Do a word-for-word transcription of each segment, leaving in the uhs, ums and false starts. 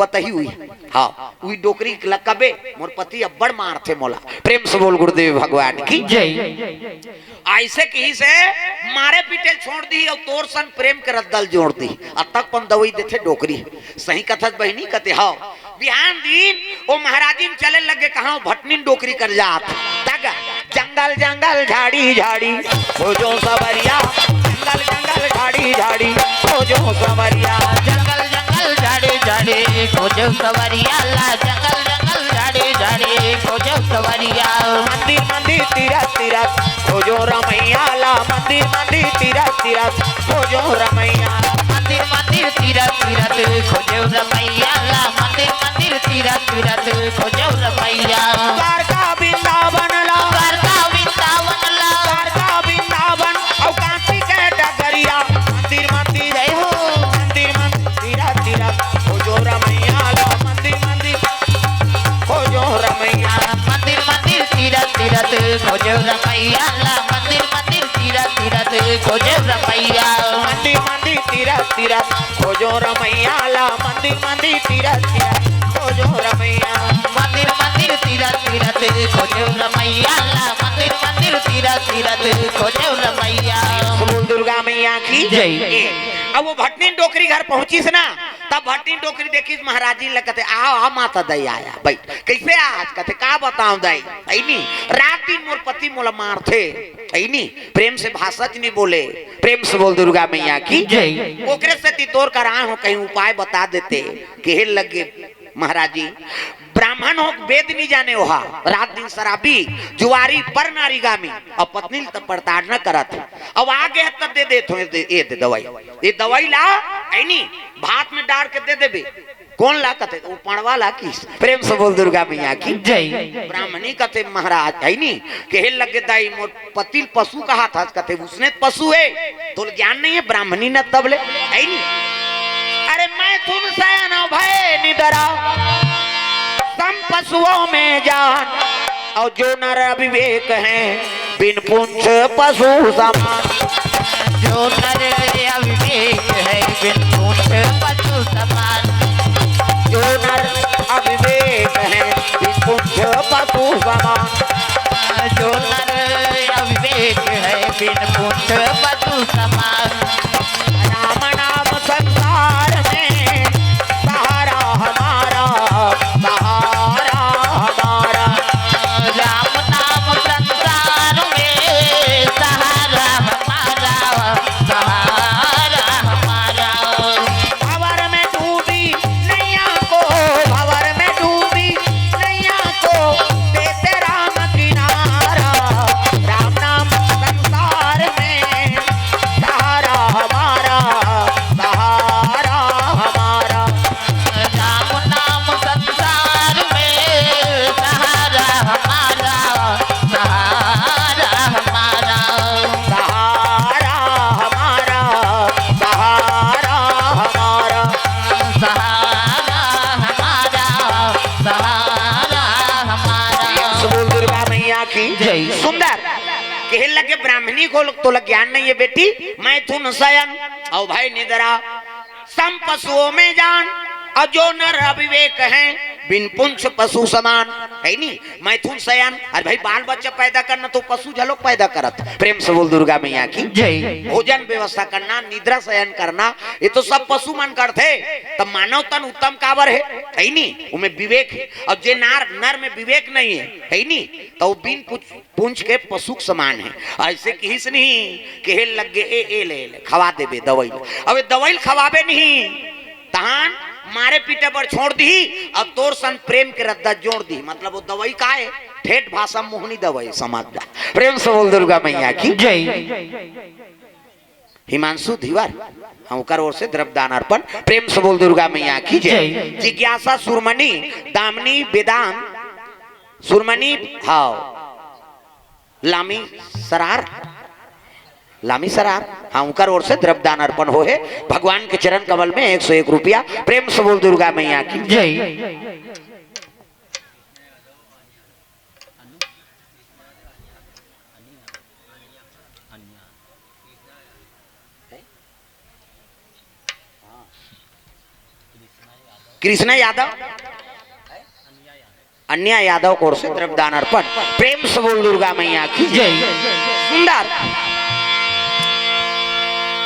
पतही हुई। हाँ, उही डोकरी लकबे, मोर पति अब्बड़ मारथे मोला। प्रेम से बोल गुरुदेव भगवान की। जय। ऐसे कहिस हे, मारे पीटे ल छोड़ दिही अउ तोर सन प्रेम के रद्दा ल जोड़ दिही। अतक पन दवई देथे डोकरी। सही कथस बहिनी, कथे हव। बिहान दिन ओ महाराजिन चले लगे, कहाँ भटनिन डोकरी कर जात। तक जंगल जंगल झाड़ी झाड़ी खोजों सँवरिया, जंगल जंगल झाड़ी झाड़ी खोजों सँवरिया। जंगल जंगल झाड़ी झाड़ी खोजों सँवरिया ला, जंगल जंगल झाड़ी झाड़ी खोजों सँवरिया। मंदिर मंदिर तीरथ तीरथ खोजों रमैया ला, मंदिर मंदिर तीरथ तीरथ खोजों रमैया। मंदिर मंदिर तीरथ तीरथ खोजों रमैया ला, मंदिर मंदिर तीरथ तीरथ खोजों रमैया। द्वारका वृंदावन ला, द्वारका वृंदावन ला। द्वारका वृंदावन अउ काशी के डगरिया। मंदिर मंदिर, जय हो। मंदिर मंदिर तीरथ तीरथ खोजों रमैया ला, मंदिर मंदिर खोजों रमैया। मंदिर मंदिर तीरथ तीरथ खोजों रमैया ला, मंदिर मंदिर तीरथ तीरथ खोजों रमैया। मंदिर मंदिर तीरथ तीरथ खोजों रमैया ला, मंदिर मंदिर तीरथ तीरथ खोजों रमैया। मंदिर मंदिर तीरथ तीरथ खोजों रमैया ला, मंदिर मंदिर तीरथ तीरथ खोजों रमैया। बोल दुर्गा मैया की जय। ए, अब वो भटनी डोकरी घर पहुंचिस ना, तब भटनी डोकरी देखिस महाराजिन ला, कथे, "आओ, आ माता दाई आया, बइठ।" "कइसे आज?" कथे, "का बतावं दाई, अइनी, रात दिन मोर पति मोला मारथे, अइनी, प्रेम से भाषा च नइ बोले।" प्रेम से बोल दुर्गा मैया की जय। "ओकरे सेती तोर करा आय हों, कहीं उपाय बता देते।" कहे लगे महाराजी, "ब्राह्मण हो, वेद नइ जाने ओहा, रात दिन शराबी, जुआरी, पर नारीगामी, अउ पत्नी ल त प्रताड़ना करत हे। अब आगे हे त दे देत हों, ए दे, ए दे दवई, ए दवई ला, अइनी, भात में डार के दे देबे।" "कोन ला?" कथे, "ओ पड़वा ला।" किस प्रेम से बोल दुर्गा मैया की जय। ब्राह्मणी कथे, "महाराज, अइनी, कहे लगे दाई मोर पति ल पशु कहाथस?" कथे, "उसने त पशु हे, तोला ज्ञान नइ हे, ब्राह्मणी न तब ले, अइनी।" "अरे मैथुन सयन अउ भए निदरा, सम पशुओं में जान, अउ जो नर अविवेक हैं, बिन पुंछ पशु समान।" जो नर अविवेक है, बिन पुंछ पशु समान। जो नर अविवेक है, बिन पुंछ पशु समान। जो नर अविवेक है, बिन पुंछ पशु समान। राम नाम संसार में सहारा हमारा, सहारा हमारा। राम नाम संसार में सहारा हमारा, सहारा हमारा। भंवर में डूबी नैया को, भंवर में डूबी नैया को देते राम किनारा। राम नाम संसार में सहारा हमारा, सहारा हमारा। राम नाम संसार में सहारा हमारा, सहारा हमारा। सहारा हमारा, सहारा हमारा। सहारा हमारा, सहारा हमारा। बोल दुर्गा मैया की जय। सुंदर। कहे लगे, "ब्राह्मणी को तोला ज्ञान नइ हे बेटी, मैथुन सयन अउ भए निदरा, सम पशुओं में जान, अउ जो नर अविवेक हैं, बिन पुंछ पशु समान।" अइनी, मैथुन सयन, अरे भाई, बाल बच्चा पैदा करना त पशु घलोक पैदा करत। प्रेम से बोल दुर्गा मैया की जय। भोजन व्यवस्था करना, निद्रा सयन करना, ये तो सब पशु मन करथे, त मानव तन उत्तम काबर हे? अइनी, ओमे विवेक हे। अउ जे नार, नर में विवेक नइ हे, अइनी, त ओ बिन पुंछ के पशु के समान हे। अइसे किहिस नहीं, कहे लगे, "ए, ए ले, ले, खवा देबे दवई।" अब ए दवई ल खवाबे नहीं, तहान मारे पीटे बर छोड़ दिही, अउ तोर सन प्रेम के रद्दा जोड़ दिही। मतलब ओ दवई का हे? ठेठ भाषा मोहनी दवई, समझ जा। प्रेम से बोल दुर्गा मैया की जय। हिमांशु धीवर, हाँ, ओकर ओर से द्रव्य दान अर्पण। प्रेम से बोल दुर्गा मैया की जय। जय। जिज्ञासा सुरमणि, दामिनी वेदांत, सुरमणि, हाँ, लामी सरार, लामी सरार, हाँ, ओकर ओर से द्रव्य दान अर्पण होहे भगवान के चरण कमल में एक सौ एक रुपया। प्रेम से बोल दुर्गा मैया की जय। कृष्णा यादव, अन्या यादव कोर से द्रव्यदान अर्पण। प्रेम से बोल दुर्गा मैया की जय। सुंदर।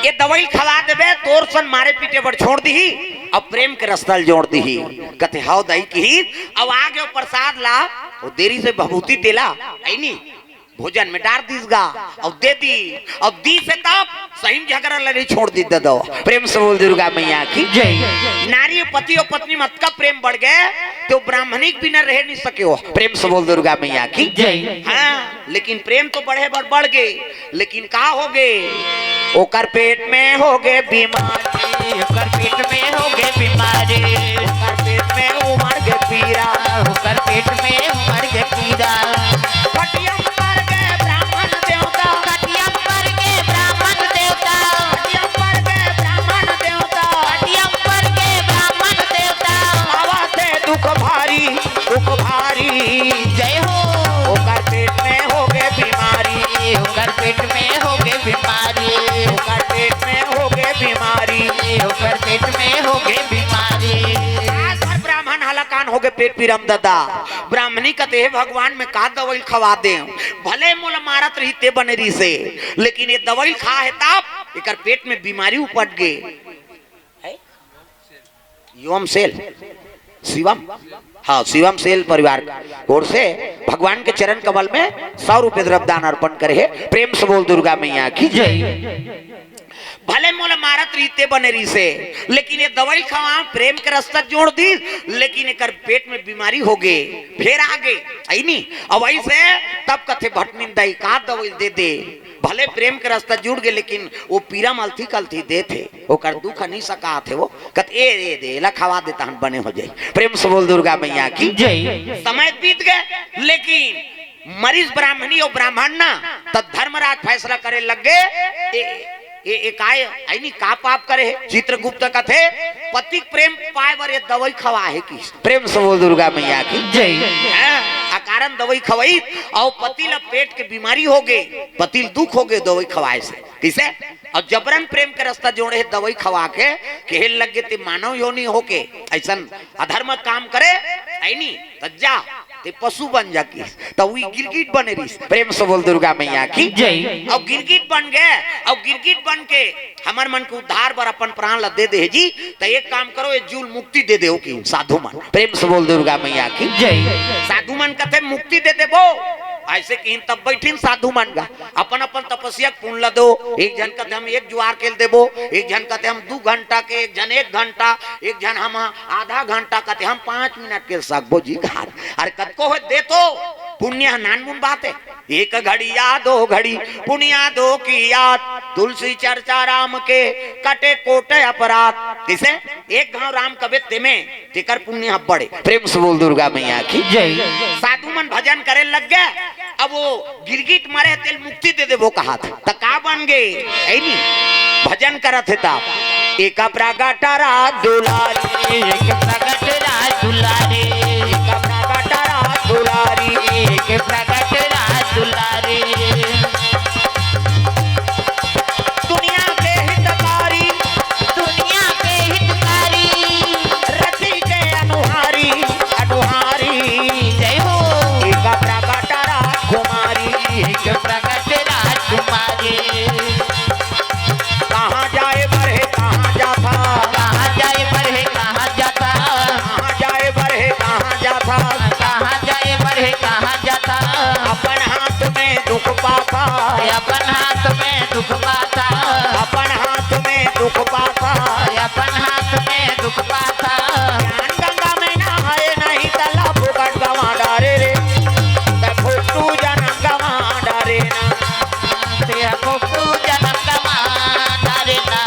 ये दवाई खवा देबे, तोर सन मारे पीटे बर छोड़ दीही, अब प्रेम के रस्ता ल जोड़ दीही। कथे, "हव दाई," किही, "अब आ गयो प्रसाद ला, वो देरी से भभूति तेला, है नी, भोजन में डार दीस गा, अब दे दी, अब दीस हे तब सही में झगड़ा लड़ाई छोड़ दी दे दो।" प्रेम से बोल दुर्गा मैया की जय। नारी पति और पत्नी मत का प्रेम बढ़ गए, तो ब्राह्मणी के बिना रह नहीं सके हो। प्रेम से बोल दुर्गा मैया की जय। हाँ, लेकिन प्रेम तो बढ़े बर बढ़ गए, लेकिन का हो गए? ओकर पेट में हो गए बीमारी, ओकर पेट में हो गए बीमारी, ओकर पेट में उमड़ गए पीरा, ओकर पेट में उमड़ गए पीरा। खटिया पर गए ब्राह्मण देवता, खटिया पर गए ब्राह्मण देवता, खटिया पर गए ब्राह्मण देवता, खटिया पर गए ब्राह्मण देवता। आवा से दुख भारी, दुख भारी। जय हो। ओकर पेट में हो गए बीमारी, ओकर पेट में हो गए बीमारी, ओकर पेट में हो गए बीमारी, ओकर पेट में हो गए बीमारी। आज हर ब्राह्मण हलाकान हो गए पेट पीरम दादा। ब्राह्मणी कथे, "हे भगवान, मैं का दवाई खवा दे, भले मोला मारत रही ते बने रही से, लेकिन ये दवाई खा है तब एकर पेट में बीमारी उपट गए।" है? युवम सेल, शिवम, हाँ, शिवम सेल परिवार ओर से भगवान के चरण कमल में सौ रुपये द्रव्यदान अर्पण करे है। प्रेम से बोल दुर्गा मैया की जय। भले मोला मारत रही ते बने रही से, लेकिन ये दवाई खवा प्रेम के रस्ता जोड़ दी, लेकिन एकर पेट में बीमारी हो गए, फिर आ गए, है नी? अब ऐसे तब कथे, "भटमिन दाई का दवाई दे दे, भले प्रेम के रस्ता जुड़ गए, लेकिन वो पीरा मलथी कलथी दे थे, ओकर दुख नहीं सका थे वो।" कत ए दे दे, एला खवा देता हन, बने हो जाए। प्रेम से बोल दुर्गा मैया की जय। समय बीत गए, लेकिन मरीज ब्राह्मणी और ब्राह्मण ना, तब धर्मराज फैसला करे लग गए, ए, ए, ए काय, ऐनी का पाप करे है? चित्रगुप्त कथे, पति के प्रेम पाए बर ये दवाई खवा है कि? प्रेम से बोल दुर्गा मैया की जय। हैं? अकारण दवाई खवाई और पति ला पेट के बीमारी हो गए, पति ल दुख हो गए दवाई खवाए से। किसे? और जबरन प्रेम के रास्ता जोड़े है दवाई खवा के, कहे लग गए ते मानव योनि होके, ऐसन अधर्म काम करे, ऐनी, त जा, ते पशु बन जा किस, त वी गिरगिट बने रहिस। प्रेम से बोल दुर्गा मैया की जय। अब गिरगिट बन गए, अब गिरगिट बन के हमर मन के उद्धार बर अपन प्राण ला दे दे जी, त एक काम करो, ये जूल मुक्ति दे दे कि साधु मन। प्रेम से बोल दुर्गा मैया की जय। साधु मन कथे मुक्ति दे देबो, ऐसे किहिन तब बैठिन साधु मन गा, अपन अपन तपस्या के पुण्य ला दो। एक झन कथे हम एक जुआर के देबो, एक झन कथे हम दू घंटा के, एक झन एक घंटा, एक झन हम आधा घंटा, कथे हम पाँच मिनट के सकबो जी घर। अरे कतको हो दे तो, पुण्य ह नानमुन बात है। एक घड़ी या दो घड़ी पुनिया दो की याद, तुलसी चर्चा राम के कटे कोटे अपराध। किसे? एक घाव राम कबे तेमे, तेकर पुण्य ह बड़े। प्रेम से बोल दुर्गा मैया की जय। साधु मन भजन करे लग गए। अब वो गिरगिट मरे तेल मुक्ति दे देबो कहा था, त का बन गए? ऐनी भजन करत हे ता। एक प्रगट रास दुलारी, एक प्रगट रास दुलारी, एक प्रगट रास दुलारी, एक प्रगट रास दुलारी। दुनिया के हितकारी, दुनिया के हितकारी, रति के अनुहारी, अनुहारी। जय हो। एक प्रगट राजकुमारी, एक प्रगट राजकुमारी। कहाँ जाए बर हे, कहाँ जाथा? कहाँ जाए बर हे, कहाँ जाथा? कहाँ जाए बर हे, कहाँ जाथा? कहाँ जाए बर हे, कहाँ जाथा? अपन हाथ में दुख पाथा। अपन हाथ में दुख पाथा। अपन हाथ में दुख पाथा। अपन हाथ में दुख पाथा। ज्ञान गंगा में नहाए नहीं तला फुकट गवा डारे रे। त फुकटू जनम गवा डारे ना। ते फुकटू जनम गवा डारे ना।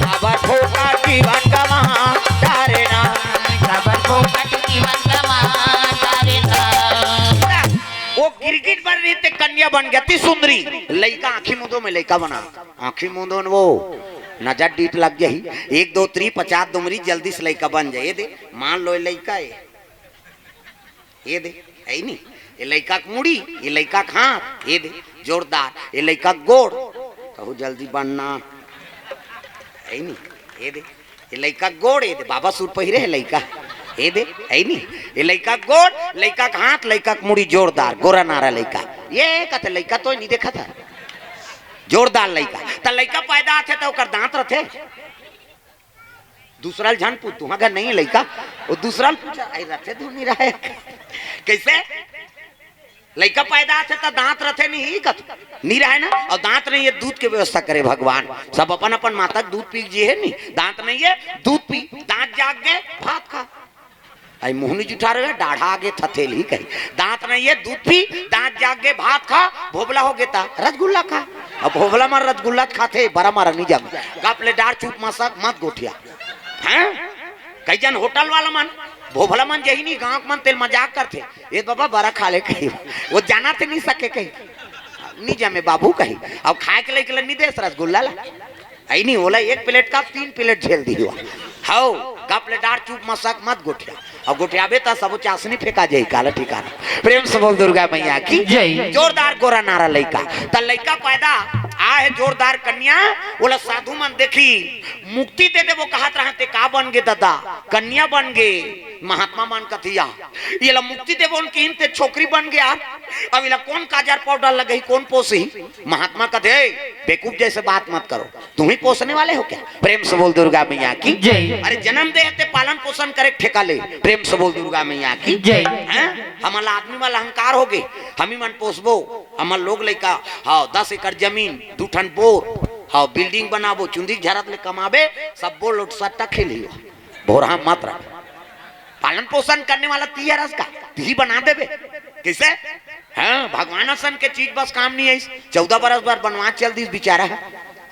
काबर फोकट जीवन गवा डारे ना। काबर फोकट जीवन गवा डारे ना। वो गिरगिट बन रही ते कन्या बन गया ती सुंदरी। लइका आँखी मुंदो में लइका बना। आँखी मुंदो न वो। नजर डीठ लग जाही। एक दो त्री पचास दुमरी, जल्दी से लइका बन जाए। ये दे, मान लो ये लइका है, ये दे, है नी? ये लइका के मुड़ी, ये लइका के हाथ, ये दे, जोरदार। ये लइका के गोड़, कहू जल्दी बनना, है नी? ये दे, ये लइका के गोड़, ये दे, बाबा सूट पहिरे है लइका, ये दे, है नी? ये लइका के गोड़, लइका के हाथ, लइका के मुड़ी, जोरदार गोरा नारा लइका। ये कहते लइका तो नहीं देखा था, जोरदार लइका। त लइका पैदा आथे त ओकर दांत रथे? दूसरा ल झन पूछ, तुहा घर नहीं है लइका, वो दूसरा ल पूछा, आई रथे धुन नहीं रहे। कैसे? लइका पैदा आथे त दांत रथे नहीं, कत नहीं रहे ना। और दांत नहीं है, दूध के व्यवस्था करे भगवान। सब अपन अपन माता के दूध पी जी है नहीं, दांत नहीं है, दूध पी, दांत जाग गए, भात खा। आई मुंह नहीं जुठा रहे, डाढ़ा आगे थथेल ही कही। दांत नहीं है, दूध पी, दांत जाग गए, भात खा, भोबला हो गेता, रसगुल्ला खा। अब भोबला मार रसगुल्ला खाथे, बड़ा मारा नहीं जाम। गप ले डार चुप मसक मत गोठिया। हैं? कई जन होटल वाला मन, भोभला मन जही नहीं, गांव के मन तेल मजाक करथे, "ये बाबा बड़ा खा ले," कही। वो जाना थे नहीं सके कही, "नहीं जमे बाबू," कही। अब खाए के लइके नहीं देस रसगुल्ला ला, आई नहीं होला, एक प्लेट का तीन प्लेट झेल दी हुआ। हाओ, गप ले डार चुप मसक मत गोठिया। अब गोठियाबे त सबो चासनी फेंका जाई, काला ठिकाना। प्रेम से बोल दुर्गा मैया की जय। जोरदार गोरा नारा लइका। त लइका पैदा आ है जोरदार कन्या, ओला साधु मन देखी, मुक्ति दे देबो कहत रहा, ते का बन गे ददा? कन्या बन गे। महात्मा मन कथिया, ये ला मुक्ति देबो न किहिन ते छोकरी बन गे यार। अब इला कौन काजर पाउडर लगही, कौन पोसही? महात्मा कथे, "ए, बेवकूफ जैसे बात मत करो, तुम ही पोसने वाले हो क्या?" प्रेम से बोल दुर्गा मैया की जय। अरे जन्म दे ते पालन पोषण करे ठेका ले, प्रेम से बोल दुर्गा मैया की जय। हैं? हमन ला आदमी वाला अहंकार हो गे, हम ही मन पोसबो, हमर लोग लइका, हाँ, दस एकड़ जमीन, दू ठन बोर, हाँ, बिल्डिंग बनाबो, चुंदी झरत ले कमाबे, सब बोल लोट सट्टा खेल ही। भोरहा मत रह। पालन पोषण करने वाला तिही हरस का, तिही बना देबे। कैसे? हाँ, भगवान असन के चीज बस काम नहीं आइस। चौदह बरस बर बनवास चल दिस बेचारा ह।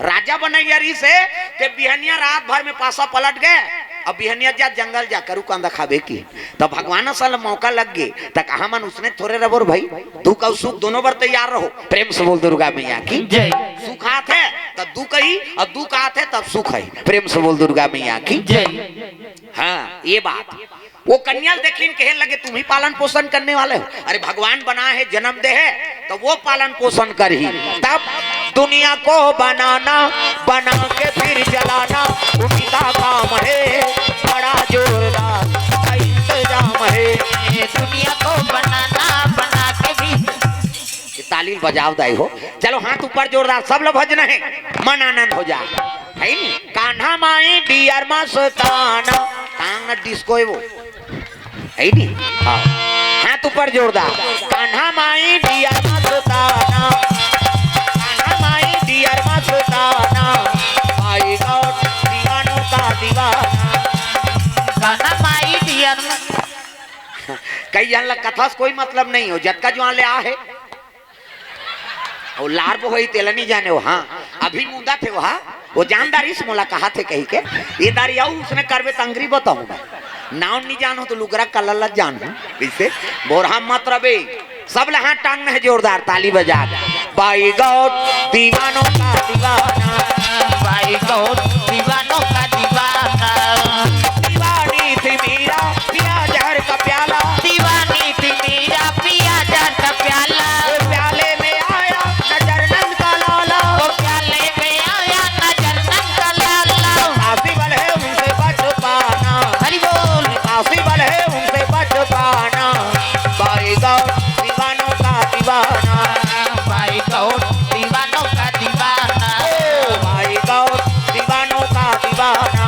राजा बनैया रहिस हे, ते बिहनिया रात भर में पासा पलट गए। अब बिहनिया जा जंगल जा, करू कांदा खाबे की। त भगवान असन ल मौका लग गे, त कहा मन उसने थोरे रबो रे भाई, दुख अउ सुख दोनों बर तैयार रहो। प्रेम से बोल दुर्गा मैया की जय। सुख आथे त दुख ही, अउ दुख आथे तब सुख ही। प्रेम से बोल दुर्गा मैया की जय। हाँ, ये बात। वो कन्या ल देखिन, कहे लगे, "तुम ही पालन पोषण करने वाले हो।" अरे, भगवान बना है, जन्म दे है, तो वो पालन पोषण कर ही। तब दुनिया को बनाना, बना के फिर जलाना, उनका काम है, बड़ा जोरदार का इंतजाम है। दुनिया को बनाना, बना के भी ये ताली बजाव दाई हो। चलो, हाथ ऊपर जोरदार, सब लोग भजन है, मन आनंद हो जा, है नी? कान्हा माई डियर मस्ताना, टांग न डिस्को है वो, है नी? हाँ, हाथ ऊपर जोरदार। कान्हा माई डियर मस्ताना, कान्हा माई डियर मस्ताना, भाई गौर दीवानों का दीवाना। कान्हा माई डियर मस- कई जन ला कथा से कोई मतलब नहीं हो, जतका जुआन ले आ है। अउ लार बो होई तेला नहीं जाने हो। हाँ, अभी मुंदा थे वो, हाँ, वो जानदारी से मोला कहा थे कही के, ये दारी आऊ उसने करबे तंगरी बताऊं मैं। नाव नहीं जानो तो लुगरा कलर ला जानू। कैसे? बोरहा मत रबे। सब ला हाथ टांगना है जोरदार, ताली बजा। भाई गौर दीवानों का दीवाना, भाई गौर दीवानों का दीवाना। दीवानी थी मीरा, पिया जहर का प्याला। दीवानी थी मीरा, पिया जहर का प्याला। वो प्याले में आया नजर नंद का लाला। वो प्याले में आया नजर नंद का लाला। काशी वाले उनसे बच पाना। हरि बोल। काशी वाले उनसे बच पाना। भाई गौर दीवानों का दीवाना। भाई गौर दीवानों का दीवाना। ओ भाई गौर दीवानों का दीवाना।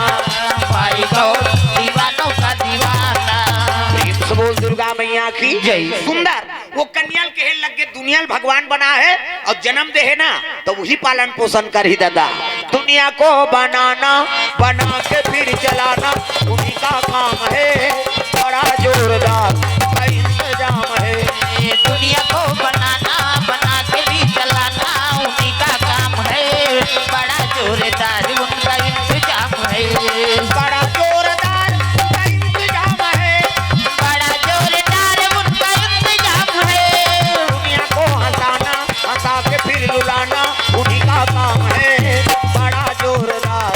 भाई गौर दीवानों का दीवाना। प्रेम से बोल दुर्गा मैया की जय। सुंदर। वो कन्या ल कहे लग गे, दुनिया ल भगवान बना है अउ जन्म दे है ना, त वही पालन पोषण करही दादा। दुनिया को बनाना, बना के फिर चलाना, उन्हीं का काम है, बड़ा जोरदार का इंतजाम है। दुनिया को बनाना, बना के भी चलाना, उन्हीं का काम है, बड़ा जोरदार उनका इंतजाम है। बड़ा जोरदार उनका इंतजाम है। बड़ा जोरदार उनका इंतजाम है। दुनिया को हंसाना, हंसा के फिर रुलाना, उन्हीं का काम है। बड़ा जोरदार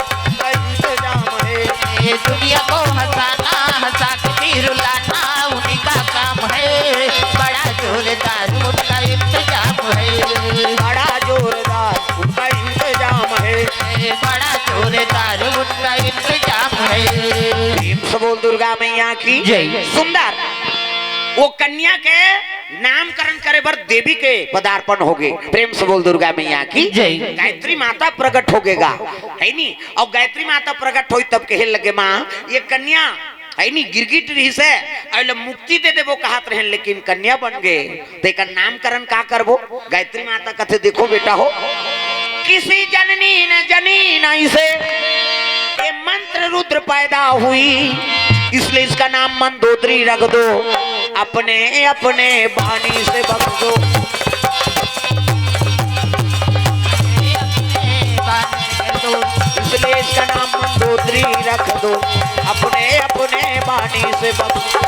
बोल दुर्गा मैया की जय। सुंदर। वो कन्या के नामकरण करे बर देवी के पदार्पण होगे। प्रेम से बोल दुर्गा मैया की जय। गायत्री माता प्रकट होगे गा, है नी? अउ गायत्री माता प्रकट होइस तब कहे लगे, माँ, ये कन्या, है नी, गिरगिट रहिस हे, अउ एला मुक्ति दे देबो कहत रहेन, लेकिन कन्या बन गे, तेकर नामकरण का करबो? गायत्री माता कथे, देखो बेटा हो, किसी जननी ने जनी नहीं से ये मंत्र रुद्र पैदा हुई, इसलिए इसका नाम मंदोदरी रख दो, अपने अपने बानी से बख्श दो। इसलिए इसका नाम मंदोदरी रख दो, अपने अपने बानी से बख्श दो।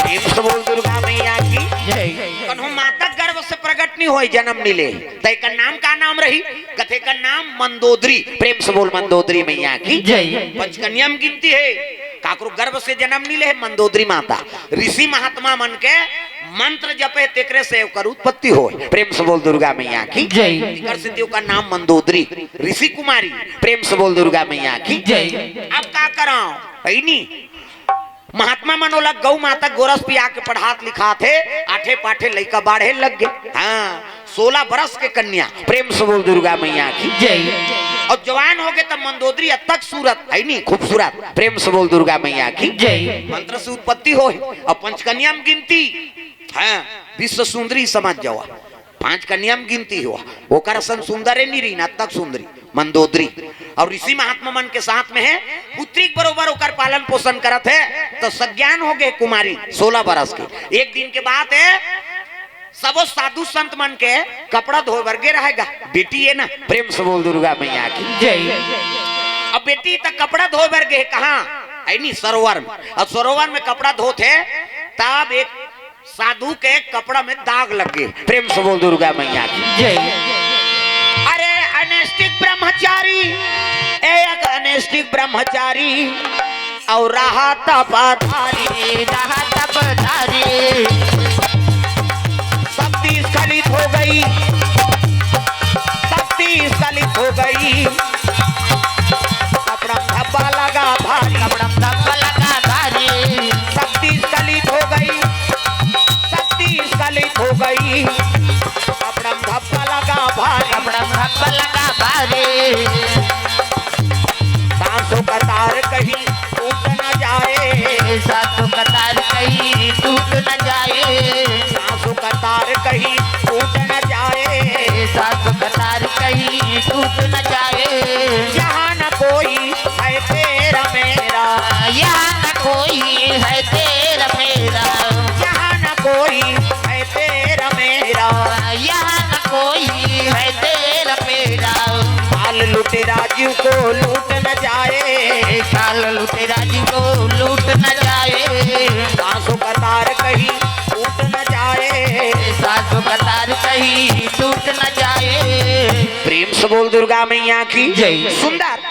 प्रेम से बोल दुर्गा मैया की जय। कन्हो माता गर्भ से प्रकट नहीं होय, जन्म नहीं ले, त एकर नाम का नाम रही? कथे का नाम मंदोदरी। प्रेम से बोल मंदोदरी मैया की जय। पंचकन्या में गिनती हे, काकरो गर्भ से जन्म नहीं ले हे मंदोदरी माता। ऋषि महात्मा मन के मंत्र जपे, तेकरे से ओकर उत्पत्ति होय। प्रेम से बोल दुर्गा मैया की जय। एकर सेती ओकर नाम मंदोदरी, ऋषि कुमारी। प्रेम से बोल दुर्गा मैया की जय। अब का कराओ, है नी? महात्मा मन ओला गौ माता गोरस पिया के पढ़ात लिखात हे, आठे पाठे लइका बाढ़े लग गे। हाँ, सोलह बरस के कन्या। प्रेम से बोल दुर्गा मैया की जय। अउ जवान होगे त मंदोदरी अतक सूरत, है नी, खूबसूरत। प्रेम से बोल दुर्गा मैया की जय। मंत्र से उत्पत्ति होय, अउ पंचकन्या में गिनती, हाँ, विश्व सुंदरी समझ जावा। पांच कन्या में गिनती होय, ओकर असन सुंदर हे नी रहिन, अतक सुंदरी मंदोदरी। अउ ऋषि महात्मा मन के साथ में हे, पुत्री के बरोबर ओकर पालन पोषण करत हे, त सज्ञान होगे कुमारी, सोलह बरस के। एक दिन के बात हे, सबो साधु संत मन के कपड़ा धोय बर गे रहे गा, बेटी हे ना। प्रेम से बोल दुर्गा मैया की जय। अब बेटी त कपड़ा धोय बर गे हे, कहाँ? है नी, सरोवर में। अब सरोवर में कपड़ा धोत हे, तब एक साधु के कपड़ा में दाग लग गे। प्रेम से बोल दुर्गा मैया की जय। अरे अनैष्ठिक ब्रह्मचारी, एक अनैष्ठिक ब्रह्मचारी अउ रहा तपधारी, रहा तपधारी। शक्ति स्खलित हो गई, शक्ति स्खलित हो गई। कपड़ा में धब्बा लगा भारी, कपड़ा में धब्बा लगा भारी। शक्ति स्खलित हो गई, शक्ति स्खलित हो गई। कपड़ा में धब्बा लगा भारी, कपड़ा में धब्बा लगा भारी। सांसों का तार कहीं टूट न जाए, सांसों का तार कहीं टूट न जाए। सांसों का तार कहीं टूट न जाए, सांसों का तार कहीं टूट न जाए। यहाँ न कोई है तेरा मेरा, यहाँ न कोई है तेरा मेरा। यहाँ न कोई है तेरा मेरा, यहाँ न कोई है तेरा मेरा। काल लुटेरा जीव को लूट न जाए, काल लुटेरा जीव को लूट न जाए। सांसों का तार कहीं टूट न जाए, सांसों का तार कहीं टूट न जाए। प्रेम से बोल दुर्गा मैया की जय। सुंदर।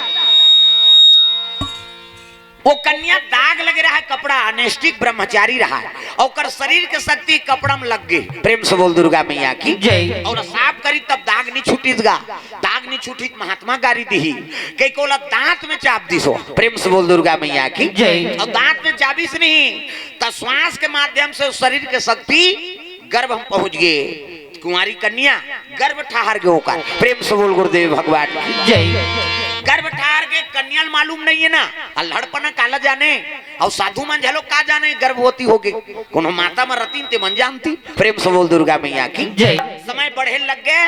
वो कन्या दाग लगे रहा है, कपड़ा, अनैष्ठिक ब्रह्मचारी रहा है, अउ ओकर शरीर के शक्ति कपड़ा में लग गे। प्रेम से बोल दुर्गा मैया की जय। अउ साफ करी तब दाग नहीं छूटिस गा, दाग नहीं छूटिस, महात्मा गारी दिही, कई कोला दांत में चाप दिस हो। प्रेम से बोल दुर्गा मैया की जय। अउ दांत में चाबिस नहीं, त श्वास के माध्यम से शरीर के शक्ति गर्भ में पहुंच गे। कुंवारी कन्या गर्भ ठहर गे ओकर। प्रेम से बोल गुरुदेव भगवान की जय। गर्भ ठहर गे, कन्या ल मालूम नहीं हे ना, अल्हड़पना काला जाने, अउ साधु मन झलो का जाने गर्भवती होगे, कोनो माता मन रतिन ते मन जानती। प्रेम से बोल दुर्गा मैया की जय। समय बढ़े लग गे,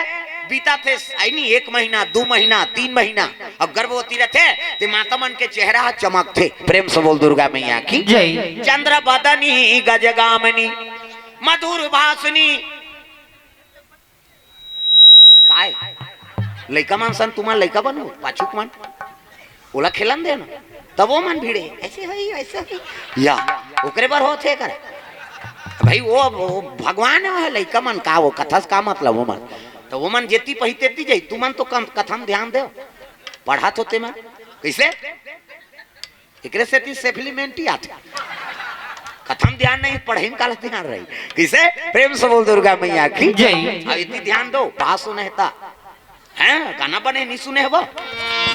बीतथे, है नी, एक महीना, दू महीना, तीन महीना, अब गर्भवती रथे ते माता मन के चेहरा ह चमकथे। प्रेम से बोल दुर्गा मैया की जय। चंद्र बदनी गजगामिनी मधुर भाषिनी। काय? लइका मन सन तुमन लइका बनो, पाछू के मन। ओला खेलन दे ना। तब वो मन भिड़े, ऐसे होई, वैसे होई। या, ओकरे बर होत हे कर। भाई, वो, वो भगवान हे, लइका मन का, वो कथा से का मतलब, वो मन। तो वो मन जेती पही तेती जाई, तुमन तो कम कथा में ध्यान दे। पढ़त होते मन। कैसे? एकरे सेती सप्लीमेंटी आथे। कथा में ध्यान नहीं, पढ़ई में काला ध्यान रही। किसे? प्रेम से बोल दुर्गा मैया की जय। अब इतनी ध्यान दो, बात सुने ता। हैं? गाना बने नहीं सुने हो?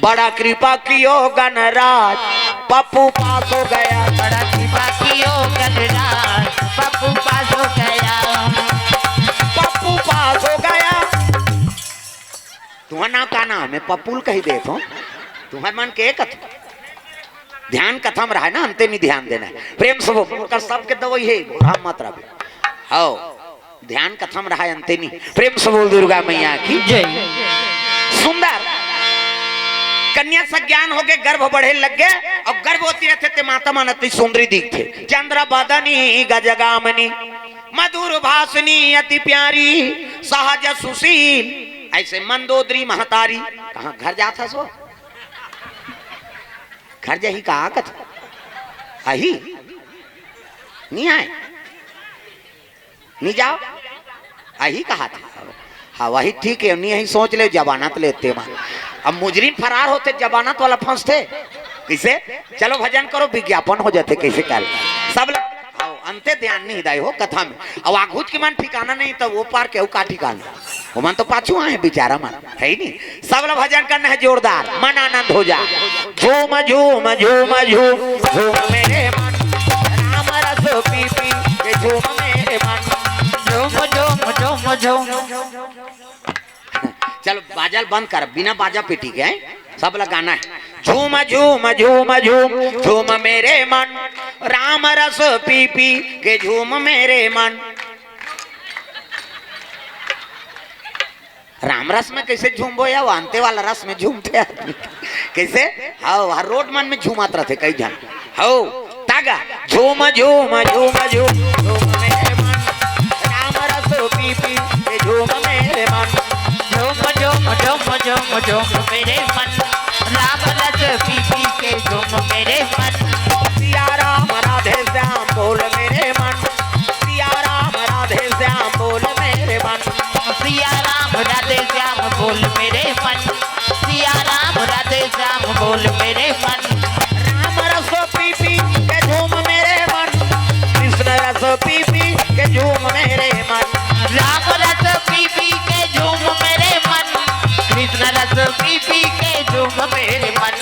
बड़ा कृपा कियो गणराज, पप्पू पास हो गया। बड़ा कृपा कियो गणराज, पप्पू पास हो गया। पप्पू पास हो गया। तुम्हार नाम का नाम है? पप्पूल कही देत हो। तुम्हार मन के कथ ध्यान कथा म रहे ना, अंते नहीं ध्यान देना है। प्रेम से बोल, उनका सबके दवाई है, बोल, हम मत रहे। आओ, ध्यान कथा म रहे, अंते नहीं। प्रेम से बोल दुर्गा मैया की। जय। सुंदर कन्या सज्ञान होके गर्भ बढ़े लग गए, और गर्भवती रहते ते माता मन अति सुंदरी दिखते। चंद्र बदनी गजगामनी, मधुर भाषणी अति प्यारी, सहज सुशील, ऐसे मंदोदरी महतारी। कहाँ घर जात हस वो? घर जाही का कथ? आही? नहीं आए? नहीं जाओ? आही कहा था? हाँ, वही ठीक है, नहीं यही सोच ले, जमानत लेते वहाँ। अब मुजरिम फरार होते, जमानत वाला फंसते। कैसे? चलो भजन करो, विज्ञापन हो जाते, कैसे कर? सब लोग, हाँ, अंते ध्यान नहीं दाई हो कथा में। अब आघुच के मन ठिकाना नहीं, तो वो पार के का ठिकाना? वो मन तो पाछू आए बेचारा मन, है ही नहीं। सब लोग भजन करना है जोरदार, मन आनंद हो जा। झूम, झूम, झूम, झूम, झूम मेरे मन, राम रस पी पी के झूम मेरे मन। झूम, झूम, झूम, झूम। चलो, बाजा ल बंद कर, बिना बाजा पेटी के, हैं? सब ला गाना है। झूम, झूम, झूम, झूम, झूम मेरे मन, राम रस पी पी के झूम मेरे मन। राम रस में कैसे झूमबो या वानते वाला रस में झूमते आदमी? कैसे? हाँ, हर रोड मन में झूमत रहते कई झन। हो, तागा। झूम, झूम, झूम, झूम, झूम मेरे मन। राम रस पी पी के झूम मेरे मन। झूम, झूम, झूम, झूम, झूम मेरे मन। राम रस पी पी के झूम मेरे मन। सिया राम राधे श्याम बोल मेरे मन। सिया राम राधे श्याम बोल मेरे मन। सिया राम राधे श्याम बोल मेरे मन। सिया राम राधे श्याम बोल मेरे मन। राम रस पी पी के झूम मेरे मन। कृष्ण रस पी पी के झूम मेरे मन। राम रस पी पी के झूम मेरे मन। कृष्ण रस पी पी के झूम मेरे मन।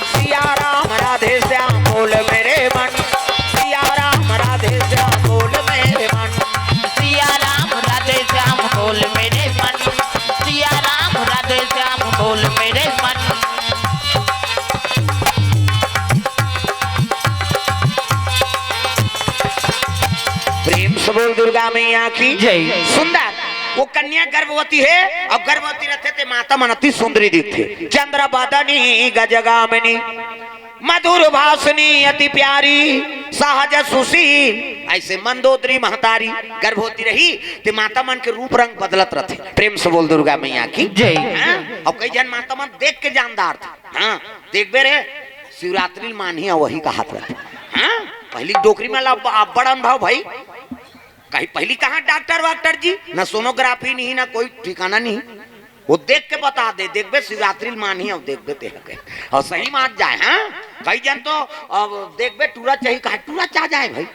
सिया राम राधे श्याम बोल मेरे मन। सिया राम राधे श्याम बोल मेरे मन। सिया राम राधे श्याम बोल मेरे मन। सिया राम राधे श्याम बोल मेरे मन। प्रेम से बोल दुर्गा मैया की जय। सुंदर, वो कन्या गर्भवती है, और गर्भवती रहते ते माता मन अति सुंदरी दिखते। चंद्र बदनी गजगामिनी, मधुर भाषणी अति प्यारी, सहज सुशील, ऐसे मंदोदरी महतारी गर्भवती रही, ते माता मन के रूप रंग बदलत रहते। प्रेम से बोल दुर्गा मैया की जय। हाँ? और कई झन माता मन देख के जानदार थे। हाँ, देखबे रे, शिवरात्रि ल मानही, वही कहात रहते। हाँ, पहली डोकरी में ला अब, अब बड़ा अनुभव भाई। कहीं पहली कहाँ डॉक्टर वाक्टर जी, ना सोनोग्राफी नहीं, ना कोई ठिकाना नहीं। वो देख के बता दे, देखबे शिवरात्रि ल मानही, अब देखबे ते हके। और सही मात जाए, हाँ? कई जन तो अब देखबे टूरा चाही, कहा टूरा चा जाए भाई?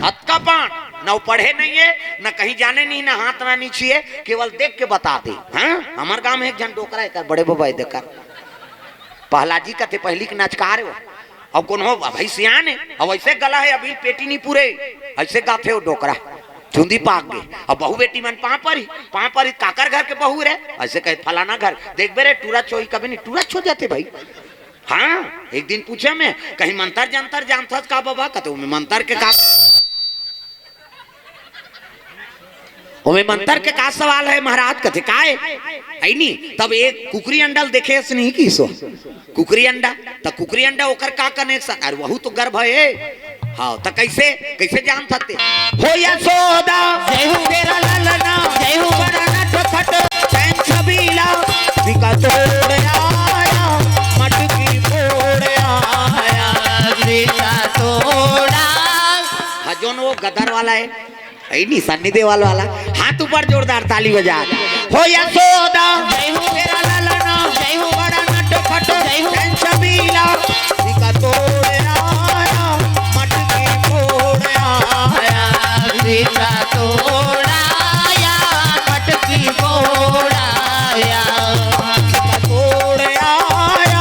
हतका पान, ना वो पढ़े नहीं है, ना कहीं जाने नहीं, ना हाथ ना नीची है, केवल देख के बता दे। हाँ, हमार गांव में एक झन डोकरा है, कर बड़े बाबा है, देकर पहला जी कथे पहली के नचकार है वो। अब कौन हो भाई, सियान है, अब ऐसे गला है, अभी पेटी नहीं पूरे, ऐसे गाथे वो डोकरा। चुंदी पाक गए। अब बहू बेटी मन पाँव पर ही, पाँव पर ही, काकर घर के बहू रे, ऐसे कहे फलाना घर। देखबे रे, टूरा चोही कभी नहीं, टूरा छो जाते भाई। हाँ, एक दिन पूछे मैं, कहीं मंतर जंतर जानथस का बाबा? कते ओमे मंतर के का, ओमे मंतर के का सवाल है महाराज? कथे काय है नी। तब एक कुकरी अंडा ल देखे अस नहीं की सो कुकरी अंडा, त कुकरी अंडा ओकर का कनेक्शन? अरे वहू तो गर्भ है। हाँ, त कैसे, कैसे जानथस ते? हो यशोदा, जय हो। तेरा ललना, जय हो। बड़ा नटखट, चैन छबीला, सिका तोड़ आया, मटकी फोड़ आया। सिका तोड़ा। हाँ, जोन वो गदर वाला है, है नी, सन्नी देओल वाला। हाथ ऊपर, जोरदार ताली बजा। हो यशोदा, जय हो। तेरा ललना, जय हो। बड़ा नटखट, जय हो। चैन छबीला, सिका तोड़ आया, मटकी फोड़ आया। सिका तोड़ आया, मटकी फोड़ आया। सिका तोड़ आया,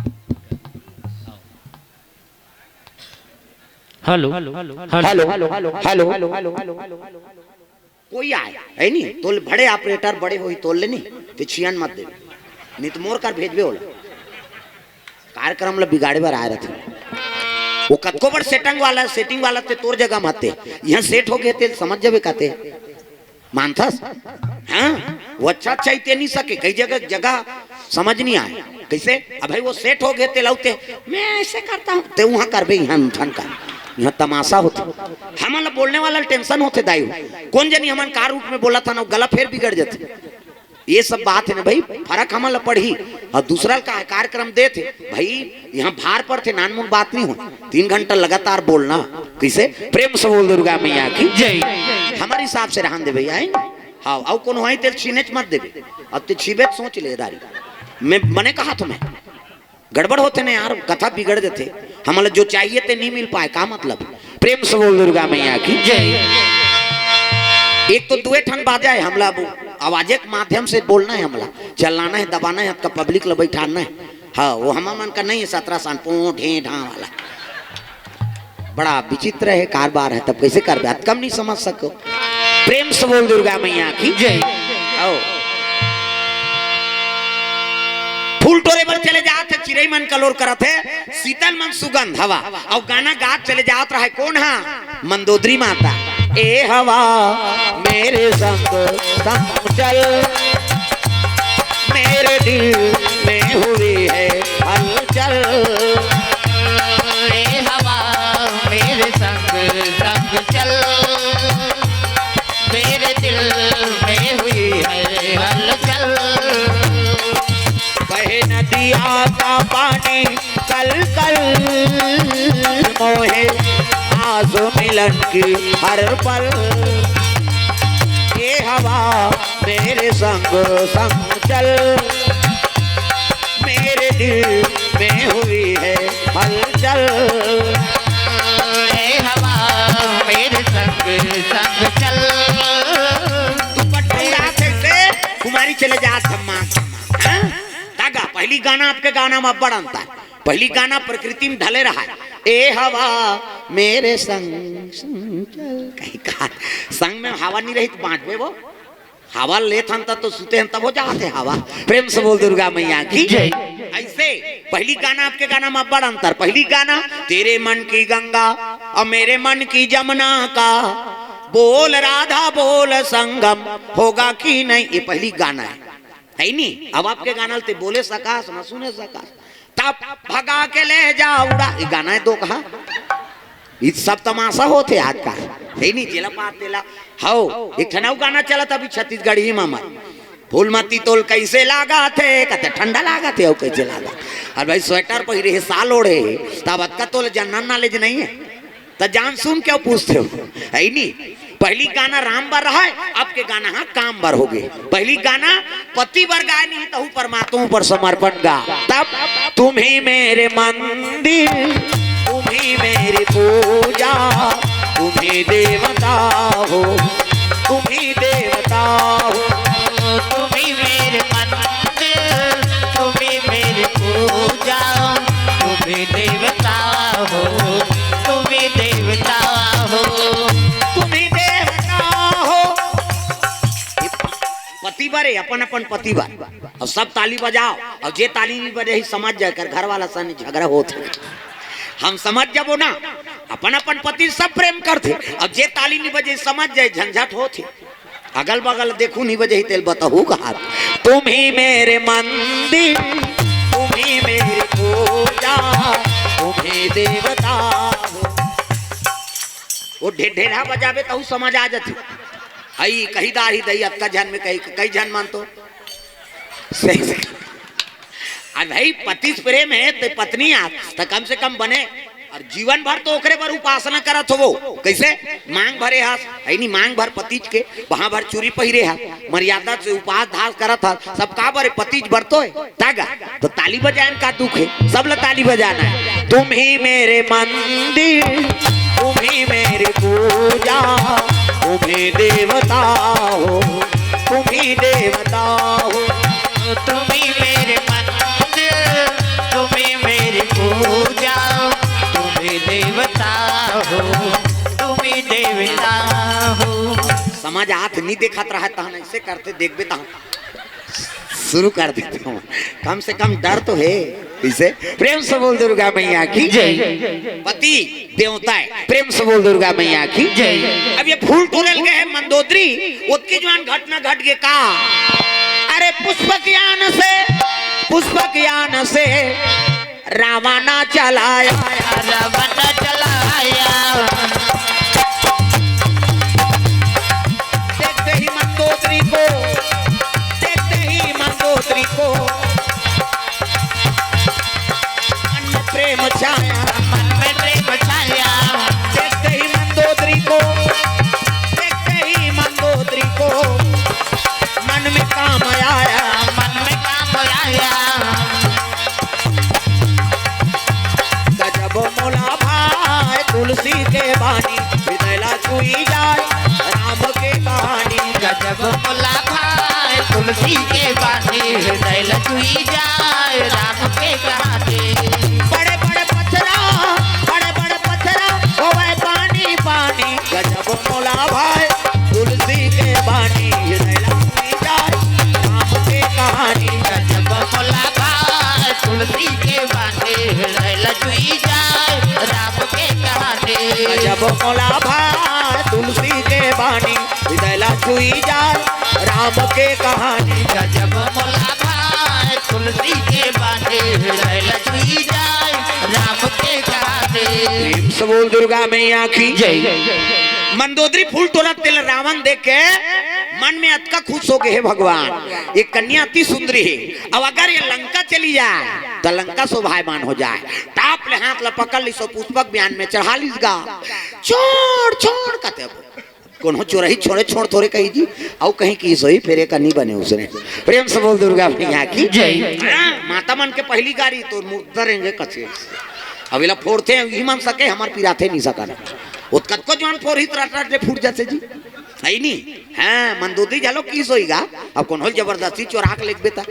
हेलो, हेलो, हेलो, हेलो। कोई आय, है नी? तोल बड़े ऑपरेटर बड़े होही, तोल ले नी, ते छियन मत दे, नी तो मोर कर भेजबे ओला। कार्यक्रम ला बिगाड़े बर आय रथे। वो कतको बड़ सेटिंग वाला, सेटिंग वाला ते तोर जगह माते, यहाँ सेट हो गए ते समझ जाबे काते। मानथस? हाँ, वो अच्छा अच्छा ही ते नहीं सके, कई जगह जगह समझ नहीं आए। कैसे? अब भाई वो सेट हो गए ते लौते, मैं ऐसे करता हूँ, ते वहाँ करबे, यहाँ उठन का, यहाँ तमाशा होता। हमन ला बोलने वाला टेंशन होते दाई हो। कौन जनी हमन का रूप में बोला था ना, गला फेर बिगड़ जाते। ये सब बात है ना भाई, फर्क हमन ला पड़ही। और दूसरा का कार्यक्रम देत हे भाई, यहाँ भार पर थे, नानमुन बात नहीं हो। तीन घंटा लगातार बोलना, कैसे? प्रेम से बोल दुर्गा मैया की जय। हमारे हिसाब से रहन दे भैया, है? हाँ, अउ कोनो है तेल छीनेच मत देबे। अब ते छीबे तो सोच ले दारी। मैं मने कहा तुम्हें, गड़बड़ होते ना यार, कथा बिगड़ देते। हमला जो चाहिए ते नहीं मिल पाए, का मतलब? प्रेम से बोल दुर्गा मैया की जय। एक तो दुए ठन बाजा है, हमला अब आवाजे के माध्यम से बोलना है, हमला चलाना है, दबाना है, आपका पब्लिक ला बैठाना है। हाँ, वो हम मन का नहीं है, सत्रह सान पो ढे ढा वाला। बड़ा विचित्र है कारबार है, तब कैसे करबे? अतकम नहीं समझ सको। प्रेम से बोल दुर्गा मैया की जय। आओ। फूल टोरे बर चले जात हे, चिरई मन कलोर करत हे, शीतल मन सुगंध हवा। अउ गाना गात चले जात रहे, कौन हा? मंदोदरी माता। ए हवा, मेरे संग संग चल, मेरे दिल में हुई है हलचल। ए हवा, मेरे संग संग चल, मेरे दिल में हुई है हलचल। बहे नदिया का पानी कल कल, मोहे आस मिलन की हर पल। ए हवा, मेरे संग संग चल, मेरे दिल में हुई है हलचल। ए हवा, मेरे संग संग चल। दुपट्टा उड़ात हे से कुमारी चले जात धम्मा धम्मा। हाँ? तागा, पहली गाना आपके गाना में अब्बड़ अंतर। पहली गाना प्रकृति में ढले रहा है, ए हवा मेरे संग संग चल। कहीं कहा संग में हवा नहीं रही तो बांटबे वो, हवा लेत हन तब तो सुते हन तब हो जात हे हवा। प्रेम से बोल दुर्गा मैया की जय। ऐसे पहली गाना आपके गाना में अब्बड़ अंतर। पहली गाना तेरे मन की गंगा और मेरे मन की जमुना का, बोल राधा बोल संगम होगा कि नहीं, ये पहली गाना है, है नी? अब आपके गाना ते बोले सकास न सुने सकास, तब भगा के ले जा उड़ा, ये गाना है दो कहा। ये सब तमाशा होते आजकल। हे नहीं, जेला पार तेला। हव, एक ठन अउ गाना चलत अभी छत्तीसगढ़ी मा हमर, फूलमती तोल कैसे लागत हे, कहते ठंडा लागत हे, अउ कैसे लागत। अरे भाई, स्वेटर पहिरे हे, साल ओढ़े हे, तब अतका तोल जनरल नॉलेज नहीं है। त जान सुन के पूछते हो, है नी? पहली गाना राम बर रहा है, अब के गाना हा काम बर हो गए। पहली गाना पति बर गाय नहीं, तहु परमात्मा पर समर्पण गा। तब तुम ही मेरे मंदिर, तुम ही मेरी पूजा, तुम ही देवता हो, तुम ही देवता हो। तुम ही मेरे मंदिर, तुम ही मेरी पूजा, तुम ही देवता हो, तुम ही देवता हो, तुम ही देवता हो। पति बारे, अपन अपन पति बारे। अब सब ताली बजाओ, अउ जे ताली नहीं बजे ही समझ जाए कर घर वाला सन झगड़ा होत हे। हम समझ जाबो ना, अपन अपन पति सब प्रेम करथे, अब जे ताली नहीं बजे समझ जाए झंझट होत हे। अगल बगल देखू नहीं बजे ही तेल बताहू कहा, तुम ही मेरे मंदिर, तुम ही मेरी पूजा, तुम ही देवता हो। वो ढे-, ढेढ़ा बजाबे तहू समझ आ जाती। आई कही दार ही दई अतका झन में कही, कई झन मान तो। सही, सही। अब भाई पति से प्रेम है तो पत्नी आ, तो कम से कम बने। और जीवन भर तो ओकरे बर उपासना करत होबो। कैसे? मांग भरे हस, है नी, मांग भर पतिज के, वहां भर चूरी पहिरे हस, मर्यादा से उपास धास करत हस, सब का बरे? पतिज बर तो है। तागा, तो ताली बजाए में का दुख है? सब ला ताली बजाना है। तुम ही मेरे मंदिर, तुम ही मेरी पूजा, तुम ही देवता हो, तुम ही देवता हो। तुम ही मेरे मंदिर, तुम ही मेरी पूजा, तुम ही देवता हो, तुम ही देवता हो। समझ आत नहीं देखत रहा तहन ऐसे करते देखबे तहन शुरू कर देते हो। कम से कम डर तो है। इसे प्रेम से बोल दुर्गा मैया की जय। पति देवता है, प्रेम से बोल दुर्गा मैया की जय। अब ये फूल टोरे ल गए हैं मंदोदरी, ओतकी जुवान घटना घट के का? अरे पुष्पक यान से, पुष्पक यान से रावण चलाया। रावण चलाया। देखते ही मंदोदरी को, देखते ही मंदोदरी को मन में प्रेम छाया। मन में प्रेम छाया। देखते ही मंदोदरी को, देखते ही मंदोदरी को मन में काम आया। मन में काम आया। गजब मोला भाए तुलसी के बानी, हृदय ला छुई जाए राम के कहानी। गजब मोला भाए तुलसी के बानी, हृदय ला छुई जाए राम के कहानी। बड़े बड़े पथरा, बड़े बड़े पथरा होवे पानी पानी। गजब मोला भाए तुलसी के बानी, हृदय ला छुई जाए राम के कहानी। गजब मोला भाए तुलसी के बानी, हृदय ला छुई जाए राम के कहानी। गजब मोला भाए तुलसी के बानी, हृदय ला छुई जाए राम के कहानी। गजब मोला भाए तुलसी के बानी, हृदय ला छुई जाए राम के कहानी। प्रेम से बोल दुर्गा मैया की जय। मंदोदरी फूल टोरत तेला रावण देख के मन में अतका खुश हो गए, हे भगवान, ये कन्या अति सुंदरी है, अब अगर ये लंका चली जाए तो लंका शोभायमान हो जाए। टाप ले हाथ ला पकड़ लिस अउ पुष्पक विमान में चढ़ा लिस गा। छोड़, छोड़ कहते अब कोनो चोरही छोड़े, छोड़ थोड़े कही जी, अउ कहीं की सोई, फिर एक नहीं बने उसने। प्रेम से बोल दुर्गा मैया की जय। हाँ, माता मन के पहली गारी तो मुर्दा रेंगे कचे। अब इला फोड़ते हैं, यही मन सके, हमार पिराथे नहीं सका ना। वो कतको जवान फोड़ही तो रट रट ले फूट जाते जी। है नी? हाँ, मंदोदरी जालो की सोई गा, अब कोनो जबरदस्ती चोरा के लेके बेटा।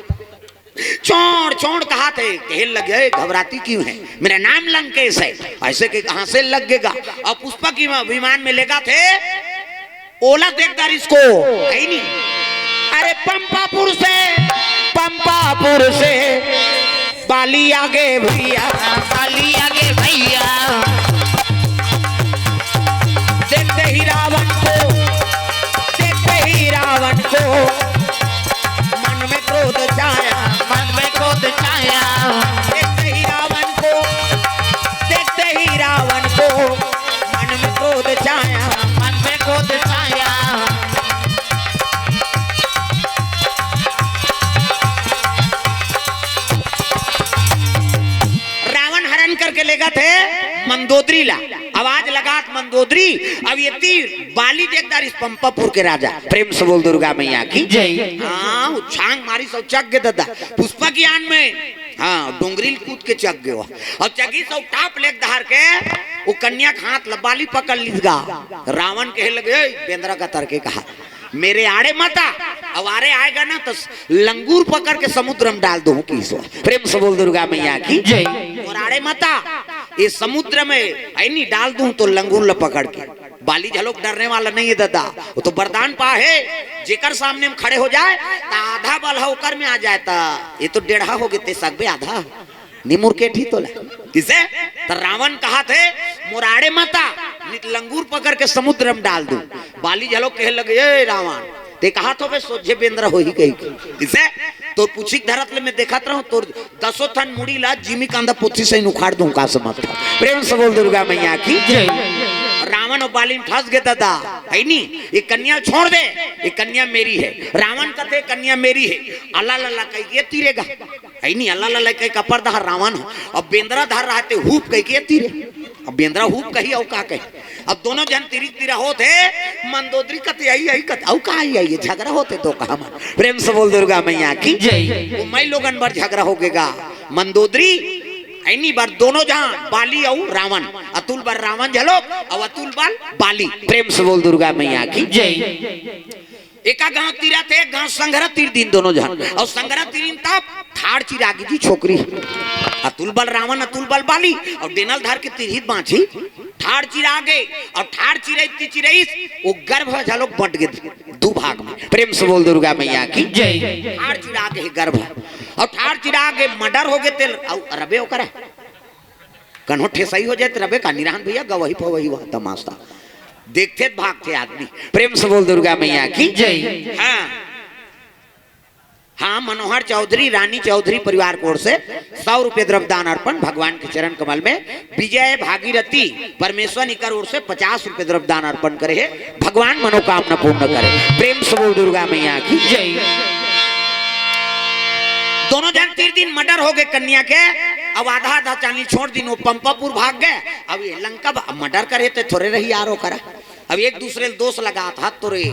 छोड़, छोड़ कहा थे, कहने लगे, "घबराती क्यों है? मेरा नाम लंकेश है।" ऐसे के कहां से लगेगा? और पुष्पक विमान में लेगा थे, ओला देखदार इसको, है नी? अरे पंपापुर से, पंपापुर से बाली आगे भैया, बाली आगे भैया। देखते ही रावण को, देखते ही रावण को मन में क्रोध छाया, मन में क्रोध छाया। देखते ही रावण को, देखते ही रावण को मन में क्रोध छाया, मन ए, मंदोदरी ला, आवाज लगात मंदोदरी। अब ये तीर बाली देखदार इस पंपापुर के राजा, प्रेम से बोल दुर्गा मैया की। जय। हाँ, वो छांग मारी सब चक गे ददा, पुष्पा ज्ञान में। हाँ, डोंगरी ल कूद के चक गे वो। और चगी सब टाप लेक धार के वो कन्या के हाथ ला बाली पकड़ लीस गा। रावण कहे लगे, "ए, बेंदरा का तरके कहा, मेरे आड़े मत आ, अब आड़े आएगा ना तो लंगूर पकड़ के समुद्र में डाल दूं" की ईश्वर। प्रेम से बोल दुर्गा मैया की। जय। और आड़े मत आ, ये समुद्र में है नहीं डाल दूं तो लंगूर ल पकड़ के। बाली झलोक डरने वाला नहीं है दादा, वो तो वरदान पा है, जेकर सामने में खड़े हो जाए तो आधा बल है ओकर में आ जाए, तो ये तो डेढ़ा हो गए ते सकबे आधा। निमुर के ठी तोला। किसे? तो रावण कहा थे, "मोर आड़े मत आ, नित लंगूर पकड़ के समुद्र में डाल दूं।" बाली झलोक कहे लगे, "ए रावण, ते कहा थो बे सोझे बेंदरा होही कही के।" किसे? तो पूछी धरत ले मैं देखत रहूं, तोर दसों थन मुड़ी ला जिमी कांदा पोथी से उखाड़ दूं का समझ था। प्रेम से बोल दुर्गा मैया की। जय। रावण और बाली में फंस गए दादा, है नी? ये कन्या छोड़ दे, ये कन्या मेरी है। रावण कहते, "कन्या मेरी है।" अल्लाह लल्ला कह के तीरेगा। है नी, अल्लाह लल्ला कह के अपर दहा रावण हो। अब बेंदरा धर रहा ते हुप कह के तीरे। अब बेंदरा हुप कही, अउ का कही? अब दोनों झन तिरिक तिरा होत हे, मंदोदरी कते आई, आई कते, अउ का आई, आई, ये झगड़ा होते तो कहा मन। प्रेम से बोल दुर्गा मैया की। जय। वो मई लोगन बर झगड़ा हो गेगा। मंदोदरी, ऐनी बर दोनों झन, बाली अउ रावण, अतुल बर रावण झलोक, अउ अतुल बर बाली। प्रेम से बोल दुर्गा मैया की। जय। एका गांव तीरा थे, एक गांव संघरा तीर दिन दोनों झन। अउ संघरा तीरिन तब ठाड़ चिरागी जी छोकरी। अतुल बल रावण, अतुल बल बाली। अउ डेनल धर के तिरहित बांची। ठाड़ चिरागे, अउ ठाड़ चिरई ती चिरईस, वो गर्भ झलोक बंट गे दू भाग में। प्रेम से बोल दुर्गा मैया की। जय। ठाड़ चिरागे गर्भ। अउ ठाड़ चिरागे मर्डर हो गे तेल, अउ रबे ओकरा। कन्हो ठेसई हो जाए त रबे का निरान भैया, गवही फवही वह तमाशा। देखते त भागते आदमी। प्रेम से बोल दुर्गा मैया की। जय। हाँ। हाँ, मनोहर चौधरी, रानी चौधरी परिवार की ओर से सौ रुपये द्रव्य दान अर्पण भगवान के चरण कमल में। विजय भागीरथी परमेश्वर निकर ओर से पचास रुपये द्रव्य दान अर्पण करे हे। भगवान मनोकामना पूर्ण करे। प्रेम से बोल दुर्गा मैया की। जय। दोनों झन तीर दिन मर्डर हो गे कन्या के। अब आधा आधा चानी छोड़ दिन, वो पंपापुर भाग गे। अब ये लंका मर्डर करे ते थोरे रही यार ओकरा। अब एक दूसरे ल दोष लगात हत तोरे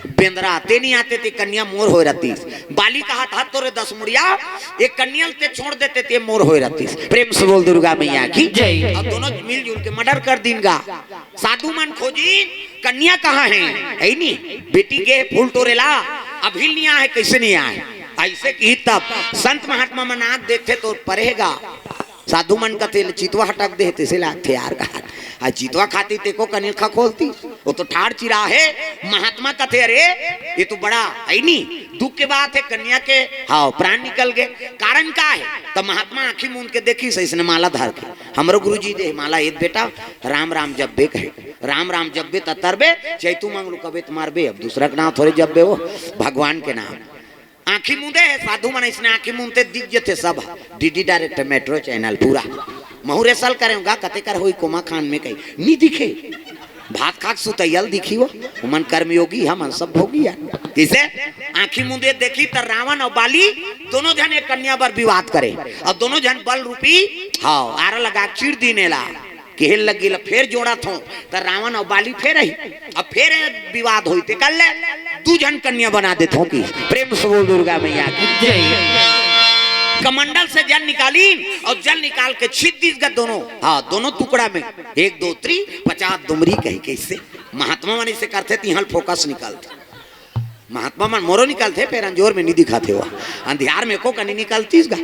बेंदरा, ते नहीं आते ते कन्या मोर होए रहतीस। बाली कहा था तोरे दस मुड़िया, एक कन्या ल ते छोड़ देते ते मोर होए रहतीस। प्रेम से बोल दुर्गा मैया की। जय। अब दोनों मिलजुल के मर्डर कर दिन गा। साधु मन खोजी कन्या कहाँ है, है नी? बेटी के फूल टोरे ला, अभी नहीं आए, कैसे नहीं आए? ऐसे की तब संत महात्मा मन आँख देखते तो परेगा। साधु मन कथे, "ले चितवा हटक दे, तेसे लागथे यार," कहा। आ चितवा खाती ते को कनिल खखोलती, वो तो ठाड़ चिरा है। महात्मा कथे, "अरे, ये तो बड़ा है नी, दुख के बात है, कन्या के, हाँ, प्राण निकल गए, कारण का है?" तो महात्मा आँखी मूंद के देखी, सही इसने माला धार के, "हमरो गुरुजी दे माला, ये बेटा, राम राम जब्बे कहे, राम राम जब्बे ततरबे, चैतू मंगलू कबे त मरबे, अब दूसरा के नाम थोड़े जब्बे हो, भगवान के नाम।" आँखी मूंदे हे साधु मन, इसने आँखी मूंदते दिख जथे सब। डीडी डायरेक्ट मेट्रो चैनल पूरा। महू रेसल करे गा, कते कर होई कोमा खान में कही। नी दिखे। भात खाक सुतैयल दिखी वो। उमन कर्मयोगी, हमन सब भोगी यार। किसे? आँखी मूंदे देखी त रावण अउ बाली दोनों झन एक कन्या बर विवाद करे। अउ दोनों झन बल रूपी, हाँ, आरा लगा चीर दीन एला। केहे लगी ल फेर जोड़त हों, त रावण अउ बाली फेर आही। अब फेर विवाद होई, ते कर ले, दू झन कन्या बना देत हों कि। प्रेम से बोल दुर्गा मैया की। जय। कमंडल से जल निकाली अउ जल निकाल के छीट दीस गा दोनों। हाँ, दोनों टुकड़ा में, एक दो त्री, पचास दुमरी कही कैसे। महात्मा मन इसे करथे, तिहां फोकस निकालथे। महात्मा मन मोरो निकालथे, फेर अंजोर में नहीं दिखाथे वो। अंधियार में एको कनी निकलतीस गा।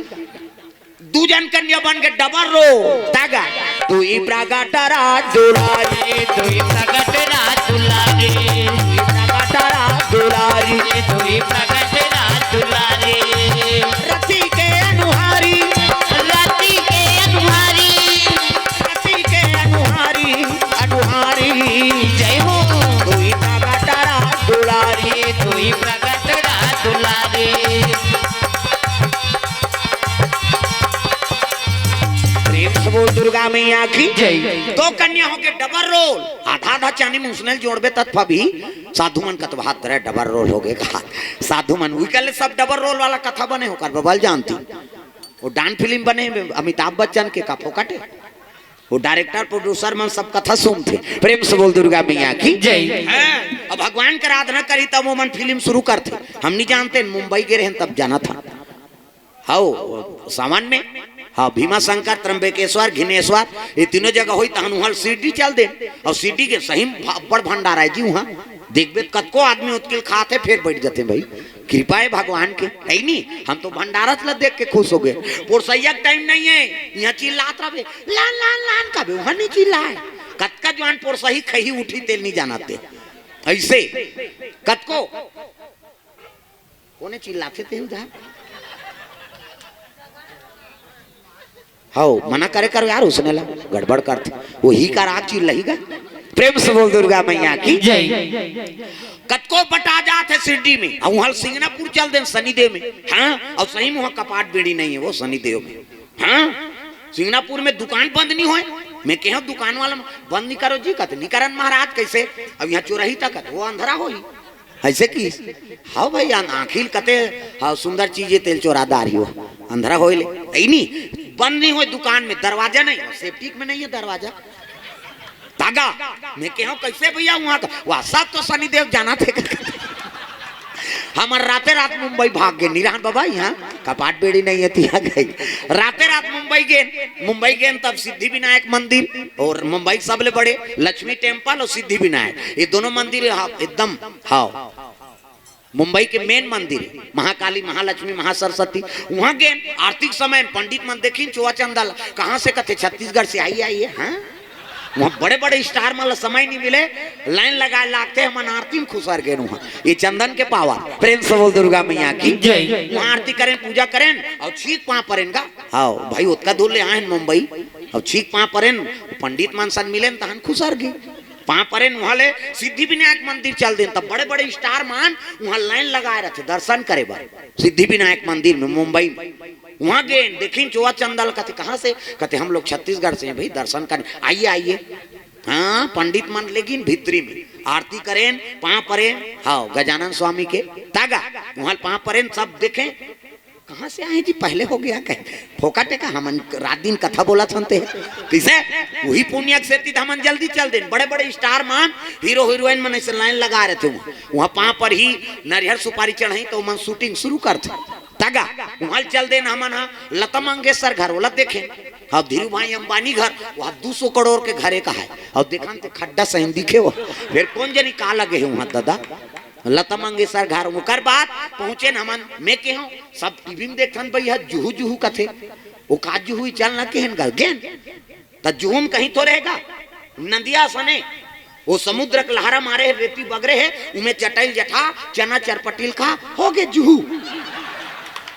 दू झन कन्या बन के डबल रो, तागा। दुई प्रगट राज दुलारी, दुई प्रगट राज दुलारी, दुई प्रगट राज दुलारी, दुई प्रगट राज दुलारी। रति के अनुहारी, रति के अनुहारी, रति के अनुहारी, अनुहारी। जय हो। दुई प्रगट राज दुलारी, दुई प्रगट राज दुलारी। प्रेम से बोल दुर्गा मैया की। जय। दो कन्या होके डबल रोल, आधा आधा चानी मुसनेल जोड़बे तत फबी। साधु मन कतबहात रहे डबल रोल हो गए कहा। साधु मन उही कहले सब डबल रोल वाला कथा बने होकर बबल जानती। वो डान फिल्म बने अमिताभ बच्चन के का फोकटे। वो डायरेक्टर प्रोड्यूसर मन सब कथा सुनथे। प्रेम से बोल दुर्गा मैया की जय। हाँ, अब भगवान के आराधना करी तब वो मन फिल्म शुरू करथे। हम नहीं जानते, मुंबई गे रहेन तब जाना था। हव, सावन में। हाँ, भीमा शंकर, त्र्यंबकेश्वर, घिनेश्वर, ये तीनों जगह होई तहन उहाँ सीडी चल दे। और सीडी के सही में भा-, बड़ भंडारा है जी उहाँ। देखबे त कतको आदमी उतकिल खात है, फिर बैठ जाते हैं भाई। कृपा है भगवान के, है नी? हम तो भंडारा ला देख के खुश हो गए। पोरसैया के टाइम नहीं है, यहाँ चिल्लात रहबे, "लान, लान, लान," कहबे, वहाँ नहीं चिल्लाए। कतका जवान पोरसही खही उठी तेल नहीं जानते। ऐसे कतको कोने चिल्लाथे ते उधर? हव, मना करे करो यार, उसने ला गड़बड़ करथे। वही का राग चिल्लाही गा। प्रेम से बोल दुर्गा मैया की जय। कतको बटा जात है शिरडी में, और वहाँ सिंगनापुर चल देन शनिदेव में। हाँ, और सही में वहाँ कपाट बेड़ी नहीं है वो शनिदेव में। हाँ, सिंगनापुर में दुकान बंद नहीं होए। मैं कहा दुकान वाला बंद नहीं करो जी, कत नहीं करन महाराज, कैसे? अब यहाँ चोरही तक वो अंधरा होई। ऐसे की? हाँ भाई, आं-, आँखिल कते, हाँ, सुंदर चीजें तेल चोरादार ही हो, अंधरा होइले। ऐ नहीं, बंद नहीं होए दुकान में, दरवाजा नहीं हो, सेप्टिक में नहीं है दरवाजा। तागा, मैं कहा कैसे भैया वहाँ का, वह सब तो शनिदेव जाना थे। हमर राते रात मुंबई भाग गए, निरान बाबा यहाँ कपाट बेड़ी नहीं है, तिया गई। राते रात मुंबई गेन, मुंबई गेन तब सिद्धि विनायक मंदिर और मुंबई सबले बड़े लक्ष्मी टेम्पल और सिद्धि विनायक, ये दोनों मंदिर हा-, एकदम, हाँ, मुंबई के मेन मंदिर है, महाकाली, महालक्ष्मी, महासरस्वती। वहाँ गेन आरती के समय पंडित मन देखिन चोवा चंदा ला, कहाँ से कथे, छत्तीसगढ़ से आई, आई है, हाँ? वहाँ बड़े बड़े स्टार मन ला समय नहीं मिले, लाइन लगाए लागथे, हमन आरती में खुसर गेन वहाँ। ये चंदन के पावर। प्रेम से बोल दुर्गा मैया की जय। वहाँ आरती करेन, पूजा करेन और छीक पाँव परेन गा। हाँ भाई, ओतका दूर ले आएन मुंबई, अब छीक पाँव परेन, पंडित मन सन मिलेन, तहन खुसर गे। पाँव परेन, वहाँ ले सिद्धि विनायक मंदिर चल देन, तब बड़े बड़े स्टार मन वहाँ लाइन लगाए रहथे दर्शन करे बर। सिद्धि विनायक मंदिर में मुंबई में वहाँ गेन, देखिन चोवा चंदा ला, कथे, "कहाँ से?" कथे, "हम लोग छत्तीसगढ़ से हैं भाई, दर्शन करने।" "आइए, आइए।" हाँ, पंडित मन लेगिन भीतरी में आरती करेन, पाँव परेन, हाँ, गजानन स्वामी के। तागा, वहाँ पाँव परेन, सब देखें, "कहाँ से आए जी, पहले हो गया कहे, फोकट है का, हमन रात दिन कथा बोलत हन ते।" कैसे? वही पुण्य के सेती त हमन जल्दी चल देन। बड़े बड़े स्टार मन, हीरो हीरोइन मन ऐसे लाइन लगा रहथे वहाँ। वहाँ पाँव परही, नरियर सुपारी चढ़ही, तो मन शूटिंग शुरू करथे। तागा, वहाँ चल देन हमन हा, लता मंगेशकर घर, ओला देखेन। अब धीरू भाई अंबानी घर, वहाँ दू सौ करोड़ के घरे का है। अब देखन ते खड्डा सही दिखे हो। फिर कौन जनी का लगे है वहाँ दादा? लता मंगेशकर घर, ओकर बाद पहुँचेन हमन, मैं कहेंव, सब टीवी में देखथन भैया, जुहू जुहू कथे। ओ का जुहू, चल ना केहेन गा, गेन। त जुहू में कहीं थोरे हे गा, नदिया सने, वो समुद्र के लहरा मारे हे, रेती बगरे हे, उमे चटइल जठा, चना चरपटिल खा, हो गे जुहू।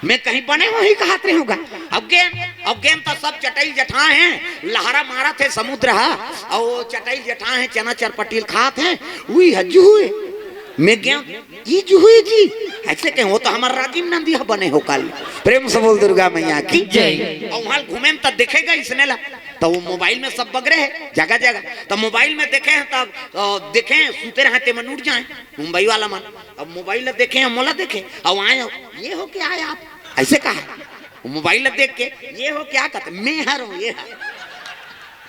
मैं कहीं बने वही कहत रहे हूँ गा। अब गेन, अब गेन त सब चटइल जठा हे, लहरा मारत हे समुद्र हा, अउ वो चटइल जठा हे, चना चरपटिल खात हे, उही ह जुहू हे। मैं गेन, "ई जुहू हे जी?" ऐसे कहे, "वो तो हमर राजिम नंदी ह बने हो काली।" प्रेम से बोल दुर्गा मैया की जय। अउ वहाँ घूमे में त देखे गा इसने ला, त वो मोबाइल में सब बगरे हे जगह जगह, त मोबाइल में देखे हे, तब, अ, देखे हे, सुते रहे ते मन उठ जाए मुंबई वाला मन। अब मोबाइल ला देखे हे, मोला देखे, अब आए हो, "ये हो क्या है आप?" ऐसे कहा। वो मोबाइल ला देख के, "ये हो क्या?" कहते, "मैं हर हूँ, ये हर।"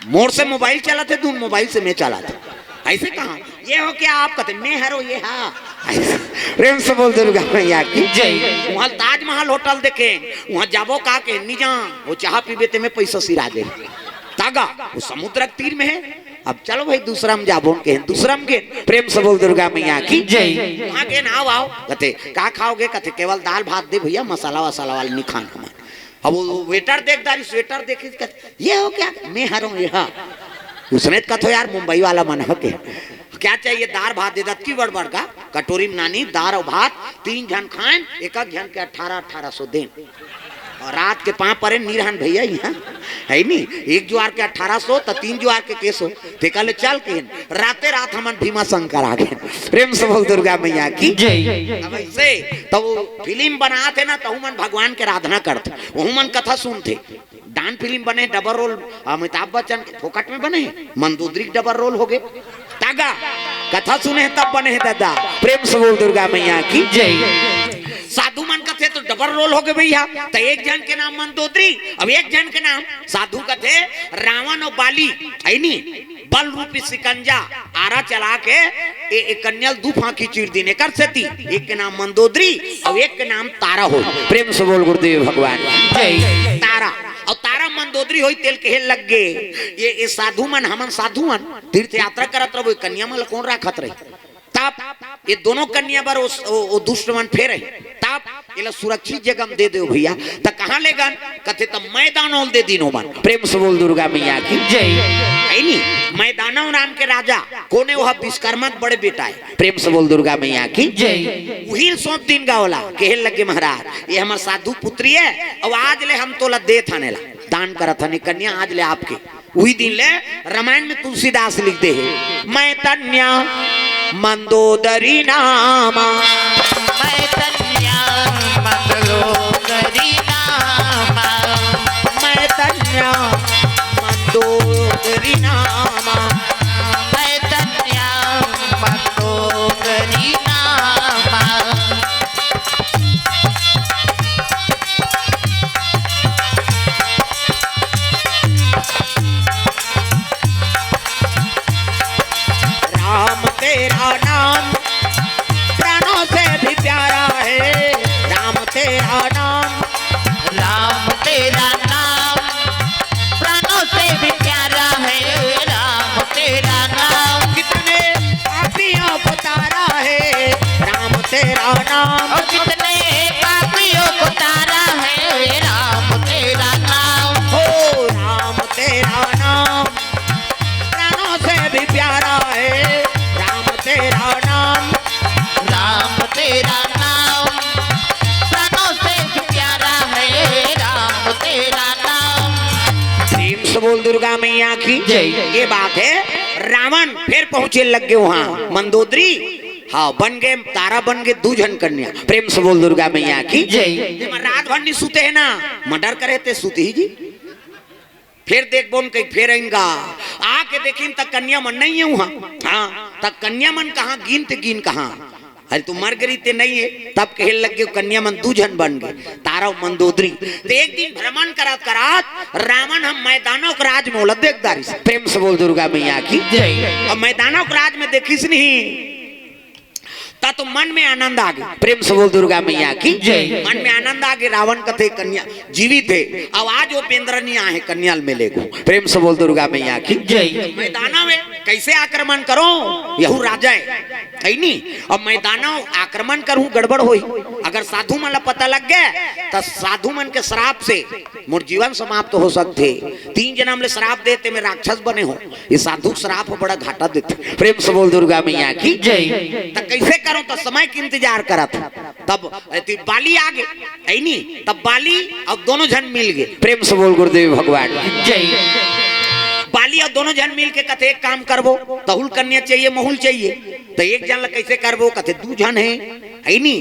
मोर से मोबाइल चलाथे, दून मोबाइल से मैं चलाथे। ऐसे कहा, "ये हो क्या आप?" कहते, "मैं हरो, ये हा।" ऐसे। प्रेम से बोल दुर्गा मैया की जय। वहाँ ताजमहल होटल देखे, वहाँ जाबो का के, "निजाम, वो चाह पीबे ते में पैसा सिरा दे।" तागा, वो समुद्र के तीर में है। अब चलो भाई, दूसरा में जाबो के, दूसरा में के। प्रेम से बोल दुर्गा मैया की जय। वहाँ के ना आओ, आओ। कहते, "का खाओगे?" कहते, "केवल दाल भात दे भैया, मसाला वसाला वाला नहीं खाना हमारे।" अब वो वेटर देख दारी, स्वेटर देखे, कहते, "ये हो क्या?" "मैं हरो, ये हा।" उसने तो कथो यार, मुंबई वाला मन हो के, "क्या चाहिए?" "दार भात दे दत की बड़ बड़का कटोरी में नानी दार और भात, तीन झन खाएन, एक एक झन के अठारह अठारह सौ देन।" और रात के पाँव परेन, निरहन भैया यहाँ, है नी, एक जुआर के अठारह सौ, त तीन जुआर के केसो, तेकर ले चल के राते रात हमन भीमा शंकर आ गए। प्रेम से बोल दुर्गा मैया की जय। अब ऐसे तो वो फिल्म बनात हे ना, तहू मन भगवान के आराधना करथे, वहू मन कथा सुनथे। डांस फिल्म बने, डबल रोल, अमिताभ बच्चन के फोकट में बने, मंदोदरी के डबल रोल हो गए। तागा, कथा सुने तब बने हे दादा। प्रेम से बोल दुर्गा मैया की जय। साधु मन कथे, तो डबल रोल हो गए भैया। तो एक झन के नाम मंदोदरी, अब एक झन के नाम साधु कथे। रावण अउ बाली, है नी, बल रूपी शिकंजा आरा चला के ए, ए कन्या ल दू फांकी चीर दिन। एकर सेती एक के नाम मंदोदरी अउ एक के नाम तारा हो। प्रेम से बोल गुरुदेव भगवान। जय। तारा, अउ तारा मंदोदरी होई तेल कहे लग गे, ये, ये साधु मन, हमन साधु मन तीर्थ यात्रा करत रहो, ये कन्या मन ल कौन राखत रही? तब ये दोनों कन्या बर ओ, ओ, ओ दुष्ट मन फेर है। तब एला सुरक्षित जगह में दे दो भैया। त कहाँ ले गन? कथे त मैदानों दे दिनो मन। प्रेम से बोल दुर्गा मैया की। जय। है नी, मैदानों नाम के राजा कोने, वह विश्वकर्मा के बड़े बेटा है। प्रेम से बोल दुर्गा मैया की। जय। उही ल सौंप दिन गा ओला, कहे लगे महाराज, ये हमर साधु पुत्री है, अब आज ले हम तोला दे थाने ला, दान करत हन, कन्या आज ले आपके। उही दिन ले रामायण में तुलसीदास लिख दे हे, मैं तन्या मंदोदरी नामा। मैं तन्या मंदोदरी नामा। मैं तन्या मंदोदरी नामा। मैं तन्या मंदोदरी नामा। राम तेरा नाम प्राणों से भी प्यारा है। राम तेरा नाम, राम तेरा नाम प्राणों से भी प्यारा है। राम तेरा नाम, कितने पापियों को तारा है राम तेरा नाम। और कितने पापियों को तारा है राम तेरा नाम। हो राम तेरा नाम प्राणों से भी प्यारा है राम तेरा नाम। राम तेरा नाम प्राणों से भी प्यारा है राम तेरा नाम। प्रेम से बोल दुर्गा मैया की। जय। ये बात है, रावण फिर पहुंचे लग गए वहां मंदोदरी। हाँ, बन गए, तारा बन गए दू झन कन्या। प्रेम से बोल दुर्गा मैया की। जय। जेमा रात भर नहीं सुते है ना, मर्डर करे ते सुते ही जी। फिर देख बोन कहीं फेर आइंगा, आके देखिन त कन्या मन नहीं है वहां। हाँ, त कन्या मन कहाँ, गिन ते गिन कहाँ। अरे तू मर गई ते नहीं है, तब कहे लग गए कन्या मन दू झन बन गए, तारा अउ मंदोदरी। तो एक दिन भ्रमण करात करात रावण हम मैदानों के राज में ओला देख डारिस। प्रेम से बोल दुर्गा मैया की। जय। अब मैदानों के राज में देखिस नहीं, ता तो मन में आनंद आ गए। प्रेम से बोल दुर्गा मैया की। जय। मन में आनंद आ गए। रावण कथे कन्या जीवित है, अब आज वो बेंदरा नहीं आए कन्या ल मिले गो। प्रेम से बोल दुर्गा मैया की। जय। मैदानों में कैसे आक्रमण करो, यहू राजा है, है नी? अब मैदानों आक्रमण करूं गड़बड़ होई, अगर साधु मन ला पता लग गए त साधु मन के श्राप से मोर जीवन समाप्त हो सकथे। तीन जन्म ले श्राप देते मैं राक्षस बने हो, ये साधु श्राप बड़ा घाटा देथे। प्रेम से बोल दुर्गा मैया की। जय। त कैसे करो, त समय के इंतजार करत। तब एती बाली आ गए, है नी? तब बाली अउ दोनों झन मिल गए। प्रेम से बोल गुरुदेव भगवान की। जय। बाली अउ दोनों झन मिल के कथे एक काम करबो, तहुल कन्या चाहिए, महुल चाहिए, त एक झन ला कैसे करबो? कथे दू झन है, है नी?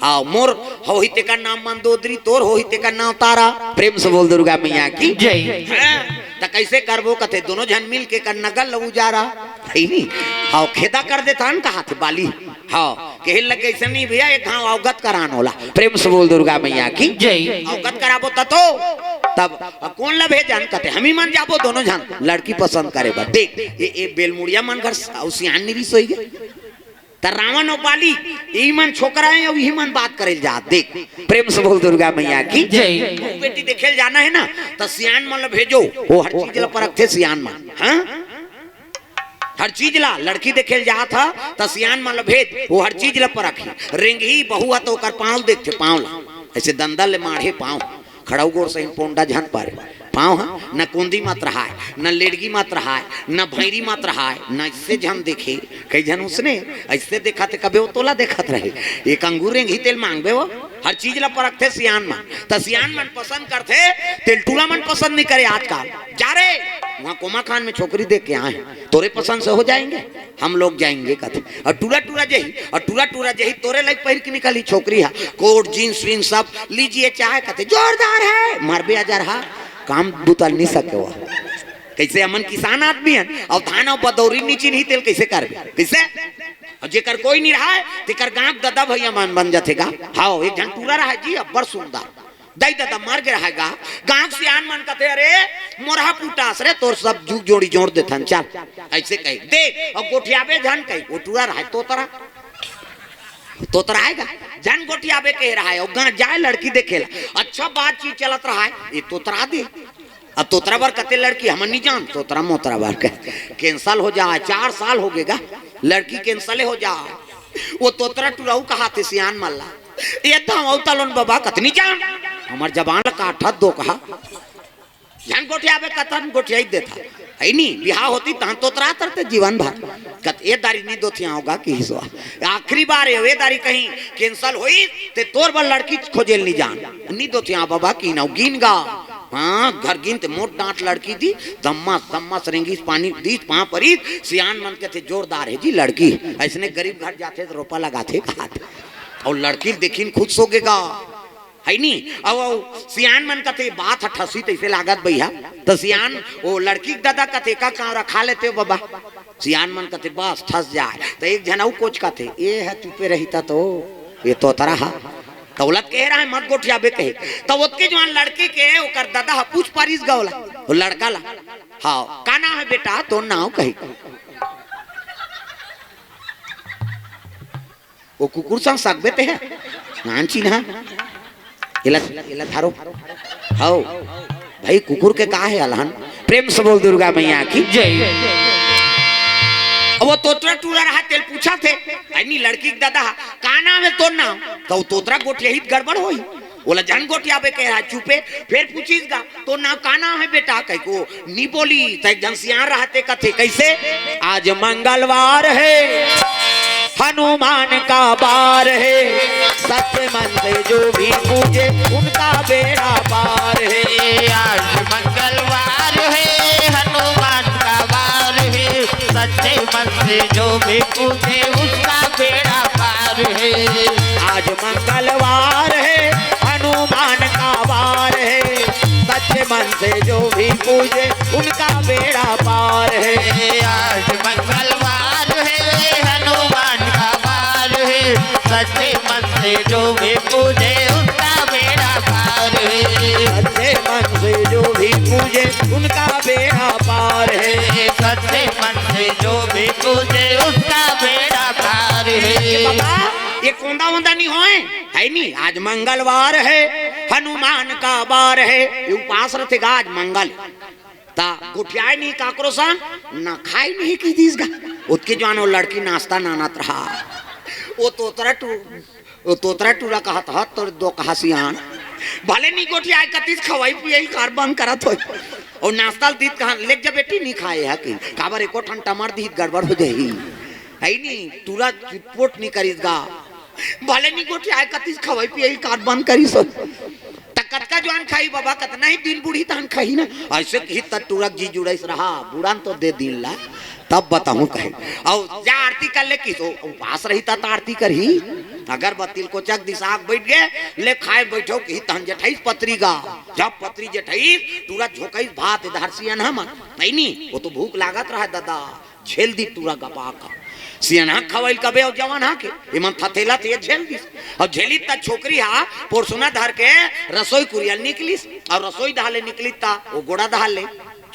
हाँ, मोर होही तेकर नाम मंदोदरी, तोर होही तेकर नाम तारा। प्रेम से बोल दुर्गा मैया की। जय। हाँ, त कैसे करबो? कथे दोनों झन मिल के कर नगर ल उजारा, है नी? हाँ, खेदा कर देथन कहाथे बाली। हाँ, कहे लगे ऐसा नहीं भैया, एक घाव अवगत करान ओला। प्रेम से बोल दुर्गा मैया की। जय। अवगत कराबो त तो, तब कौन ला भेजन? कथे हम ही मन जाबो दोनों झन लड़की पसंद करे बर। देख ये, ये बेलमुड़िया मन घर अउ सियान निरी सोई गए। त रावण अउ बाली, यही मन छोकरा है, अउ यही मन बात करे ल जात। देख, प्रेम से बोल दुर्गा मैया की। जय। बेटी देखे ल जाना है ना, त सियान मन ल भेजो, वो हर चीज ला परखथे सियान मन। हाँ, हर चीज ला, लड़की देखे ल जात ह, त सियान मन ल भेज, वो हर चीज ला परखही। रेंगही बहू ह त ओकर पाँव ल देखथे, पाँव ला, ऐसे दंदल ले माढ़े पाँव। खड़ाऊ गोड़ सही पोंडा झन पारे। पाँव ह न कोंदी मत रहाय, न लेडगी मत रहाय, न भैरी मत रहाय, न इससे झन देखे। कई झन उसने ऐसे देखा थे, कबे वो तोला देखत रहे। एक अंगूर रेंगही तेल मांगबे वो, हर चीज ला परखथे सियान मन। त सियान मन पसंद करथे, तेल टूला मन पसंद नहीं करे आजकल। जा रे, वहाँ कोमा खान में छोकरी देख के आए हैं, तोरे पसंद से हो जाएंगे। हम लोग जाएंगे कथे। अउ टूरा टूरा जही, अउ टूरा टूरा जही तोरे लाइक पहिर के निकली छोकरी हा, कोट, जींस, वींस सब लीजिए चाहे कथे, जोरदार है, मरबे अजरहा, काम बुता नहीं सके वो। कैसे हमन किसान आदमी हन, अउ धान अउ बदौरी नी चिन्ही तेल कैसे करबे? कैसे? अउ जेकर कोई नहीं रहय, तेकर गांव के ददा भैया मन बन जाथे गा। हाव, एक झन टूरा रहय जी, अब्बड़ सुंदर। दई ददा मर गे रहय गा। गांव के सियान मन कथे, "अरे, मोरहा पुटास रे, तोर सब जुग जोड़ी जोड़ देथन, चल।" अइसे कही, "दे, अउ गोठियाबे झन," कही, वो टूरा रहय तोतरा। तोतरा आय गा, "झन गोठियाबे," कहे रहय, अउ गांव जाय लड़की देखे ला। अच्छा बातचीत चलत रहय, ये तोतरा दे। अब तोतरा बर कथे लड़की, "हमन नहीं जान, तोतरा मोतरा बर के cancel हो जाय, चार साल हो गे गा, लड़की cancel हो जाय।" वो तोतरा टूरा कहथे सियान मन ला, "ये धांव तलोन बबा," कथे, "नहीं जान, हमर जबान ला काटत दोकहा, झन गोठियाबे," कथन गोठियाई देथन, हइ नी, बिहाव होतिस तहन तोतरा तरते जीवन भर। कथे, "ए दारी नहीं दोथियांव गा," किहिस वा, "आखिरी बार ए, ए दारी कहीं cancel होइस ते तोर बर लड़की खोजे ल नहीं जान, नहीं दोथियां बबा," किहिस न, गिन गा। हाँ, घर गिन ते मोट डांट लड़की दिस, धम्मस धम्मस रेंगिस, पानी दिस, पांव परिस। सियान मन कथे, "जोरदार हे जी लड़की, अइसने गरीब घर जाथे त रोपा लगाथे," कहाथे। अउ लड़की ल देखिन खुश हो गे गा, हइ नी? अउ, अउ सियान मन कथे, "बात ह ठसी तइसे लागत बइहा," त सियान ओ लड़की के ददा कथे, "का कांवरा खा लेते हो बबा?" सियान मन कथे, "बस ठस जाय।" त एक झन अउ कोचकाथे, "ए ह चुपे रहिता तो, ये तोतरा ह।" त ओला त कहे रहय, "मत गोठियाबे," कहे। त ओतके जुवान लड़की के ओकर ददा ह पूछ पारिस गा ओला, ओ लड़का ला, "हाव, का नांव हे बेटा तोर नांव?" कही। ओ कुकुर संग सकबे ते ह? नान चिन्हा। एला, एला धरो। हव। भाई कुकुर के का हे अलहन? प्रेम से बोल दुर्गा मैया की। जय। अब वो तोतरा टूरा रहय तेला पूछथे, अइनी लड़की के ददा ह, "का नांव हे तोर नांव?" त वो तोतरा गोठियाही त गड़बड़ होही। ओला झन गोठियाबे कहे रहय, चुपे। फेर पूछिस गा, "तोर नांव का नांव हे बेटा?" कहिके नी बोलिस। त एक झन सियान रहय ते कथे, कइसे? "आज मंगलवार हे, हनुमान का वार हे, सच्चे मन से जो भी पूजे, उनका बेड़ा पार हे।" आज मंगलवार हे, हनुमान का वार हे, सच्चे मन से जो भी पूजे, उसका बेड़ा पार हे। आज मंगलवार हे, हनुमान का वार हे, सच्चे मन से जो भी पूजे, उनका बेड़ा पार हे। आज मंगलवार हे, हनुमान का वार हे, सच्चे मन से जो भी पूजे, उसका बेड़ा पार हे। सच्चे मन से जो भी पूजे, उनका बेड़ा पार हे। सच्चे मन से जो भी पूजे, उसका बेड़ा पार हे। बाबा, ये कोंदा वोंदा नहीं होय, हइ नी? आज मंगलवार हे, हनुमान का वार हे। ये उपास रथे गा, आज मंगल। त गोठियाय नहीं काकरो संग, न खाय नहीं किहिस गा। ओतके जुवान वो लड़की नाश्ता नानत रहय। वो तोतरा टू-, वो तोतरा टूरा कहत, "हत तोर दोकहा सियान। भले नहीं गोठियाय कतिस, खवई पियई कार बंद करत होय।" अउ नाश्ता ल दीस त कहन, "लेग जा बेटी, नहीं खाय हे कि।" काबर एको ठन टमर दिही त गड़बड़ हो जाही। हइ नी, टूरा पोट नहीं करिस गा। भले नहीं गोठियाय कतिस, खवई पियई कार बंद करिस होय। त कतका जुवान खाही बबा, कतना ही दिन बूढ़ही तहन खाही ना। अइसे किहिस त टूरा के जी जुड़ाइस रहय, बूढ़न तो दे दिन ला, तब बताहूं कहे। अउ जा आरती कर ले किहिस, ओ उपास रहिस त आरती करही। अगरबत्ती ल कोचक दिस, आग बइठ गे, ले खाय बइठव किहिस तहन जेठाइस पतरी गा। जब पतरी जेठाइस, टूरा झोंकाइस भात, एदे हर सियनहा मन, हइ नी, ओ तो भूख लागत रहय ददा। झेल दिस टूरा गपाक। सियनहा खवई ल कबे अउ जवनहा के, एमन थथेलथे, ये झेल दिस। अउ झेलिस त छोकरी ह पोरसुना धर के रसोई कुरिया ल निकलिस, अउ रसोई डहर ले निकलिस त ओ गोड़ा डहर ले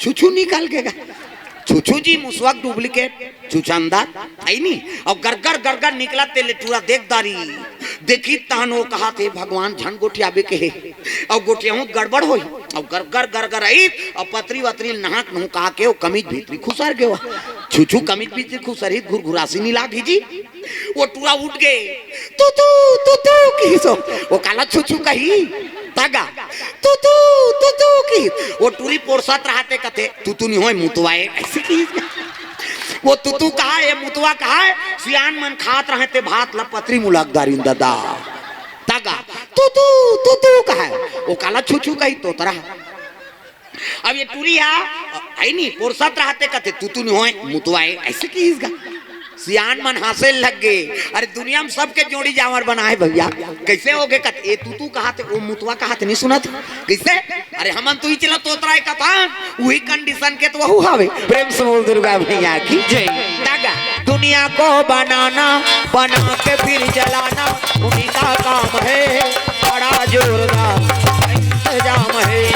छुछू निकल गे गा। छुछू जी मुसवा के duplicate, छुछंदर, हइ नी? अउ गरगर गरगर निकलत तेला टूरा देख डारिस। देखिस तहन ओ कहत, "हे भगवान, झन गोठियाबे कहे, अउ गोठियाहूं त गड़बड़ होही।" अउ गरगर गरगर आइस, अउ पतरी वतरी ल नहाक नुहका के ओ कमीज भीतरी खुसर गे। छुछू कमीज भीतरी खुसरही त घुरघुरासी नहीं लागही जी। ओ टूरा उठ गे, "तू तू, तू तू," किहिस ओ। ओ काला छुछू कही, त गा, "तू तू, तू तू," किहिस। ओ टूरी पोरसत रहय ते कथे, "तू तू नहीं होय, मुतवा ए," अइसे किहिस। ओ तू तू कहय, ए मुतवा कहय, सियान मन खात रहय ते भात ल पतरी मुलक डारिन ददा। त गा, "तू तू, तू तू," कहय। ओ काला छुछू कही, तोतरा। अब ये टूरी ह, हइ नी, पोरसत रहय ते कथे, "तू तू नहीं होय, मुतवा ए," अइसे किहिस गा। सियान मन हंसे लग गे। अरे दुनिया में सबके जोड़ी जांवर बनाय हे भइया, कइसे हो गे? कथे, "ए तू तू कहत हे, ओ मुतवा कहत हे, नहीं सुनत?" कइसे? अरे हमन तो इही चला तोतरा ए कथन, उही condition के तो वहू हवे। प्रेम से बोल दुर्गा मैया की जय। त गा, दुनिया को बनाना, बना के फिर जलाना, उन्हीं का काम है। बड़ा जोरदार इंतजाम है।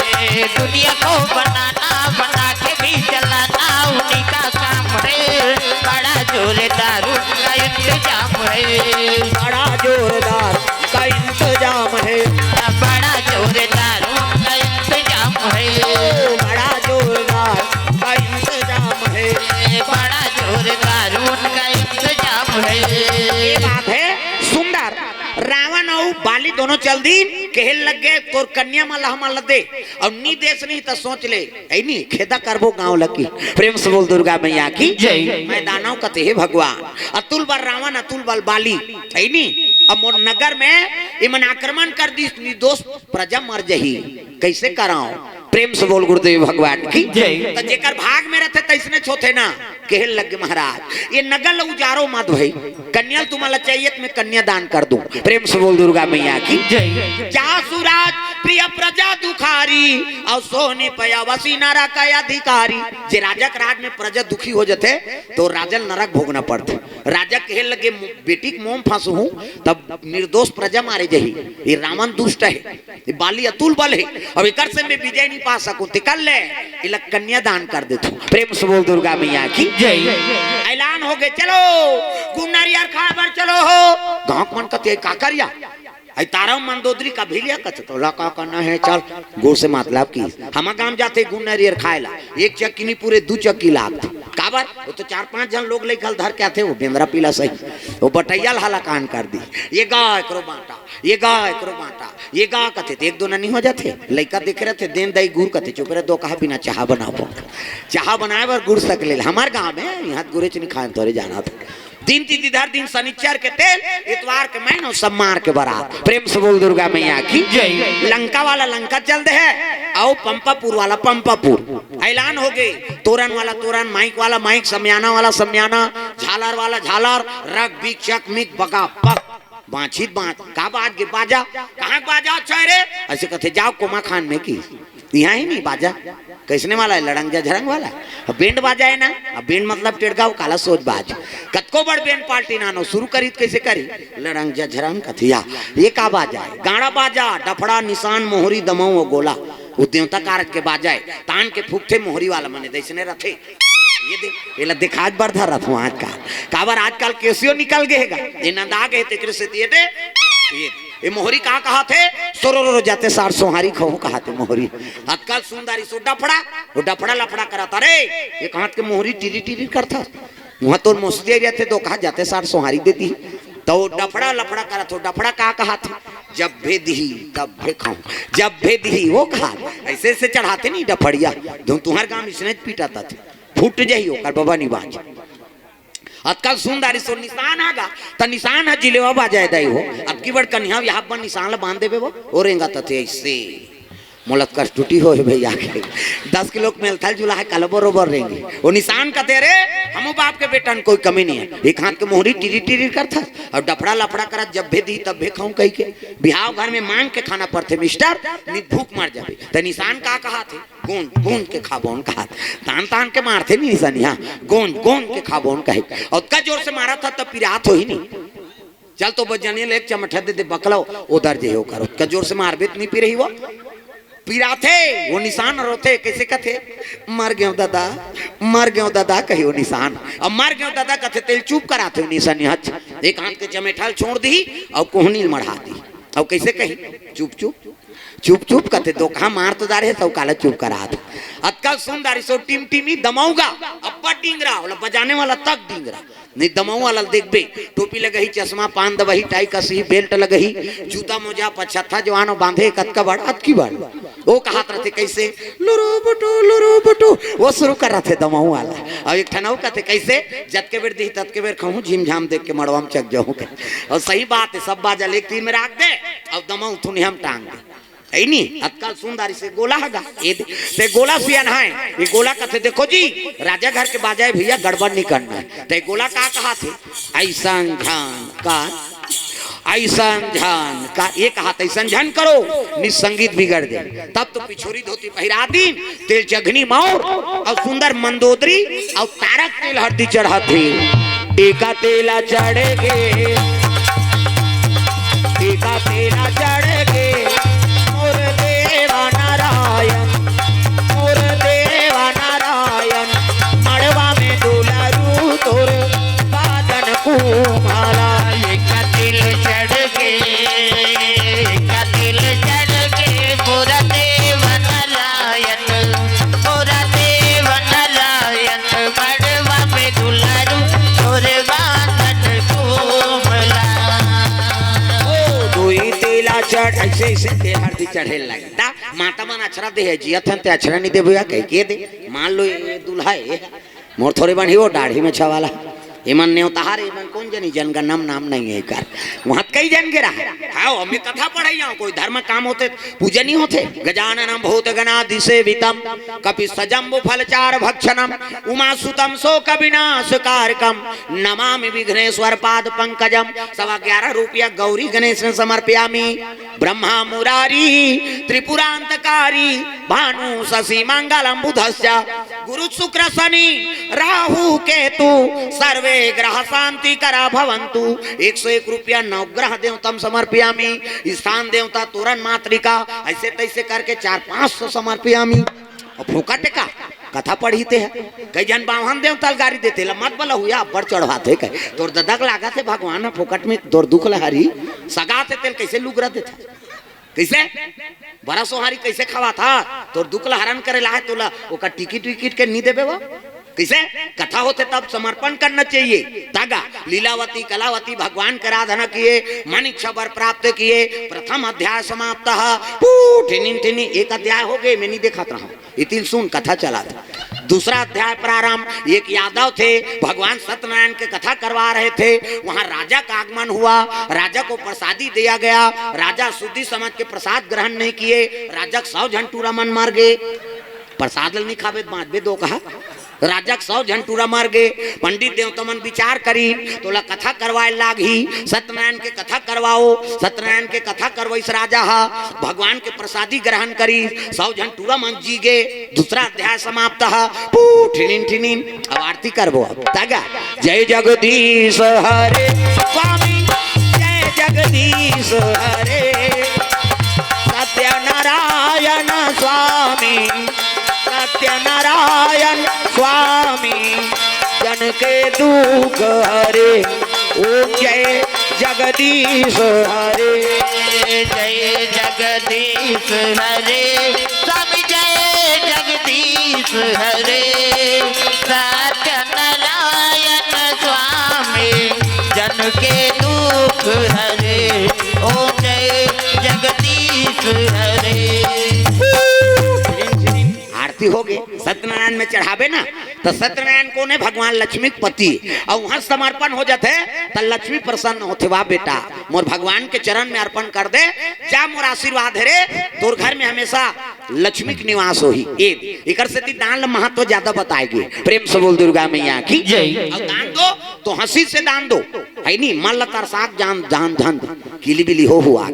दुनिया को बनाना, बना के भी जलाना, उन्हीं का काम है। बड़ा जोरदार उनका इंतजाम है। बड़ा जोरदार का इंतजाम है। बड़ा जोरदार उनका इंतजाम है। बड़ा जोरदार का इंतजाम है। बड़ा जोरदार उनका इंतजाम है। ये बात है सुंदर। रावण अउ बाली दोनों चल दीन, कहे लग गे, "तोर कन्या मन ला हमन ला दे, अउ नी देस नहीं त सोच ले, ऐ नी, खेदा करबो गांव लकी।" प्रेम से बोल दुर्गा मैया की जय। मैं दानव कते हे भगवान, अतुल बल रावण, अतुल बल बाली, ऐ नी। अब मोर नगर में इमन आक्रमण कर दीस, निर्दोष प्रजा मर जही, कैसे कराओ? प्रेम से बोल गुरुदेव भगवान की जय। त जेकर भाग में रहते तैसने होथे ना। कहे लग गे महाराज, ये नगर ल उजारो मत भई, कन्या ल तुमन ला चाहिए त मैं कन्या दान कर दूं। प्रेम से बोल दुर्गा मैया की जय। जा सुराज प्रिय प्रजा दुखारी, अउ सोनी पयावसी नरक अधिकारी। जे राजा के राज में प्रजा दुखी हो जथे, त राजा ल नरक भोगना पड़थे। राजा कहे लगे, "बेटी के मोम फांसहूं, तब निर्दोष प्रजा मारे जही।" ये रावण दुष्ट है, ये बाली अतुल बल है, अब एकर से मैं विजय नहीं पा सकूं, त कर ले, इला कन्या दान कर देथंव। प्रेम से बोल दुर्गा मैया की जय। ऐलान हो गे, "चलो गुड़ नरियर खाए बर चलो हो।" गांव के मन कथे, "का करिया? ऐ तारा मंदोदरी का भिलिया कथे।" "तोला का करना है, चल।" गुड़ से मतलब की हमर गांव जाथे गुड़ नरियर खाए ला, एक चक्की नहीं पूरे दू चक्की लागथे। काबर? वो तो चार पांच झन लोग लइका ल धर के आथे, वो बेंदरा पीला सही, वो बटैया ल हलाकान कर दी। ये गा एकरो बांटा, ये गा एकरो बांटा, ये गा कथे, त एक दो ननी हो जाथे। लइका देखे रहथे, देन दाई गुड़ कथे, "चुप रह, दो कहा बिना चाहा बनाबो।" चाहा बनाए बर गुड़ सकले ल। हमर गांव में इहां गुरेच नहीं खाए, तोरे जाना था। दिन तिथि धर दिन शनिचर के तेल, इतवार के मैन अउ सम्मार के बरात। प्रेम से बोल दुर्गा मैया की जय। लंका वाला लंका चल दे है, अउ पंपापुर वाला पंपापुर। ऐलान हो गे, तोरन वाला तोरन, माइक वाला माइक, समियाना वाला समियाना, झालर वाला झालर, रग बिक चक मिक बगा बक। बांछित बांच, का बाज गे बाजा, कहां के बाजा अच्छा है रे? अइसे कथे, "जाव कोमा खान में की, इहां ही नहीं बाजा।" कइसने वाला है? लड़ंग झझरंग वाला। अब बैंड बाजा है ना, अब बैंड मतलब टेड़गांव काला सोज बाज। कतको बड़ बैंड पार्टी नानो, शुरू करी त कइसे करी? लड़ंग झझरंग कथिया, ये का बाजा है? गाड़ा बाजा, डफड़ा, निसान, मोहरी, दमऊ अउ गोला। वो देवता कारज के बाजा है, तान के फूकथे मोहरी वाला मने, दइसने रथे। ये दे, एला दिखात बर धरत हूं आजकल। काबर आजकल केसियो निकल गे हे गा। ये नंदा गे हे तेकरे सेती ये दे। ये, ये मोहरी का कहाथे? सोरो रो जाते सार सोहारी खहूं कहाथे मोहरी। आजकल सुंदरी सो डफड़ा, वो डफड़ा लफड़ा करत, "अरे, ये कहां के मोहरी टिरी टिरी करथा?" उहां तोर मोसती एरिया थे तो कहा जाते सार सोहारी देती। तो वो डफड़ा लफड़ा करत हो, डफड़ा का कहाथे? "जब भे दिही, तब भे खाऊं, जब भे दिही", वो कहा। ऐसे ऐसे चढ़ाते नहीं डफड़िया, धुन तुहर गांव इसने पीटा थे। फूट जाही ओकर बबा निबाज। आजकल सुंदरी सो निशान आगा, त निशान ह जिलेवा बाजाए दाई हो। अब की बड़ कन्या यहाँ पर निशान ल बांध देबे वो, ओ रेंगा तथे ऐसे। मोला कस टूटी हो हे भैया के। दस किलो के मेलथल जुला है, कल बरोबर रेंगे। वो निशान कथे रे, हमू बाप के बेटन कोई कमी नहीं है। एक हाथ के मोहरी टिरी टिरी करथा, अउ डफड़ा लफड़ा करत, "जब भे दी तब भे खाऊं" कही के। बिहाव घर में मांग के खाना पड़थे मिस्टर, नहीं भूख मर जाबे। त निशान का कहाथे? "गूंज, गूंज के खाबोन" कहा। तान, तान के मारथे नहीं निसनिया, "गूंज, गूंज के खाबोन" कहे। अउ ओतका जोर से मारत ह, तब पिरात होही नहीं। चल तो बजनिया ले एक चमठा दे दे बकला, ओदर जे ओकर। ओतका जोर से मारबे त नहीं पिरही वो। पिराथे, वो निशान रोथे, कइसे कथे? "मर गेंव दादा, मर गेंव दादा" कही वो निशान। अब "मर गेंव दादा" कथे तेल चुप कराथे वो निशानिया। एक हाथ के चमेठा ल छोड़ दी, अउ कोहनी ल मढ़ा दी। अउ कइसे कही? "चुप, चुप।" चुप चुप कथे, दोकहा मार तो डारे हे, तउ काला चुप करात। अतका सुंदर सो टिमटिमी दमऊ गा, अब्बड़ डिंगरा, ओला बजाने वाला तक डिंगरा। नहीं दमऊ वाला देखबे, टोपी लगही, चश्मा, पान दबही, टाई कसही, बेल्ट लगही, जूता मोजा, पछत्था जवान ओ बांधे, कतका बड़, अतकी बड़। ओ कहत रथे कइसे, "लुरु बुटु, लुरु बुटु", ओ शुरू कर रथे दमऊ वाला। अउ एक ठन अउ कथे कइसे, "जतके बेर दिही, ततके बेर खाहूं, झिमझाम देख के मड़वा म चक जाहूं" कथे। अउ सही बात हे, सब बाजा ल एक तीर में राख दे, अउ दमऊ थुनिया म टांग दे। हे नी, अतका सुंदर से गोला हगा। ए दे, ते गोला सियान हे। ये गोला कथे, "देखो जी, राजा घर के बाजा हे भैया, गड़बड़ नहीं करना हे।" ते गोला का कहाथे? "अइसन झन का, अइसन झन का।" ये कहाथे, "अइसन झन करो, नहीं संगीत बिगड़ दे।" तब तो पिछोरी धोती पहिरा दीन, तेल चघनी मौर, अउ सुंदर मंदोदरी, अउ तारक तेल हरदी चढ़ाथे। टीका तेला चढ़ गे, टीका तेला चढ़ गे, मोर देवा नारायण, मोर देवा नारायण, मड़वा में दुलारू तोर बादन कुमाला। एक तिल चढ़ गे, एक तिल चढ़ गे, मोर देवा नारायण, मोर देवा नारायण, मड़वा में दुलारू तोर बादन कुमाला। ओ, दुई तेला चढ़, ऐसे, ऐसे तेल हरदी चढ़े लगे। ता माता मन अछरा दे हे, जियत हन ते अछरा नहीं देबो या कह के दे। मान लो ये दूल्हा हे, मोर थोरे बन ही वो दाढ़ी में छवाला। एमन नेवताहार, एमन कोन जनी, जनगणम नाम नहीं है एकर। वहाँ कई जन गे रहा। हाँ, हमें कथा पढ़ाई आओ, कोई धर्म काम होते, पूजा नहीं होते। गजाननम भूत गणादिसेवितम, कपि सजम्बु फलचार भक्षणम, उमा सुतम शोक विनाश कारकम, नमामि विघ्नेश्वर पाद पंकजम। सवा ग्यारह रुपया गौरी गणेश ने समर्पयामी। ब्रह्मा मुरारी त्रिपुरांतकारी, भानु शशि मंगलम बुधस्य, गुरु शुक्र शनि राहु केतु, सर्वे ग्रह शांति करा भवंतु। एक सौ एक रुपया नवग्रह देवतम समर्पयामी, स्थान देवता तोरन मातृका, ऐसे तैसे करके चार पाँच सौ समर्पयामी। और फोकट का कथा पढ़ी ते है, कई जन बावन देवता ल गारी देते ला, मत बोला हुआ, अब्बड़ चढ़वाते कहे, तोर ददक लागा थे भगवान ह फोकट में तोर दुख ल हरी, सगा थे तेल कैसे लुगरा देता, कैसे बरा सोहारी कैसे खवा था, तोर दुख ल हरण करे ला है तोला, ओकर टिकट विकट के नहीं देबे वो, कैसे? कथा होते तब समर्पण करना चाहिए। तागा लीलावती कलावती भगवान के आराधना किए, मन इच्छा वर प्राप्त किए। प्रथम अध्याय समाप्त। पू ठिनिन ठिनी, एक अध्याय हो गए, मैं नहीं देखत रहा। इतिन सुन कथा चला था। दूसरा अध्याय प्रारंभ। एक यादव थे, भगवान सत्यनारायण के कथा करवा रहे थे। वहां राजा का आगमन हुआ, राजा को प्रसादी दिया गया। राजा शुद्धि समझ के प्रसाद ग्रहण नहीं किए, राजा के सौ झन टूरा मन मर गए। प्रसाद ल नहीं खाबे त बांचबे दो कहा। राजा के सौ झन टूरा मर गे। पंडित देवता मन विचार करी, तोला कथा करवाए लागही, सत्यनारायण के कथा करवाओ। सत्यनारायण के कथा करवाइस राजा हा, भगवान के प्रसादी ग्रहण करी, सौ झन टूरा मन जी गे। दूसरा अध्याय समाप्त हा। पू ठिनिन ठिनिन। अब आरती करबो अब। तागा, जय जगदीश हरे स्वामी, जय जगदीश हरे। सत्यनारायण स्वामी, सत्यनारायण स्वामी, जन के दुख हरे। ओम जय जगदीश हरे। जय जगदीश हरे, स्वामी जय जगदीश हरे। सत्यनारायण स्वामी, जन के दुख हरे। ओम जय जगदीश हरे। आरती हो गई, सत्यनारायण में चढ़ाबे ना, तो सत्यनारायण कोन हे? भगवान लक्ष्मी के पति। और वहां समर्पण हो जाते, तो लक्ष्मी प्रसन्न होते, वाह बेटा, मोर भगवान के चरण में अर्पण कर दे, जा मोर आशीर्वाद हे रे, तोर घर में हमेशा लक्ष्मी के निवास होही। ए, एकर सेती दान ल महत्व ज्यादा बताए गे। प्रेम से बोल दुर्गा मैया की जय। और दान दो तो हंसी से दान दो, है नी? मन ल तरसात जान, जान धन, किली बिली हो हुआ।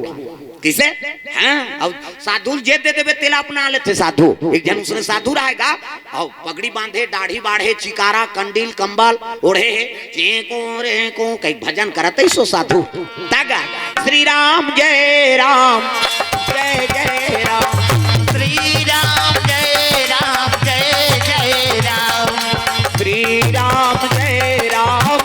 किसे? हाँ, अब साधु ल जे दे देबे, तेला अपना लेथे साधु। एक जन उसने साधु रहेगा, और पगड़ी बांधे, दाढ़ी बाढ़े, चिकारा, कंडील, कंबल ओढ़े हे, चेंको रेंको, कई भजन करत ही सो साधु। तग श्री राम जय राम, जय जय राम। श्री राम जय राम, जय जय राम। श्री राम जय राम,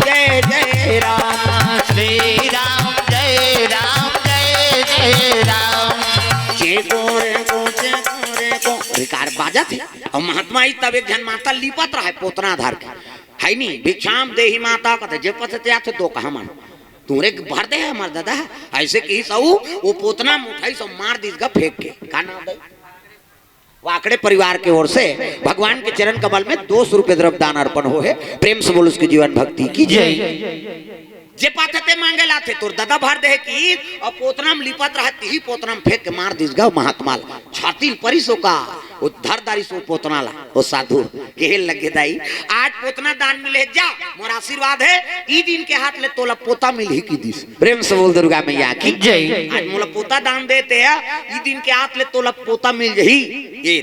जय जय राम। श्री राम जय राम, जय जय राम। चेंको रेंको, चेंको रेंको। रिकार बाजत हे। अउ महात्मा ही तब एक झन माता लिपत रहे पोतना धर के। है नी, भिक्षाम देही माता कथे, जे पथे ते आथे दो कहा मन। तुरे भर दे हे हमर दादा। ऐसे कही सऊ, वो पोतना म उठाइस अउ मार दिस गा फेंक के। का नाम दे? वाकड़े परिवार के ओर से भगवान के चरण कमल में दो सौ रुपये द्रव्य दान अर्पण हो हे। प्रेम से बोल उसकी जीवन भक्ति की जय। जे पाथे ते मांगे लाथे, तोर दादा भर दे हे कि, अउ पोतना म लिपत रहे, तिही पोतना म फेंक के मार दिस गा महात्मा ल। छाती ल परिस ओका, वो धर दारिस वो पोतना ला, वो साधु। कहे लगे दाई, आज पोतना दान मिले हे, जा, मोर आशीर्वाद हे, ई दिन के हाथ ले तोला पोता मिलही कि दिस। प्रेम से बोल दुर्गा मैया की जय। आज मोला पोता दान देते हे, ई दिन के हाथ ले तोला पोता मिल जही। ये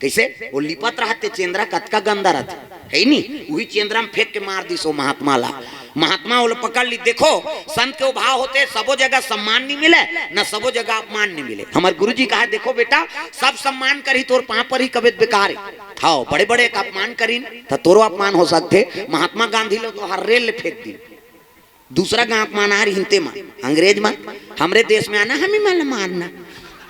कइसे? वो लिपत रहत हे चेंदरा, कतका गंदा रहत हे, हे नी? उही चेंदरा में फेंक के मार दिस ओ महात्मा ला। महात्मा ओला पकड़ ली। देखो, संत के ओ भाव होथे, सबो जगह सम्मान नी मिले, न सबो जगह अपमान नी मिले। हमर गुरुजी कहा, देखो बेटा, सब सम्मान करही, तोर पाँव परही कबे त बेकार हे। हव, बड़े-बड़े के अपमान करिन, त तोरो अपमान हो सकथे। महात्मा गांधी लो तो हर रेल ले फेंक दिन। दूसरा गांव के मन आ रहिन ते मन, अंग्रेज मन, हमरे देश में आना, हमी मन ल मारना।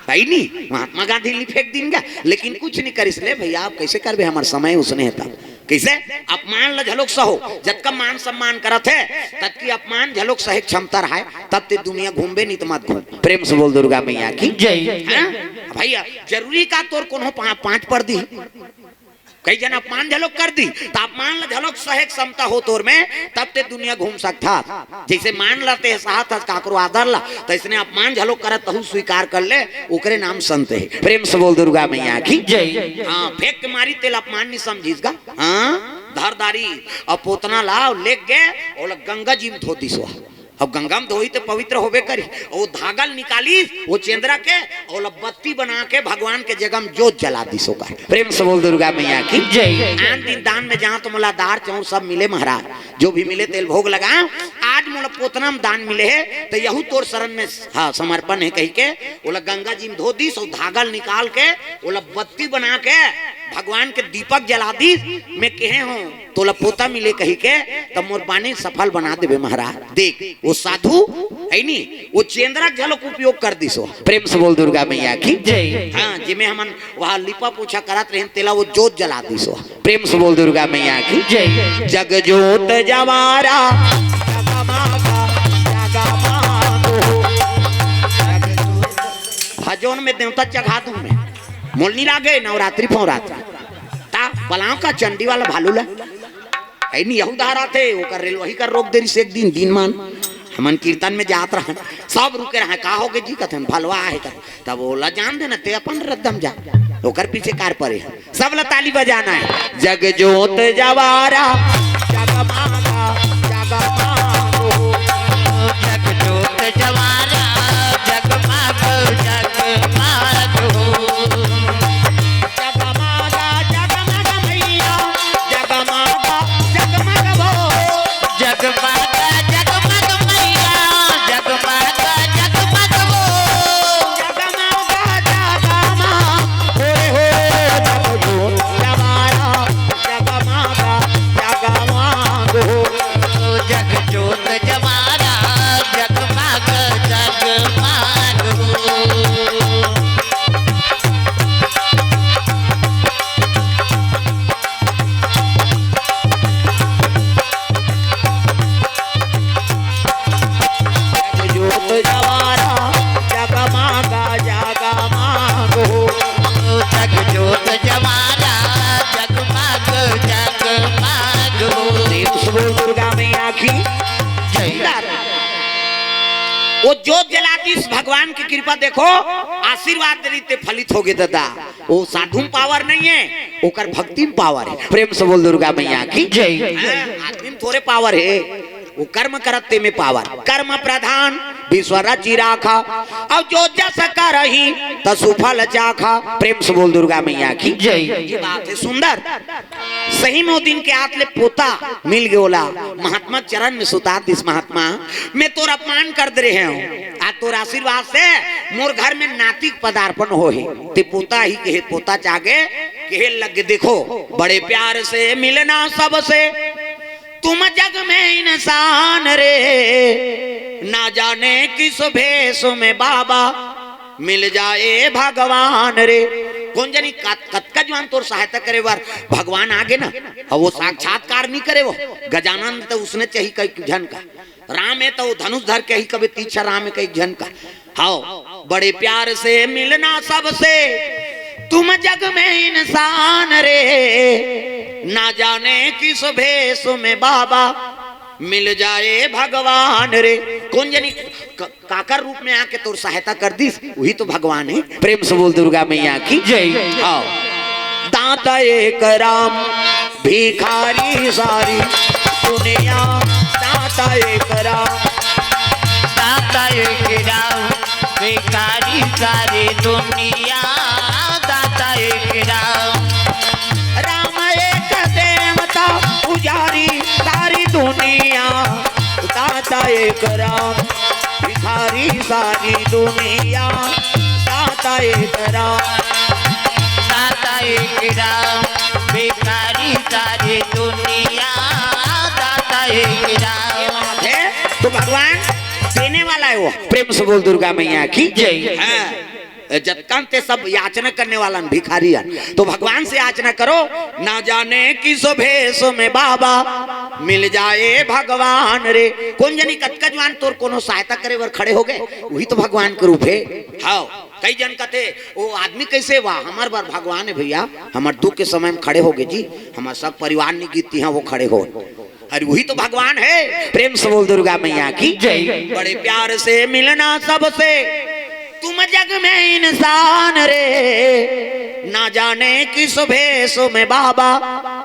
हे नी, महात्मा गांधी ल फेंक दिन गा, लेकिन कुछ नी करिस। ले भइया, अब कइसे करबे, हमर समय उसने हे तब। कइसे? अपमान ल झलोक सहो, जतका मान सम्मान करत हे, ततकी अपमान झलोक सहे के क्षमता रहय, तब ते दुनिया घूमबे, नी त मत घूम। प्रेम से बोल दुर्गा मैया की। जय। हैं? भइया, जरूरी का तोर कोनो पा-, पाँच पर दी? कई जन अपमान झलोक कर दी, त अपमान ल झलोक सहे के क्षमता हो तोर में, तब ते दुनिया घूम सकथा। जइसे मान ल ते सहत हस काकरो आदर ला, त अइसने अपमान झलोक करत तहू स्वीकार कर ले, ओकरे नाम संत हे। प्रेम से बोल दुर्गा मैया की। जय। हाँ, फेंक के मारी तेला अपमान नी समझिस गा। हाँ, धर दारी, अब पोतना ला, लेग गे, ओला गंगा जी में धो दिस ओ। अब गंगा में धोही त पवित्र होबे करही। ओ धागा ल निकालिस, ओ चेंदरा के, ओला बत्ती बना के भगवान के जगह में जोत जला दिस ओकर। प्रेम से बोल दुर्गा मैया की। जय। आन दिन दान में जांव त मोला दार चाउर सब मिले महाराज, जो भी मिले तेल भोग लगांव। आज मोला पोतना में दान मिले हे, त यहू तोर शरण में, हाँ, समर्पण हे कहिके ओला गंगा जी में धो दिस, ओ धागा ल निकाल के ओला बत्ती बना के भगवान के दीपक जला दिस। मैं कहे हों तोला पोता मिले कहिके, त मोर बानी सफल बना देबे महाराज। देख, ओ साधु हे नी, ओ चेंदरा के झलोक उपयोग कर दिस ओ। प्रेम से बोल दुर्गा मैया की। जय। हाँ, जेमे हमन वहाँ लिपा पोछा करत रहेन, तेला ओ जोत जला दिस ओ। प्रेम से बोल दुर्गा मैया की। जय। जग जोत जवारा, जगमागा, जगमागो। भजन में देवता चघा दूं मैं, मोल नी लागे नवरात्रि फवरात्रि। त बलांव का चंडी वाला भालू ला। हे नी, यहू डहर आथे, ओकर रेल वही कर रोक दे रिस एक दिन, दिन मान। हमन कीर्तन में जात रहन, सब रुके रहन, "का होगे जी?" कथन, "भलवा आहे," कथन। तब ओला जान देना, ते अपन रद्दम जा, ओकर पीछे कार परे हे। सब ला ताली बजाना हे। जग जोत जवारा, जगमागा, जगमागो। जग जोत जवारा, जगमाग, जगमागो। जगमागा जगमग मैया, जगमागा जगमग वो। जगमागा जगमग मैया, जगमागा जगमग वो। जगमागा जगमग, होरे हो जगमग जवारा, जगमागा जगमग हो। जग जोत जवारा, जगमाग जगमाग हो। जोत जवारा जगमागा जगमाग हो। जग जोत जवारा जगमाग जगमाग हो। प्रेम से बोल दुर्गा मैया की। जय। ओ जोत जला दिस, भगवान की कृपा देखो, आशीर्वाद दे रिस ते फलित होगे दादा। ओ साधु में पावर नहीं हे, ओकर भक्ति में पावर हे। प्रेम से बोल दुर्गा मैया की। जय। हाँ, आदमी में थोरे पावर हे, ओ कर्म करत ते में पावर। कर्म प्रधान विश्व रचि राखा, अउ जो जस करही तसु फल चाखा। प्रेम से बोल दुर्गा मैया की। जय। ये बात हे सुंदर। सही में ओ दिन के आत ले पोता मिल गे ओला, महात्मा चरण में सुता दिस, "महात्मा, मैं तोर अपमान कर दे रहे हूँ, आज तोर आशीर्वाद से मोर घर में नाती के पदार्पण होही।" ते पोता ही कहे, पोता चागे, कहे लग, "देखो, बड़े प्यार से मिलना सबसे, तुम जग में इंसान रे, ना जाने किस भेष में बाबा मिल जाए भगवान रे।" कोन जनी कत-, कतका जुवान तोर सहायता करे बर भगवान आगे ना, अउ ओ साक्षात्कार नी करे, ओ गजानन त उसने चाही कई झन का, राम हे त ओ धनुष धर के ही कबे तीछा राम हे कई झन का। हव, बड़े प्यार से मिलना सबसे, तुम जग में इंसान रे, ना जाने किस भेष में बाबा मिल जाए भगवान रे। कोन जनी क-, काकर रूप में आके तोर सहायता कर दिस, उही तो भगवान हे। प्रेम से बोल दुर्गा मैया की। जय। हव। दाता एक राम, भिखारी सारी दुनिया, दाता एक राम। दाता एक राम, भिखारी सारी दुनिया, दाता एक राम। पुजारी सारी दुनिया, दाता एक राम। भिखारी सारी दुनिया, दाता एक राम। दाता एक राम। भिखारी सारी दुनिया, दाता एक राम। है तो भगवान देने वाला है वो। प्रेम से बोल दुर्गा मैया की जय। हाँ। जतकन ते सब याचना करने वाला न, भिखारी हन। तो भगवान से याचना करो, ना जाने किस भेष में बाबा मिल जाए भगवान रे। कोन जनी कतका जुवान तोर कोनो सहायता करे बर खड़े हो गए, वही तो भगवान के रूप है। हाँ, कई जन कथे, "वो आदमी कैसे वा?" हमर बर भगवान है भैया, हमर दुख के समय में खड़े हो गए जी, हमर सब परिवार निगीती हैं, वो खड़े हो। अरे वही तो भगवान है। प्रेम से बोल दुर्गा मैया की जय। बड़े प्यार से मिलना सबसे, तुम जग में इंसान रे, ना जाने किस भेष में बाबा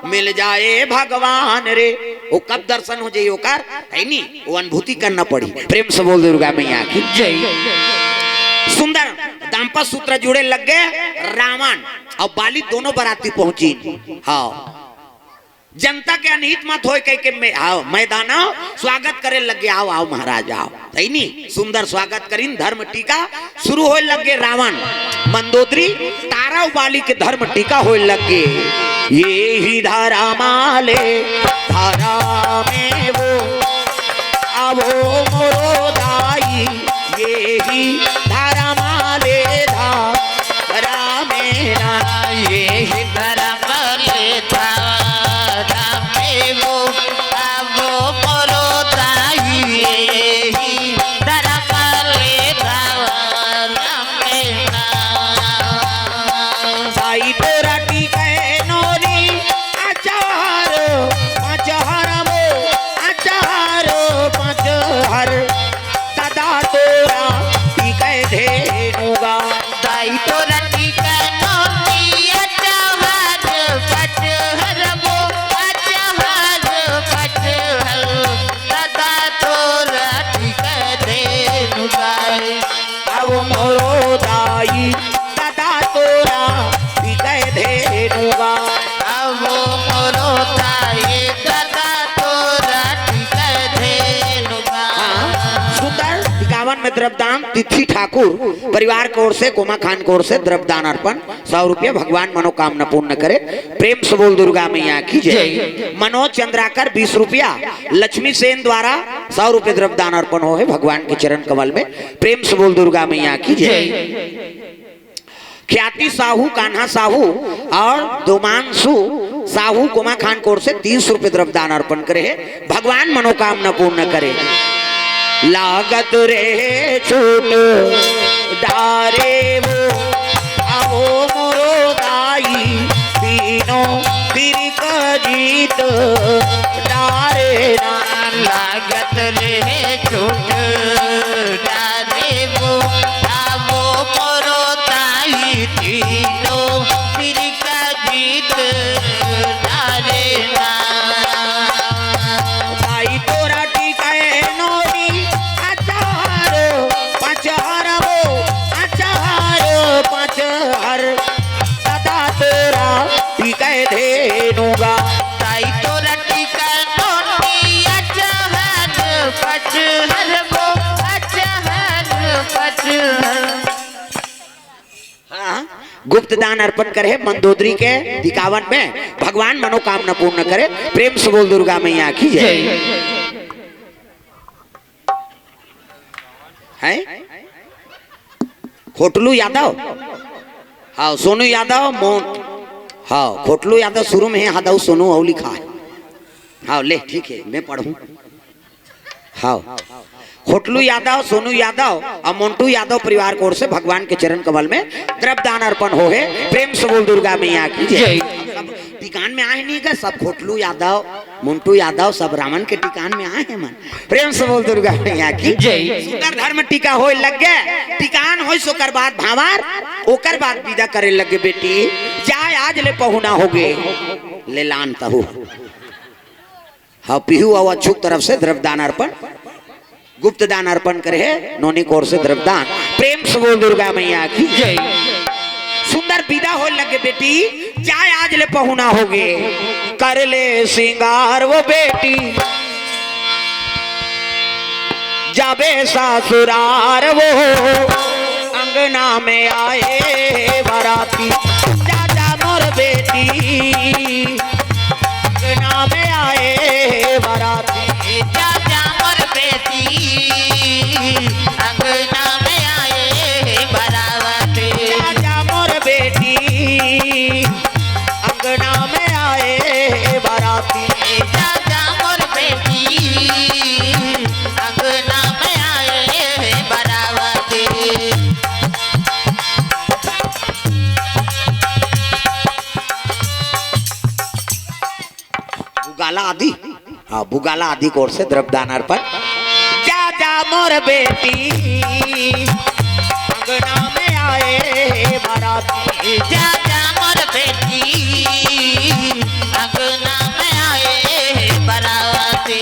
मिल जाए भगवान रे। वो कब दर्शन हो जाई ओकर, है नी, वो अनुभूति करना पड़ी। प्रेम से बोल दुर्गा मैया की जय। सुंदर दाम्पत्य सूत्र जुड़े लग गए रावण और बाली दोनों बराती पहुंची। हाँ, जनता के अनहित मत होय कह के मैं, आओ मैदान आओ, स्वागत करे लगे, आओ, आओ महाराज आओ। सही नी, सुंदर स्वागत करिन। धर्म टीका शुरू होय लगे रावण मंदोदरी, तारा उबाली के धर्म टीका होय लगे। ये ही धारा माले धारा में वो, आवो मोरो दाई, ये ही धारा माले धारा में ना। ये ही धर्म लेता रामे वो, आवो मोरो दाई, ये ही धर्म लेता रामे ना। साई तोरा टीके नोरी अचार, पाँच हर वो अचार, पाँच हर। सदा तोरा टीके धेनुगा। दाई तोरा टीके नोनी अचहर पचहर वो अचहर पचहर। सदा तोरा टीके धेनुगा। अब मोरो दाई सदा तोरा टीके धेनुगा। अब मोरो दाई सदा तोरा टीके धेनुगा। हाँ, सुंदर। इक्यावन में द्रव्यदान, तिथि ठाकुर परिवार की ओर से, कोमा खान की ओर से द्रव्यदान अर्पण सौ रुपया, भगवान मनोकामना पूर्ण करे। प्रेम से बोल दुर्गा मैया की जय। जय। मनोज चंद्राकर बीस रुपया, लक्ष्मी सेन द्वारा सौ रुपये द्रव्यदान अर्पण हो है भगवान के चरण कमल में। प्रेम से बोल दुर्गा मैया की जय। जय। ख्याति साहू, कान्हा साहू और दोमांशु साहू कोमा खान की ओर से तीन सौ रुपये द्रव्यदान अर्पण करे है। भगवान मनोकामना पूर्ण करे। लागत रे छूट डारे वो, आवो मोरो दाई, तीनों तीर का जीत डारे ना। लागत रे छूट डारे वो, आवो मोरो दाई, तीनों तीर का जीत डारे ना। दाई तोरा टीके नोरी अचार पचहर वो अचार पचहर। सदा तोरा टीके धेनुगा। दाई तोरा टीके नोरी अचार पचहर वो अचार पचहर। हाँ, गुप्त दान अर्पण करे मंदोदरी के दिकावन में, भगवान मनोकामना पूर्ण करे। प्रेम से बोल दुर्गा मैया की जय। जय। हैं? खोटलू यादव, हाँ, सोनू यादव, मोन, हाँ, खोटलू यादव शुरू में है, यादव सोनू अउ लिखा है। हाँ, ले, ठीक है, मैं पढ़ूं। हाँ, खोटलू यादव, सोनू यादव और मोंटू यादव परिवार की ओर से भगवान के चरण कमल में द्रव्यदान अर्पण हो है। प्रेम से बोल दुर्गा मैया की जय। जय। सब टिकान में आए नहीं गए, सब खोटलू यादव, मोंटू यादव, सब रावण के टिकान में आए हैं मन। प्रेम से बोल दुर्गा मैया की जय। सुंदर धर्म टीका होय लग गए, टिकान होय, ओकर बाद भांवर, ओकर बाद विदा करे लगे बेटी, जाय आज ले पहुना हो गए, ले लान तहु। हाँ, पीहू अउ अच्छू के तरफ से द्रव्यदान अर्पण, गुप्त दान अर्पण करे है, नोनी की ओर से द्रव्यदान। प्रेम से बोल दुर्गा मैया की जय। सुंदर विदा होय लगे बेटी, क्या आज ले पहुना होगे, कर ले सिंगार वो बेटी, जाबे ससुरार वो, अंगना में आए बराती। जा जा मोर बेटी, अंगना में आए बराती। जा जा मोर बेटी, अंगना में आए बराती। जा जा मोर बेटी, अंगना में आए बराती। जा जा मोर बेटी, अंगना में आए बराती। बुगाला आदि, हाँ, बुगाला आदि की ओर से द्रव्यदान अर्पण। जा जा मोर बेटी, अंगना में आए बराती। जा जा मोर बेटी, अंगना में आए बराती।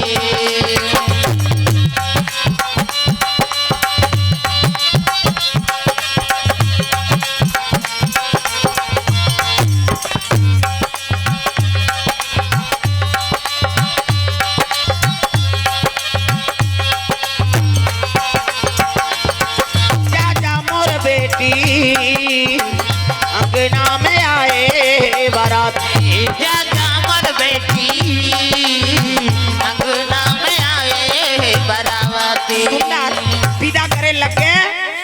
जा जा मोर बेटी, अंगना में आए बराती। जा जा मोर बेटी, अंगना में आए बराती। सुंदर विदा करे लगे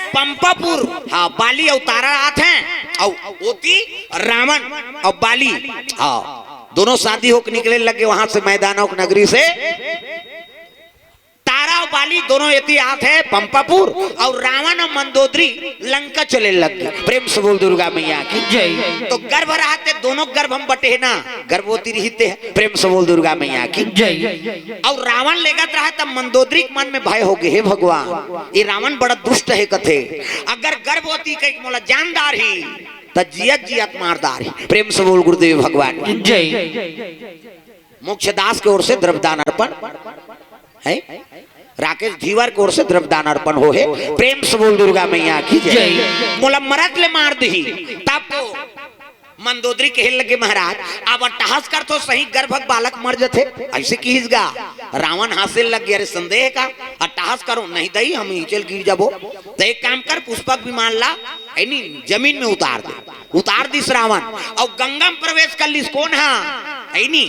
पंपापुर। हाँ, बाली अउ तारा आत हैं, अउ ओती रावण अउ बाली, हाँ, दोनों साथी होके निकले लगे वहां से, मैदानों की नगरी से। तारा अउ बाली दोनों एती आत हे पंपापुर, अउ रावण अउ मंदोदरी लंका चले लग गे। प्रेम से बोल दुर्गा मैया की। जय। तो गर्भ रहते दोनों गर्भ में बटे हे ना, गर्भवती रहिते हे। प्रेम से बोल दुर्गा मैया की। जय। अउ रावण लेगत रहा तब मंदोदरी के मन में भय होगे, हे भगवान, ये रावण बड़ा दुष्ट हे कथे, अगर गर्भवती कहिके मोला जान डारही, त जियत जियत मार डारही। प्रेम से बोल गुरुदेव भगवान की। जय। मोक्षदास के ओर से द्रव्यदान अर्पण हे, राकेश धीवर के ओर से द्रव्यदान अर्पण होहे। प्रेम से बोल दुर्गा मैया की जय। जय। मोला मरत ले मार दिही, तब तो मंदोदरी कहे लगे, महाराज, अब अट्टहास करथो, सही गर्भक बालक मर जथे, अइसे किहिस गा। रावण हाँसे लग गे, अरे संदेह का, अट्टहास करो, नहीं दई, हम नीचे ल गिर जाबो। त एक काम कर, पुष्पक विमान ला, हे नी, जमीन में उतार दे। उतार दिस रावण, अउ गंगा में प्रवेश कर लिस। कोन हा? हे नी,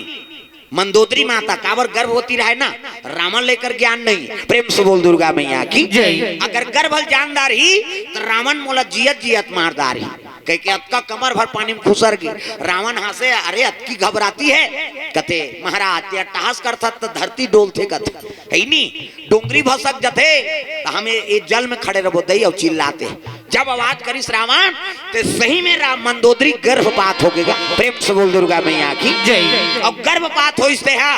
मंदोदरी माता। काबर? गर्भवती रहे ना, रावण ल एकर ज्ञान नहीं। प्रेम से बोल दुर्गा मैया की। जय। अगर गर्भ ल जान डारही, त रावण मोला जियत जियत मार डारही। कहिके अतका कमर भर पानी में खुसर गे। रावण हाँसे, अरे अतकी घबराती हे? कथे, महाराज, ते अट्टहास करथस त धरती डोलथे कथे, हे नी, डोंगरी भसक जथे, त हमें ये जल में खड़े रहिबो दई अउ चिल्लाते। जब आवाज करिस रावण, ते सही में राम मंदोदरी गर्भपात होगे गा। प्रेम से बोल दुर्गा मैया की। जय। अउ गर्भपात होइस ते हा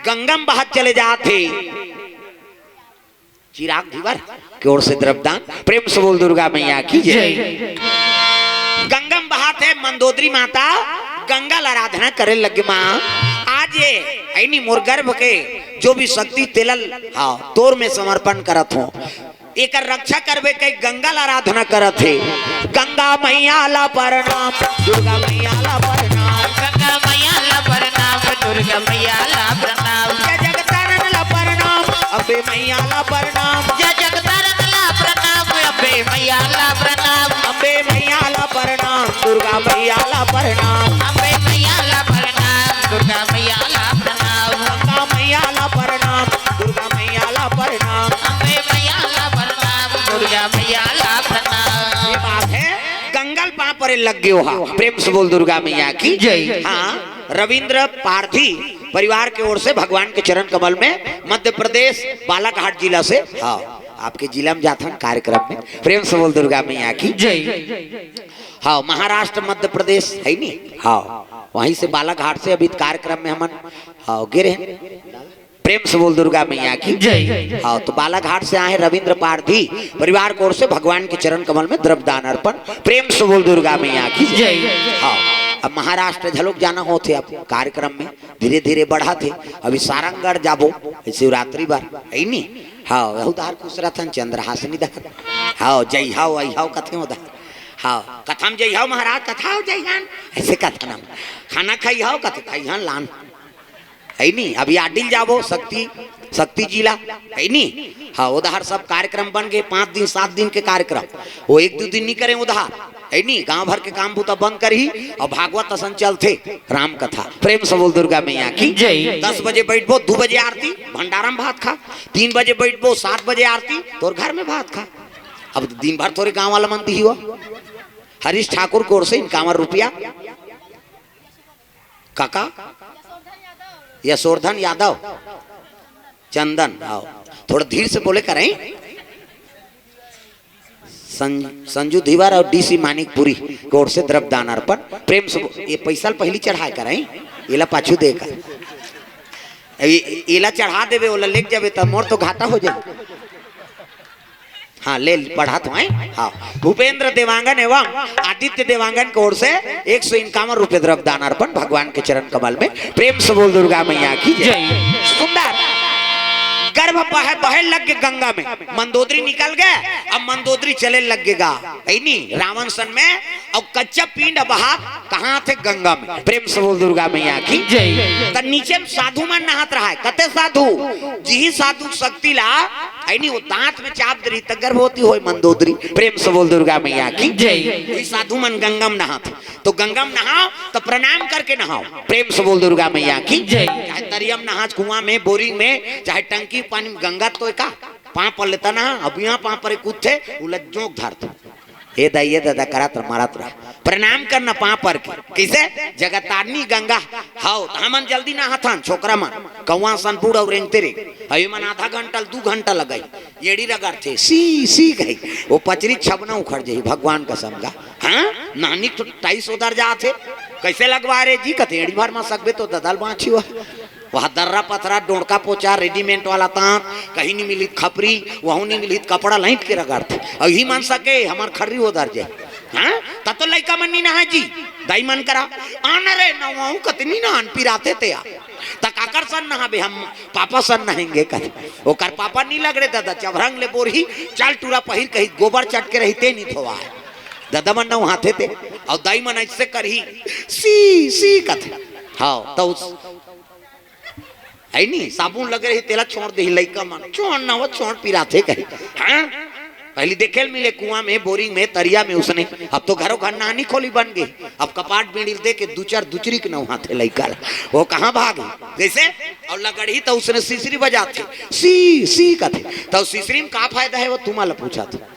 गंगा में बहत चले जात हे। चिराग धीवर के ओर से द्रव्यदान। प्रेम से बोल दुर्गा मैया की जय। जय। गंगा में बहत हे मंदोदरी माता, गंगा ल आराधना करे लगे, माँ, आज ये, हे नी, मोर गर्भ के जो भी शक्ति तेला ल, हाँ, तोर में समर्पण करत हों, एकर रक्षा करबे कहिके गंगा ल आराधना करत हे। गंगा मैया ला प्रणाम, दुर्गा मैया ला प्रणाम। गंगा मैया ला प्रणाम, दुर्गा मैया ला प्रणाम। जय जगतारण ला प्रणाम, अम्बे मैया ला प्रणाम। जय जगतारण ला प्रणाम, अम्बे मैया ला प्रणाम। अम्बे मैया ला प्रणाम, दुर्गा मैया ला प्रणाम। अम्बे मैया ला प्रणाम, दुर्गा मैया ला प्रणाम। गंगा मैया ला प्रणाम, दुर्गा मैया ला प्रणाम। अम्बे मैया ला प्रणाम, दुर्गा मैया ला प्रणाम। ये बात हे, गंगा ल पाँव परे लग गे हा। प्रेम से बोल दुर्गा मैया की जय। हाँ, रविंद्र पारधी परिवार के ओर से भगवान के चरण कमल में, मध्य प्रदेश बालाघाट जिला से। हाँ, आपके जिला में जाथन कार्यक्रम में। प्रेम से बोल दुर्गा मैया की जय। हाँ, महाराष्ट्र, मध्य प्रदेश हे नी। हाँ, वहीं से बालाघाट से अभी कार्यक्रम में हमन, हाँ, गे रहेन। प्रेम से बोल दुर्गा मैया की जय। हाँ, तो बालाघाट से आए हैं रविंद्र पारधी परिवार की ओर से भगवान के चरण कमल में द्रव्यदान अर्पण। प्रेम से बोल दुर्गा मैया की जय। जय। हाँ, अब महाराष्ट्र घलोक जाना होथे अब कार्यक्रम में, धीरे धीरे बढ़त हे। अभी सारंगढ़ जाबो, शिवरात्रि बर, हे नी? हाँ, वहू डहर खुसरथन, चंद्रहासिनी डहर। हाँ, जय हाव, आई हाव कथे उधर। हाँ, कथा म जइहव महाराज, कथा हो जइहन, ऐसे कथा ना। खाना खइहव, कथे खइहन लान। है नी? अभी आडिल जाबो, शक्ति, शक्ति जिला, है नी? हाँ, उधार सब कार्यक्रम बन गए, पाँच दिन, सात दिन के कार्यक्रम। वो एक दो दिन नहीं करें उधार, है नी? गांव भर के काम बूता बंद करही और भागवत असन चलथे, राम कथा। प्रेम से बोल दुर्गा मैया की जय। दस बजे बैठबो, दो बजे आरती, भंडारा म भात खा। तीन बजे बैठबो, सात बजे आरती, तोर घर में भात खा। अब दिन भर तोरे गांव वाला मन दिही हो। हरीश ठाकुर के ओर से इनकावन रुपया। काका? यशोर्धन यादव। चंदन, आओ। थोड़ा धीर से बोले करें। सं-, संजू धीवर और डीसी मानिकपुरी के ओर से द्रव्य दान अर्पण। प्रेम से बो-, ये पैसा ल पहली चढ़ाए करें, एला पाछू दे कर। ये-, एला चढ़ा देवे, ओला लेके जावे, तब मोर तो घाटा हो जाए। हाँ, ले, पढ़ा तो, हैं? हाँ। भूपेंद्र देवांगन एवं आदित्य देवांगन की ओर से एक सौ इक्यावन रुपये द्रव्य दान अर्पण भगवान के चरण कमल में। प्रेम से बोल दुर्गा मैया की जय। जय। सुंदर। गर्भ बहे, बहे लग गए गंगा में, मंदोदरी निकल गए, अब मंदोदरी चले लग गए गा, है नी? रावण सन में, और कच्चा पिंड बहा कहाँ थे? गंगा में। प्रेम से बोल दुर्गा मैया की जय। त नीचे में साधु मन नहात रहा है, कते साधु? जिही साधु शक्ति ला, है नी, वो दांत में चाप दे रही त गर्भवती होए मंदोदरी। प्रेम से बोल दुर्गा मैया की जय। वही साधु मन गंगा में नहात, तो गंगा में नहाओ तो प्रणाम करके नहाओ। प्रेम से बोल दुर्गा मैया की जय। चाहे तरिया में नहा, कुआं में, बोरिंग में, चाहे टंकी पानी में, गंगा तो एका पाँव पर लेता ना, अब यहाँ पाँव पर कूदथे, उला जोंक धरथे। ए दाई, ए दादा करत रह, मारत रह। प्रणाम करना पाँव पर के। कैसे? जगतारिणी गंगा। हाओ, त हमन जल्दी नहाथन, छोकरा मन। कौआ सन बूढ़ अउ रेंगते रे। अभी मन आधा घंटा, दू घंटा लगाई। एड़ी रगड़थे, सी, सी कही। वो पचरी छबना उखड़ जाही, भगवान कसम गा। हाँ? नहनी तो टाइस उधर जाथे। कैसे लगवा रे जी? कथे, एड़ी भर मा सकबे तो ददल बाँची हुआ। वह दर्रा पथरा, डोड़का पोचा, रेडीमेड वाला तांत, कहीं नहीं मिली खपरी, वहू नहीं मिली कपड़ा लहिट के रगड़थे। अउ ही मन सके, हमार खर्री ओदर जाए। हाँ? त तो लइका मन नहीं नहाए जी, दाई मन करा। आन रे नवाऊ कतनी नहान पिराथे ते आ। त काकर सन नहाबे हम, पापा सन नहेंगे कथे। ओकर पापा नहीं लग रहे दादा, चभरंग ले बोरही, चल टूरा पहिर कही गोबर चट के रही ते नहीं धोवाए। दादा मन नहाथे ते, अउ दाई मन ऐसे करही, सी, सी कथे। हाँ, त उस है नी, साबुन लगे रही, तेला छोड़ देही लइका मन। छोड़ ना, वो छोड़ पिराथे कही। हाँ? पहली देखे ल मिले कुआं में, बोरिंग में, तरिया में उसने। अब तो घरों घर नहानी खोली बन गई। अब कपाट बीड़ी दे के दू चार दुचरी के नहाथे लइका ला। वो कहाँ भागे? जैसे? और लगड़ही तो उसने सिसरी बजाथे। सी, सी कथे। तो सिसरी में का फायदा है, वो तुम्हारा पूछा था।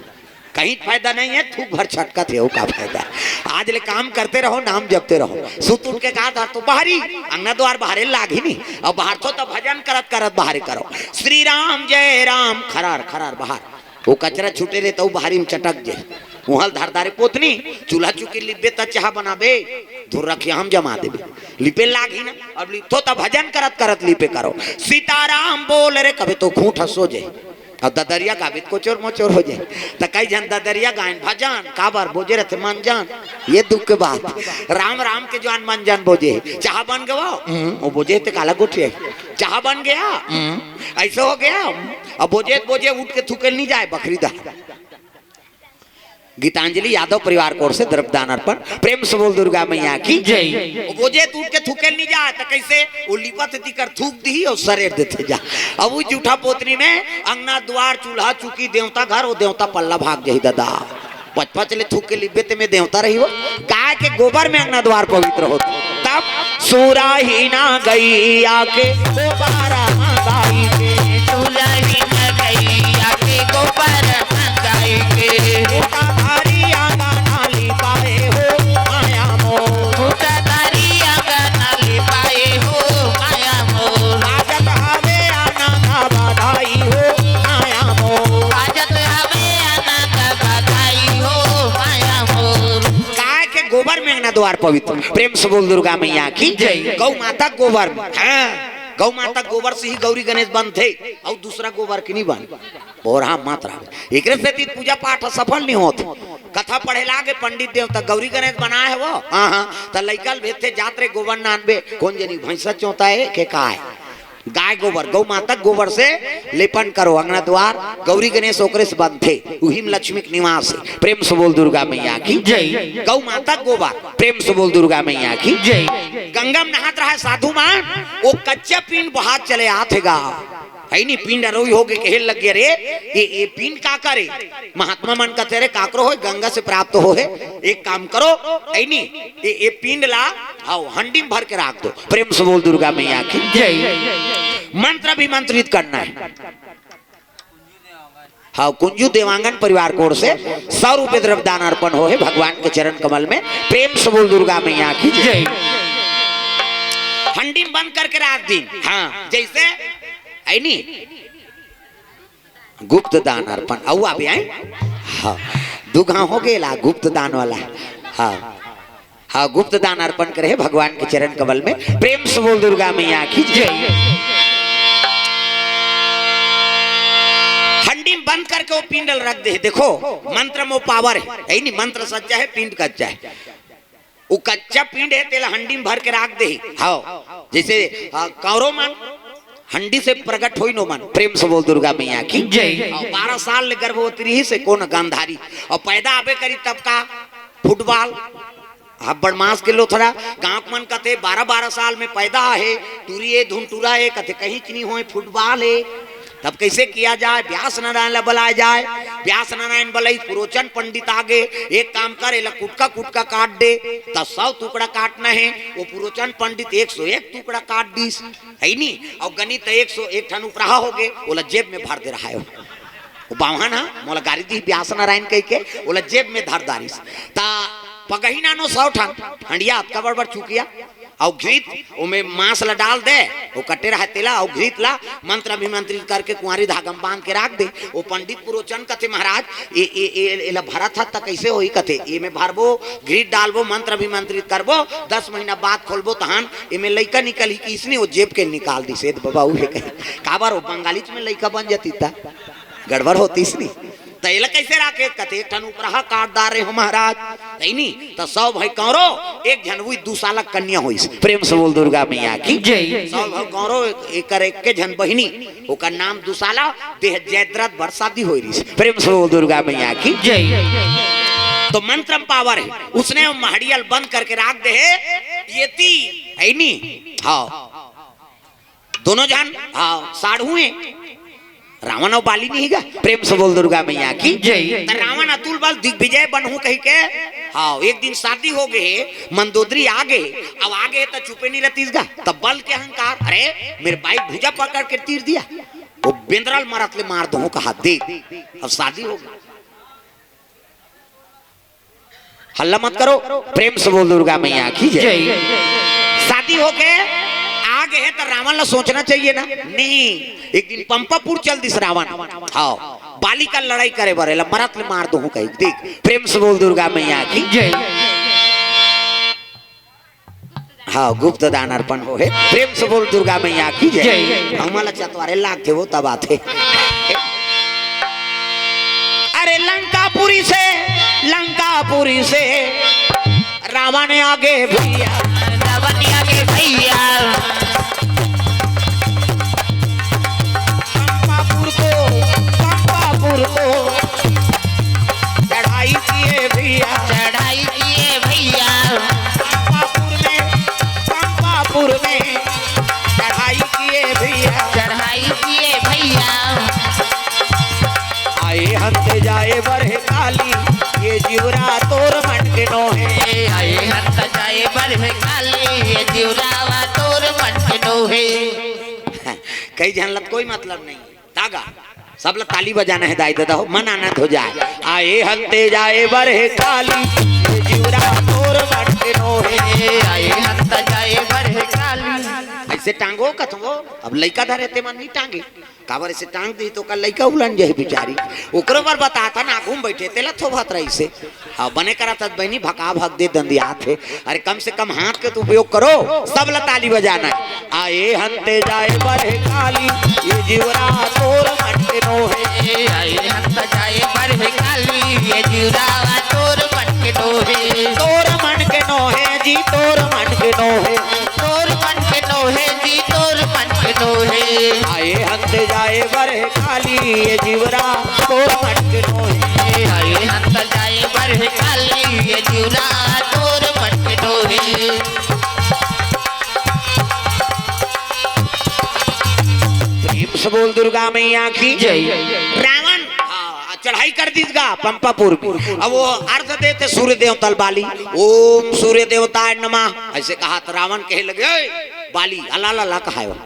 कहीं फायदा नहीं है, थूक भर छटकत हे, वो का फायदा है? आज ले काम करते रहो, नाम जपते रहो। सुत उठ के कहा था, तो बाहरी, अंगना द्वार बाहरे लाग ही नहीं। अब बाहर थो तो भजन करत करत बाहरे करो। श्री राम जय राम, खरार, खरार बाहर। वो कचरा छूटे रहे तो बाहरी में चटक जे। उहल धारदारे पोतनी, चूल्हा चुकी लिपबे त चाह बनाबे, धुर रखिया हम जमा देबे। लिपे लाग ही ना, अब लिपथो त भजन करत करत लिपे करो। सीताराम बोल रे, कबे तो खूंट हंसो जे। अब ददरिया गाबे त कोचोर मोचोर हो जाए। त कई झन ददरिया गायन भजन, काबर बोजे रहते मन जान। ये दुख के बात। राम राम के जवान मन जान बोजे। चाह बन गवा? हम्म, वो बोजे ते काला गोठिया। चाह बन गया? हम्म, ऐसे हो गया? अब बोजे, बोजे उठ के थूके नहीं जाए बखरी दा। गीतांजलि यादव परिवार की ओर से द्रव्य दान अर्पण। प्रेम से बोल दुर्गा मैया की जय। वो बोजे त उठ के थूके नहीं जाए, त कैसे? वो लिपत तिकर थूक दी और सरेर देते जा। अब वो जूठा पोतनी में अंगना द्वार चूल्हा चुकी देवता घर, वो देवता पल्ला भाग जाही दादा। पच पच ले थूक के लिपे ते में देवता रही हो। गाय के गोबर में अंगना द्वार पवित्र होत। तब सुराही ना गैया के गोबर मंगाई के। सुराही ना गैया के गोबर मंगाई के। उठा धारी आंगन लिपाए हो माया मोर। उठा धारी आंगन लिपाए हो माया मोर। बाजत हवे आनंद बधाई हो माया मोर। बाजत हवे आनंद बधाई हो माया मोर। गाय के गोबर में अंगना द्वार पवित्र। प्रेम से बोल दुर्गा मैया की जय। गौ माता गोबर में, हाँ, गौ माता गोबर से ही गौरी गणेश बनथे, और दूसरा गोबर के नहीं बन। बोरहा मत रहे। एकरे सेती पूजा पाठ सफल नहीं होत। कथा पढ़े लागे पंडित देवता गौरी गणेश बनाए हे वो, हाँ, हाँ, त लइका ल भेजथे, जात रे गोबर नानबे, कौन जनी भैंसा चोता है के का है? गाय गोबर, गौ माता के गोबर से लेपन करो अंगना द्वार, गौरी गणेश ओकरे से बनथे, उही में लक्ष्मी के निवास हे। प्रेम से बोल दुर्गा मैया की जय। गौ माता के गोबर, प्रेम से बोल दुर्गा मैया की जय। गंगा में नहात रहा साधु मन, वो कच्चा पिंड बहात चले आत हे गा। है नी, पिंड अरोई होके कहे लग गया, "रे, ये, ये पिंड का करे?" महात्मा मन कहते, "रे, काकरो होय, गंगा से प्राप्त हो हे, एक काम करो, है नी, ये, ये पिंड ला, हाव, हंडी में भर के राख दो।" प्रेम से बोल दुर्गा मैया की जय। मंत्र अभिमंत्रित करना है। हाँ, कुंजू देवांगन परिवार की ओर से सौ रुपये द्रव्य दान अर्पण हो हे भगवान के चरण कमल में। प्रेम से बोल दुर्गा मैया की जय। जय। हंडी में बंद करके राख दिन। हाँ, जैसे है नी, गुप्त दान अर्पण। अउ आप आए? हाँ, दू घाव हो गेला गुप्त दान वाला। हाँ, हाँ, गुप्त दान अर्पण करे हे भगवान के चरण कमल में। प्रेम से बोल दुर्गा मैया की जय। हंडी में बंद करके वो पिंड ल रख दे हे। देखो, मंत्र में वो पावर हे, है नी? मंत्र सच्चा हे, पिंड कच्चा हे। वो कच्चा पिंड हे, तेला हंडी में भर के राख दे हे। हाँ, जैसे, आ, कौरव मन हंडी से प्रकट होई नो मन। प्रेम से बोल दुर्गा मैया की जय। हाँ, बारह साल ले गर्भवती रहिस हे कोन गांधारी, अउ पैदा आबे करी तब का फुटबॉल। अब्बड़ मांस के लोथड़ा। गांव के मन कथे, "बारह बारह साल में पैदा हे, टूरी ए, धुनटुरा ए," कथे, "कहीं च नहीं होय, फुटबॉल हे।" तब कैसे किया जाए? व्यास नारायण ला बुलाया जाए। व्यास नारायण बोले, "पुरोचन पंडित आगे, एक काम कर, एला कुटका कुटका काट दे।" तब सौ टुकड़ा काटना हे, वो पुरोचन पंडित एक सौ एक टुकड़ा काट दिस, है नी? अउ गणित एक सौ एक ठन उपराहा हो गे, ओला जेब में भर दे रहा हे। वो बाम्हन हा, मोला गारी दी व्यास नारायण कह के, ओला जेब में धर दारिस। ता पगही नानो सौ ठन, हंडिया अतका बड़ बड़ चुकिया, अउ घीत ओमे मांस ला डाल दे, वो कटे रहा तेला, अउ घीत ला मंत्र अभिमंत्रित करके कुंवारी धागा में बांध के राख दे। वो पंडित पुरोचन कथे, "महाराज, ए, ए, ए, एला भरत हत त कैसे होही?" कथे, "एमे भरबो, घीत डालबो, मंत्र अभिमंत्रित करबो, दस महीना बाद खोलबो, तहान एमे लइका निकलही।" कि इसने वो जेब के निकाल दिस, "ए दे बाबा, उहे कही।" काबर वो बंगालीच में लइका बन जाती त गड़बड़ होतिस नी। त एला कैसे राखे? कथे, "एक ठन उपराहा काट डारे हो महाराज।" तई नी, त सौ भाई कौरव, एक झन उही दुसाला कन्या होइस। प्रेम से बोल दुर्गा मैया की जय। सौ भाई कौरव, एक, एकर एक के झन बहिनी, ओकर नाम दुसाला, देह जयद्रथ बर शादी होई रिस। प्रेम से बोल दुर्गा मैया की जय। तो मंत्र में पावर हे, उसने वो महड़िया ल बंद करके राख दे हे, ये ती, है नी? हाँ। दोनों झन, हाँ, साढ़ू हे। रावण अउ बाली नहीं गा। प्रेम से बोल दुर्गा मैया की जय। त रावण अतुल बल दिग्विजय बनहूं कहि के, हाँ, एक दिन शादी हो गे हे, मंदोदरी आ गे हे, अब आ गे हे त चुपे नहीं रहतीस गा, तब बल के अहंकार, "अरे, मेरे बाई भुजा पकड़ के तीर दिया, वो बेंदरा ल मरत ले मार दूं," कहा, "देख, अब शादी हो गे।" हल्ला मत करो, प्रेम से बोल दुर्गा मैया की जय। जय। शादी होके आ गे हे त रावण ला सोचना चाहिए ना? नहीं, एक दिन पंपापुर चल दिस रावण। हाँ, बाली का लड़ाई करे बर, एला मरत ले मार दूं कही। देख, प्रेम से बोल दुर्गा मैया की जय। हाँ, गुप्त दान अर्पण हो हे। प्रेम से बोल दुर्गा मैया की जय। जय। हमला चतवारे लागथे वो तब आथे। अरे लंकापुरी से, लंकापुरी से रावण आगे भैया। रावण आगे भैया। पंपापुर को, पंपापुर को चढ़ाई किए भैया। चढ़ाई किए भैया। पंपापुर में, पंपापुर में चढ़ाई किए भैया। चढ़ाई किए भैया। आए हंते जाए बरहे काली, ये जिउरा तोर मन के नोहे। आए हंते जाए बरहे काली, ये जिउरा तोर मन के नोहे। कई झन ला कोई मतलब नहीं। तागा, सब ला ताली बजाना हे दाई ददा हो, मन आनंद हो जाए। आए हंते जाए बरहे काली, ये जिउरा तोर मन के नोहे। आए हंते जाए बरहे काली। ऐसे टांगो कथो, अब लइका धरे ते मन नहीं टांगे। काबर ऐसे टांग दी तो का लइका उलन जाही बिचारी। ओकरो बर बताथन, आगू में बैठे तेला थोभत रहिसे। हाँ, बने करत हस बहिनी, भका भक दे दंदियात हे। अरे कम से कम हाथ के तो उपयोग करो, सब ला ताली बजाना हे। आए हंते जाए बरहे काली, ये जिउरा तोर मन के नोहे। आए हंते जाए बरहे काली, ये जिउरा तोर मन के नोहे। तोर मन के नोहे जी, तोर मन के नोहे। तोर मन के नोहे। हे जी तोर मन के नोहे। आए हंत जाए बर हे काली ये जीवरा तोर मन के नोहे। आए हंत जाए बर हे काली ये जीवरा तोर मन के नोहे। प्रेम से बोल दुर्गा मैया की जय। रावण, हाँ, चढ़ाई कर दीस गा पंपापुर में। अब वो अर्घ देथे सूर्य देवता ल बाली, ओम सूर्य देवताय नमः, ऐसे कहा तो रावण कहे लगे, "ओए, बाली, अला ला ला कहाय वा,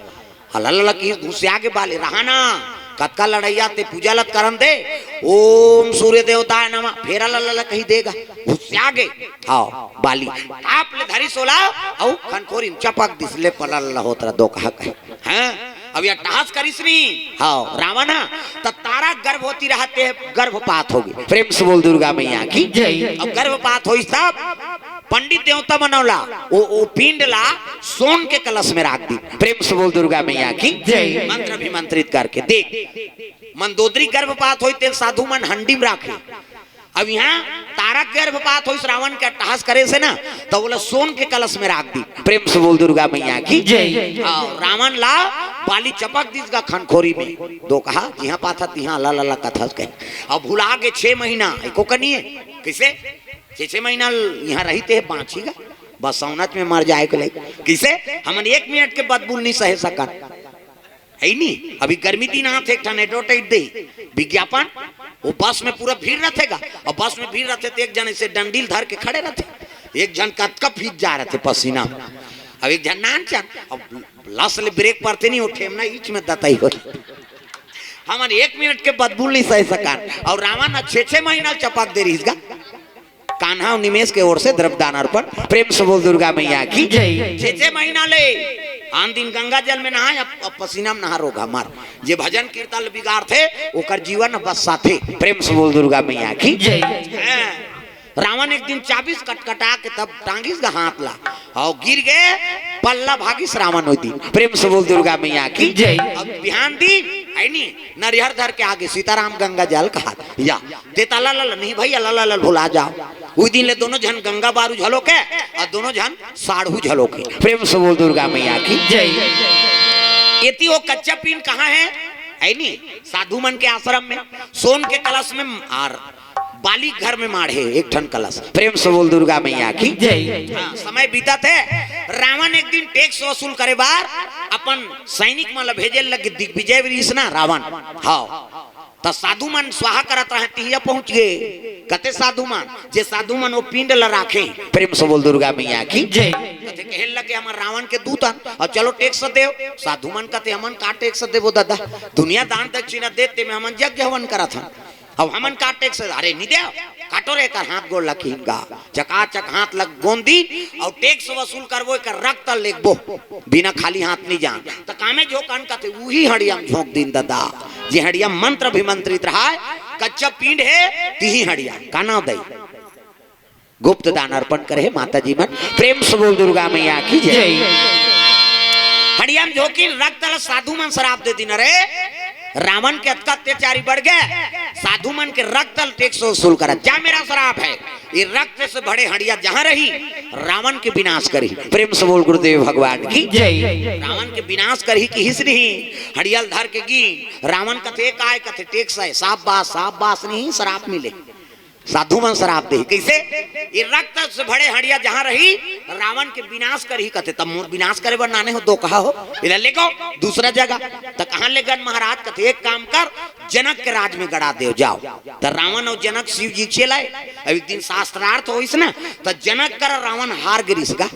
अला ला ला की घुसिया गे बाली, रहा ना, कतका लड़ैया ते पूजा लत करन दे, ओम सूर्य देवताय नमः, फेर अला ला ला कही देगा, घुसिया गे।" हाँ, बाली, आप ले धरी सोला, अउ खनखोरी में चपक दिस ले पलल होत रहा दो कहा कहे। हैं? अब ये अट्टहास करिस नी, हाँ, रावण हा, त तारा गर्भवती रहते गर्भपात होगे। प्रेम से बोल दुर्गा मैया की जय। अब गर्भपात होइस तब पंडित देवता मन ओला, ओ, ओ पिंड ला सोन के कलश में राख दी। प्रेम से बोल दुर्गा मैया की जय। मंत्र अभिमंत्रित करके देख, मंदोदरी गर्भपात होई ते साधु मन हंडी में राखे। अब यहाँ तारा गर्भपात होइस रावण के अट्टहास करे से ना, त ओला सोन के कलश में राख दी। प्रेम से बोल दुर्गा मैया की जय। हाँ, रावण ला बाली चपक दिस गा खनखोरी में। दो कहा, जिहाँ पाथा तिहाँ ला ला ला कथस कहे। अब भुला गे छह महीना, एको कनिए। कैसे? छह छह महीना ल-, यहाँ रही ते बाँची गा। बस सौनच में मर जाए के लई। कैसे? हमन एक मिनट के बदबू नहीं सहे सकन। है नी? अभी गर्मी दिन आथे, एक ठन advertise दे, विज्ञापन, वो बस में पूरा भीड़ रहथे गा, और बस में भीड़ रहथे तो एक जन ऐसे डंडील धर के खड़े रहथे, एक जन कतका भीज जा रहथे पसीना में, अब एक जन नान चन, अब लस ले ब्रेक पड़थे नहीं, वो ठेमना ईच में दतई हो। हमन एक मिनट के बदबू नहीं सह सकन, और रावण ह छह छह महीना चपक दे रहीस गा। कान्हा अउ निमेश के ओर से द्रव्य दान अर्पण। प्रेम से बोल दुर्गा मैया की जय। छह छह महीना ले आन दिन गंगा जल में नहाए, अब, अब पसीना में नहा रोगा मर। जे भजन कीर्तन बिगाड़थे, ओकर जीवन बस्साथे। प्रेम से बोल दुर्गा मैया की जय। हैं। रावण एक दिन चाबिस कटकटा के तब टांगिस गा हाथ ला, अउ गिर गे, पल्ला भागिस रावण ओई दिन। प्रेम से बोल दुर्गा मैया की जय। अब बिहान दिन, है नी, नरिहर धर के आगे सीताराम गंगा जल कहा या ते त अला ला ला नहीं भई, अला ला ला भुला जाव। उही दिन ले दोनों झन गंगा बारू झलोके, अउ दोनों झन साढ़ू झलोके। प्रेम से बोल दुर्गा मैया की जय। एती वो कच्चा पिंड कहाँ है? है नी? साधु मन के आश्रम में, सोन के कलश में, अउ बाली घर में माढ़े एक ठन कलश। प्रेम से बोल दुर्गा मैया की जय। हाँ, समय बीतत हे। रावण एक दिन टैक्स वसूल करे बर अपन सैनिक मन ला भेजे लगे, दिग्विजय रहिस ना रावण। हाँ, त साधु मन स्वाहा करत रहे, तिहिया पहुंच गे। कथे साधु मन, जे साधु मन वो पिंड ला राखे। प्रेम से बोल दुर्गा मैया की जय। कथे कहे लगे, "हमर रावण के दूत हन, अउ चलो टैक्स देव।" साधु मन कथे, "हमन का टैक्स देबो दादा? दुनिया दान दक्षिणा देथे, में हमन यज्ञ हवन करत हन, अब हमन का टैक्स?" "अरे नी देव, काटो रे एकर हाथ गोड़ ला किंगा।" चकाचक हाथ ला गोंद दिन, अउ टैक्स वसूल करबो, एकर रक्त लेगबो, बिना खाली हाथ नहीं जान। त कामे झोंकन कथे, उही हड़िया में झोंक दिन दादा, जे हड़िया मंत्र अभिमंत्रित रहा, कच्चा पिंड हे, तिही हड़िया। का नाव दई? गुप्त दान अर्पण करे हे माता जी मन। प्रेम से बोल दुर्गा मैया की जय। जय। हड़िया में झोंकिन, रक्त ला साधु मन श्राप दे दिन, "अरे, रावण के अतका अत्याचारी बढ़ गे, साधु मन के रक्त ला टैक्स वसूल करा, जा मेरा श्राप है, ये रक्त से भरे हड़िया जहाँ रही, रावण के विनाश करही।" प्रेम से बोल गुरुदेव भगवान की जय। रावण के विनाश करही किहिस नहीं, हड़िया ल धर के गिन, रावण कथे, "काय?" कथे, "टैक्स है।" "शाबाश, शाबाश नहीं, श्राप मिले।" साधु मन श्राप दे, कैसे? "ये रक्त से भरे हड़िया जहाँ रही, रावण के विनाश करही।" कथे, "तब मोर विनाश करे बर नाने हो, दो कहा हो, इला लेगो दूसरा जगह।" त कहाँ लेगन महाराज? कथे, "एक काम कर, जनक के राज में गड़ा देव, जाव।" त रावण अउ जनक शिव जी चलाए। अब एक दिन शास्त्रार्थ होइस ना, त जनक कर रावण हार गे रिहिस गा,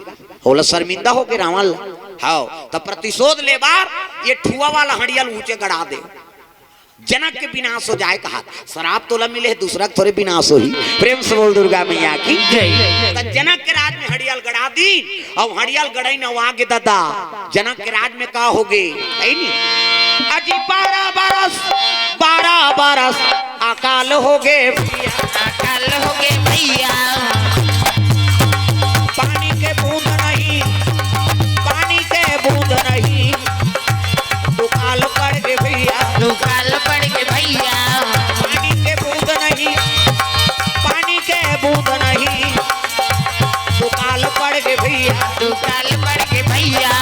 ओला शर्मिंदा होगे रावण ला। हाँ, त प्रतिशोध ले बर ये ठुआ वाला हड़िया ल ऊंचे गड़ा दे। जनक के विनाश हो जाए कहा, श्राप तोला मिले हे, दूसरा के थोरे विनाश होही। प्रेम से बोल दुर्गा मैया की जय। त जनक के राज में हड़िया ल गड़ा दिन, अउ हड़िया ल गड़ाइन अउ आगे दादा, जनक के राज में का होगे, है नी? अजी बारह बरस, बारह बरस अकाल होगे भैया। अकाल होगे भैया। पानी के बूंद नहीं, पानी के बूंद नहीं, दुकाल पड़ गे भैया। दुकाल पड़ गे भैया। पानी के बूंद नहीं, पानी के बूंद नहीं, दुकाल पड़ गे भैया। दुकाल पड़ गे भैया।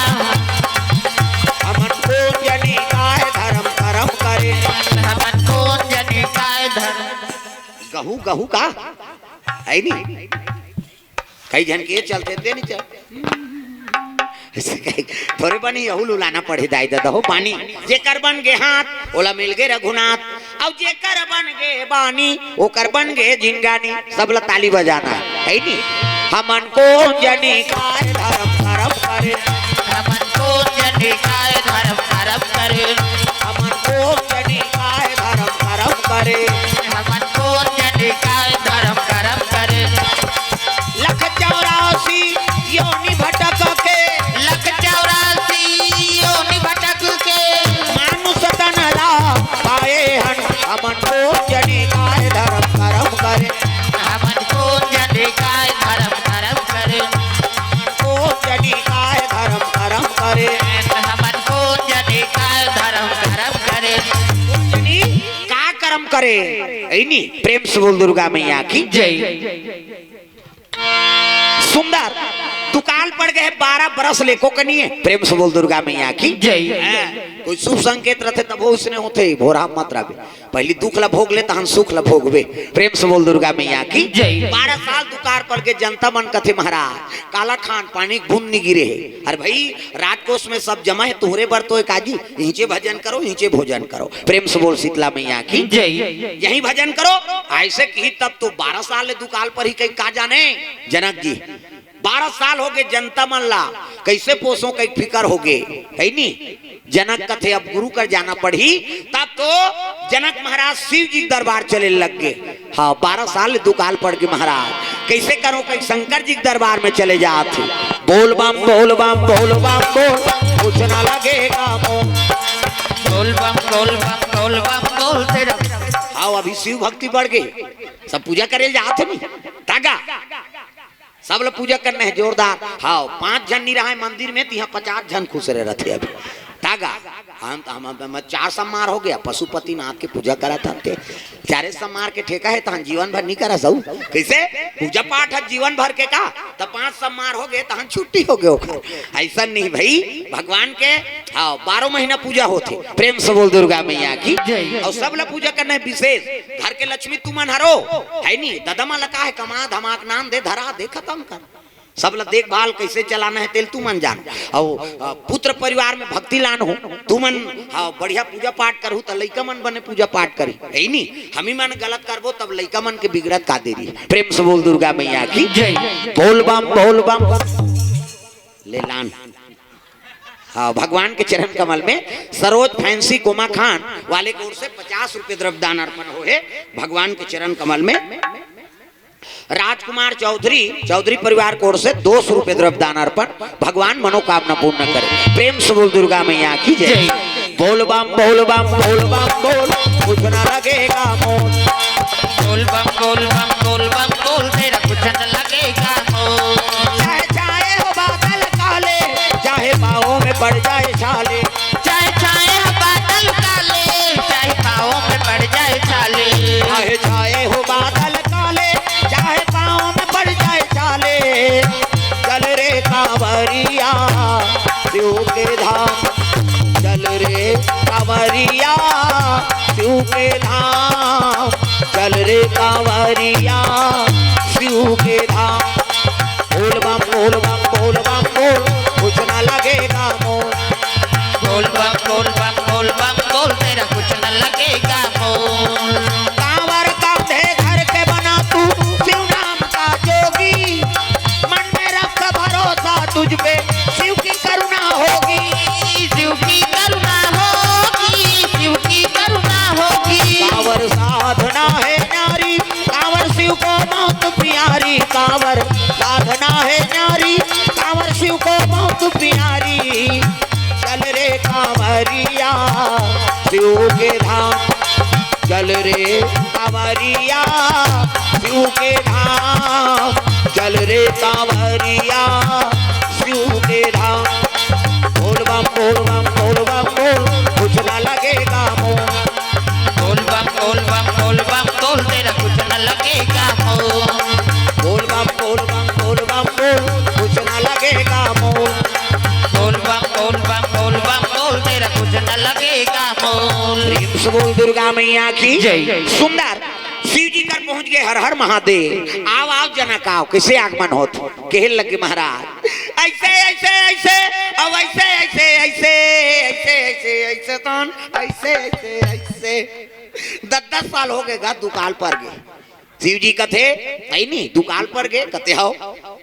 गहू का है नी, कई झन के चलथे ते नहीं चल। थोरे बनी यहू लुलाना पड़े दाई ददा हो पानी। जेकर बन गे हाथ ओला मिल गे रघुनाथ, अउ जेकर बन गे बानी ओकर बन गे जिंगानी। सब ला ताली बजाना है, है नी? हमन कोन जनी काय धरम करम करे, हमन कोन जनी काय धरम करम करे, हमन कोन जनी काय धरम करम करे, हमन कोन जनी काय धरम करम करे। लख चौरासी योनि भटक के, लख चौरासी योनि भटक के, मानुष तन ला पाए हन। हमन कोन जनी काय धरम करम करे, हमन कोन जनी काय धरम करम करे, हमन कोन जनी काय धरम करम करे, हमन कोन जनी काय धरम करम करे। कोन जनी का करम करे, है नी? प्रेम से बोल दुर्गा मैया की जय। सुंदर दुकाल पड़ गए बारह बरस ले, को कनी है। प्रेम से बोल दुर्गा मैया की जय। हाँ, कोई शुभ संकेत रथे तब उसने होथे, भोरा मत रहे। पहली दुख ला भोग ले, तहन सुख ला भोगबे। प्रेम से बोल दुर्गा मैया की जय। बारह साल दुकाल पड़ के जनता मन कथे महाराज, काला खान पानी बूंद नहीं गिरे है। अरे भाई, राजकोष में सब जमा है, तुहरे बर तो एक आजी, इहिंचे भजन करो, इहिंचे भोजन करो। प्रेम से बोल शीतला मैया की जय। यही भजन करो। ऐसे की तब तो बारह साल ले दुकाल पड़ ही कहीं का जाने जनक जी। बारह साल हो गए जनता मन ला, कैसे पोसों कई फिकर हो गए, है नी? जनक कथे अब गुरु कर जाना पड़ही। तब तो जनक महाराज शिव जी के दरबार चले लग गए। हाँ, बारह साल दुकाल पड़ के महाराज कैसे करो कहीं शंकर जी के दरबार में चले जात थे। बोल बम बोल बम बोल बम बोल, कुछ ना लगेगा मोल। बोल बम बोल बम बोल बम बोल तेरा। आओ, अभी शिव भक्ति बढ़ गई। सब पूजा करे जात थे नी, तागा सब ल पूजा करना है जोरदार। हाँ, पांच झन नहीं रहा है मंदिर में, तो यहाँ पचास झन खुसरे रथे अभी। तागा हम, हम, हम, हम चार सम्मार हो गया, पशुपतिनाथ के पूजा करा था ते। चारे सम्मार के ठेका है, तहन जीवन भर नहीं करा सऊ। कैसे? पूजा पाठ है जीवन भर के का, तो पांच सम्मार हो गए, तहन छुट्टी हो गए ओकर। ऐसा नहीं भाई, भगवान के, हाँ, बारह महीना पूजा होथे। प्रेम से बोल दुर्गा मैया की जय। और सब ला पूजा करना है विशेष। घर के लक्ष्मी तुमन हरो, है नी? ददमा लगा है, कमा धमाक नाम दे, धरा दे, खत्म कर। सब ला देखभाल कैसे चलाना है, तेल तुमन जान। और, अ, पुत्र परिवार में भक्ति लान हो, तुमन, हाँ, बढ़िया पूजा पाठ करहु, त लइका मन बने पूजा पाठ करी, है नी? हमी मन गलत करबो, तब लइका मन के बिगड़त का देरी। प्रेम से बोल दुर्गा मैया की जय। बोल बम, बोल बम। ले लान। हाँ, भगवान के चरण कमल में सरोज फैंसी कोमा खान वाले की ओर से पचास रुपए द्रव्य दान अर्पण हो है भगवान के चरण कमल में। राजकुमार चौधरी, चौधरी परिवार की ओर से दो सौ रुपए द्रव्य दान अर्पण। भगवान मनोकामना पूर्ण करे। प्रेम से बोल दुर्गा मैया की जय। जय। बोल बम, बोल बम, बोल बम, बोल, कुछ ना लगेगा मोल। बोल बम, बोल बम, बोल बम, बोल, तेरा कुछ न लगेगा मोल। चाहे छाए हो बादल काले, चाहे पाँव में पड़ जाए छाले। चाहे छाए हो बादल काले, चाहे पाँव में पड़ जाए छाले। चाहे छाए हो बादल काले, चाहे पाँव में पड़ जाए छाले। चल रे कांवरिया शिव के धाम, चल रे कांवरिया शिव के धाम, चल रे कांवरिया शिव के धाम। बोल बम, बोल बम, बोल बम, बोल, कुछ ना लगेगा मोल। बोल बम, बोल बम, बोल बम, बोल, तेरा कुछ न लगेगा मोल। कांवर कांधे धर के बना तू शिव नाम का जोगी, मन में रख भरोसा तुझ पे, शिव की करुणा होगी। शिव की करुणा होगी, शिव की करुणा होगी। कांवर साधना है न्यारी, कांवर शिव को बहुत प्यारी। कांवर साधना है न्यारी, कांवर शिव को बहुत प्यारी। चल रे कांवरिया शिव के धाम, चल रे कांवरिया शिव के धाम, चल रे कांवरिया शिव के धाम। बोल बम, बोल बम, बोल बम, बोल, कुछ ना लगेगा मोल। बोल बम, बोल बम, बोल बम, बोल, तेरा कुछ न लगेगा मोल। बोल बम, बोल बम, बोल बम, बोल, कुछ ना लगेगा मोल। बोल बम, बोल बम, बोल बम, बोल, तेरा कुछ न लगेगा मोल। प्रेम से बोल दुर्गा मैया की जय। सुंदर शिव जी कर पहुंच के हर हर महादेव, आव आव जनक आव, कइसे आगमन होत? कहे लगे महाराज, अइसे अइसे अइसे, अउ अइसे अइसे अइसे, अइसे अइसे अइसे तन, अइसे अइसे अइसे। दस दस साल हो गे गा, दुकाल पर गे। शिव जी कथे, "नहीं नहीं, दुकाल पर गे।" कथे, "हव।"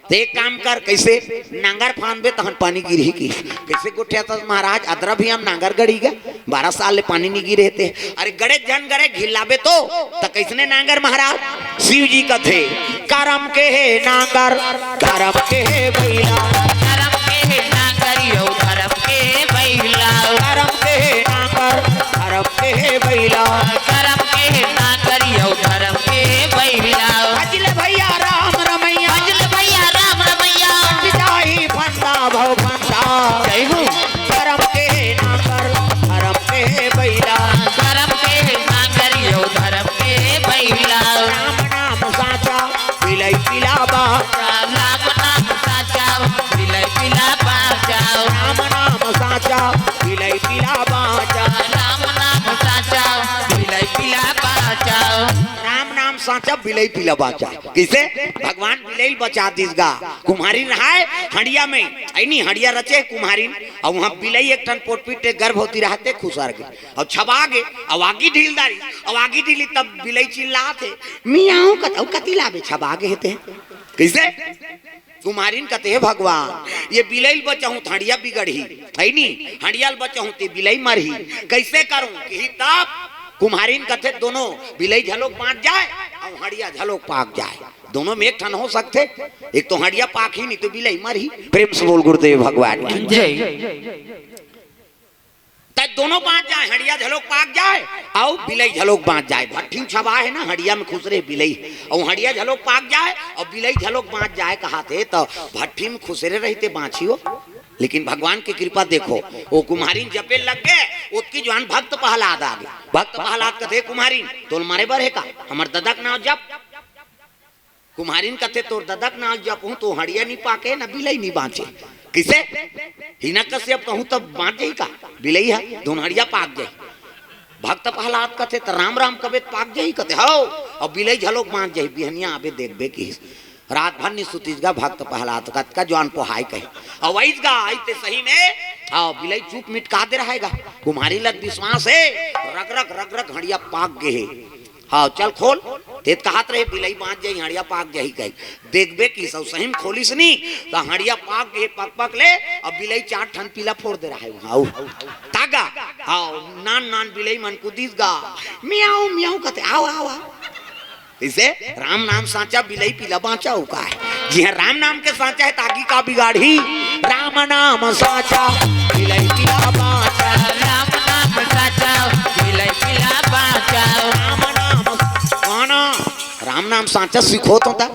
"ते एक काम कर, कइसे? नांगर फांदबे तहन पानी गिरही।" कि कइसे गोठियाथस महाराज, अदरा भी हम नांगर गड़ी गा, बारह साल ले पानी नी गिरे हे ते। अरे गड़े झन गड़े, घिल्लाबे तो, त कइसने नांगर महाराज? शिव जी कथे, "करम के हे नांगर, धरम के हे बइला।" करम के हे नांगर अउ धरम के हे बइला। करम के हे नांगर, धरम के हे बइला। करम के हे नांगर अउ धरम के हे बइला। भजले भइया राम रमैया। भजले भइया राम रमैया। कट जाही फंदा भव फंदा। जय हो। करम के हे नांगर, धरम के हे बइला। करम के हे नांगर अउ धरम के हे बइला। राम नाम साँचा, बिलई पीला बाँचा। राम नाम साँचा, बिलई पीला बाँचा। राम नाम साँचा, बिलई पीला बाँचा। राम नाम साँचा, बिलई पीला बाँचा। राम नाम साँचा, बिलई पीला बाँचा। कइसे? भगवान बिलई ल बचा दिस गा। कुम्हारिन रहय हँड़िया में, अइनी हँड़िया रचे कुम्हारिन, अउ उहाँ बिलई एक ठन पोटपीट के गर्भवती रहय ते खुसर गे, अउ छबा गे, अउ आगी ढील डारिस, अउ आगी ढीली तब बिलई चिल्लात हे, "मियाँव।" कथे, "अउ कति लाबे, छबा गे हे ते।" कइसे? कुम्हारिन कथे, "हे भगवान, ये बिलई ल बचाहूँ त हँड़िया बिगड़ही, अइनी, हँड़िया ल बचाहूँ ते बिलई मरही, कइसे करहूँ?" किही तब कुम्हारिन कथे, "दोनों, बिलई घलोक बाँच जाय अउ हँड़िया घलोक पाक जाय, दोनों में एक ठन हो सकथे, एक तो हँड़िया पाकही, नहीं तो बिलई मरही।" प्रेम से बोल गुरुदेव भगवान की। जय। त दोनों बाँच जाय, हँड़िया घलोक पाक जाय अउ बिलई घलोक बाँच जाय। भट्ठी म छबा हे ना, हँड़िया में खुसरे बिलई, अउ हँड़िया घलोक पाक जाय अउ बिलई घलोक बाँच जाय कहाथे, त भट्ठी म खुसरे रहिते बाँचही ओ। लेकिन भगवान के कृपा देखो, ओ कुम्हारिन जपे लग गे, ओतकी जुवार भक्त पहलाद आ गे। भक्त पहलाद कथे, "कुम्हारिन, तोल मरे बर हे का? हमर ददा के नाव जप।" कुम्हारिन कथे, "तोर ददा के नाव जपहूँ त हँड़िया नी पाके, न बिलई नी बाँचे।" कइसे? हिरण्यकश्यप कहूँ त बाँच जाही का? बिलई ह, दोनों हँड़िया पाक जाही। भक्त पहलाद कथे, "त राम राम कबे त पाक जाही?" कथे, "हव, अउ बिलई घलोक बाँच जाही, बिहनिया आबे देखबे," किहिस। रात भर नी सुतिस गा भक्त पहलाद, कतका जुवार पोहाय कहे। अउ अइस गा, अइस ते सही में, अउ बिलई चुप मिटका दे रहय गा। कुम्हारिन ल विश्वास हे, रग रग, रग रग हँड़िया पाक गे हे। "हव, चल खोल।" ते त कहत रहे, "बिलई बाँच जाही, हँड़िया पाक जाही," कहे। देखबे किहिस, सही म खोलिस नी, त हँड़िया पाक गे, पक पक ले, अउ बिलई चार ठन पीला फोर दे रहय उहाँ। अउ तागा, हव, नान नान बिलई मन कुदिस गा, "मियाँव, मियाँव," कथे, "आव, आव, आव।" कइसे? राम नाम साँचा, बिलई पीला बाँचा, अउ का हे? जिहाँ राम नाम के साँचा हे, त आगी का बिगाड़ही? राम नाम साँचा, बिलई पीला बाँचा। राम नाम साँचा, बिलई पीला बाँचा। राम नाम, कौन? राम नाम साँचा सीखो तो ता।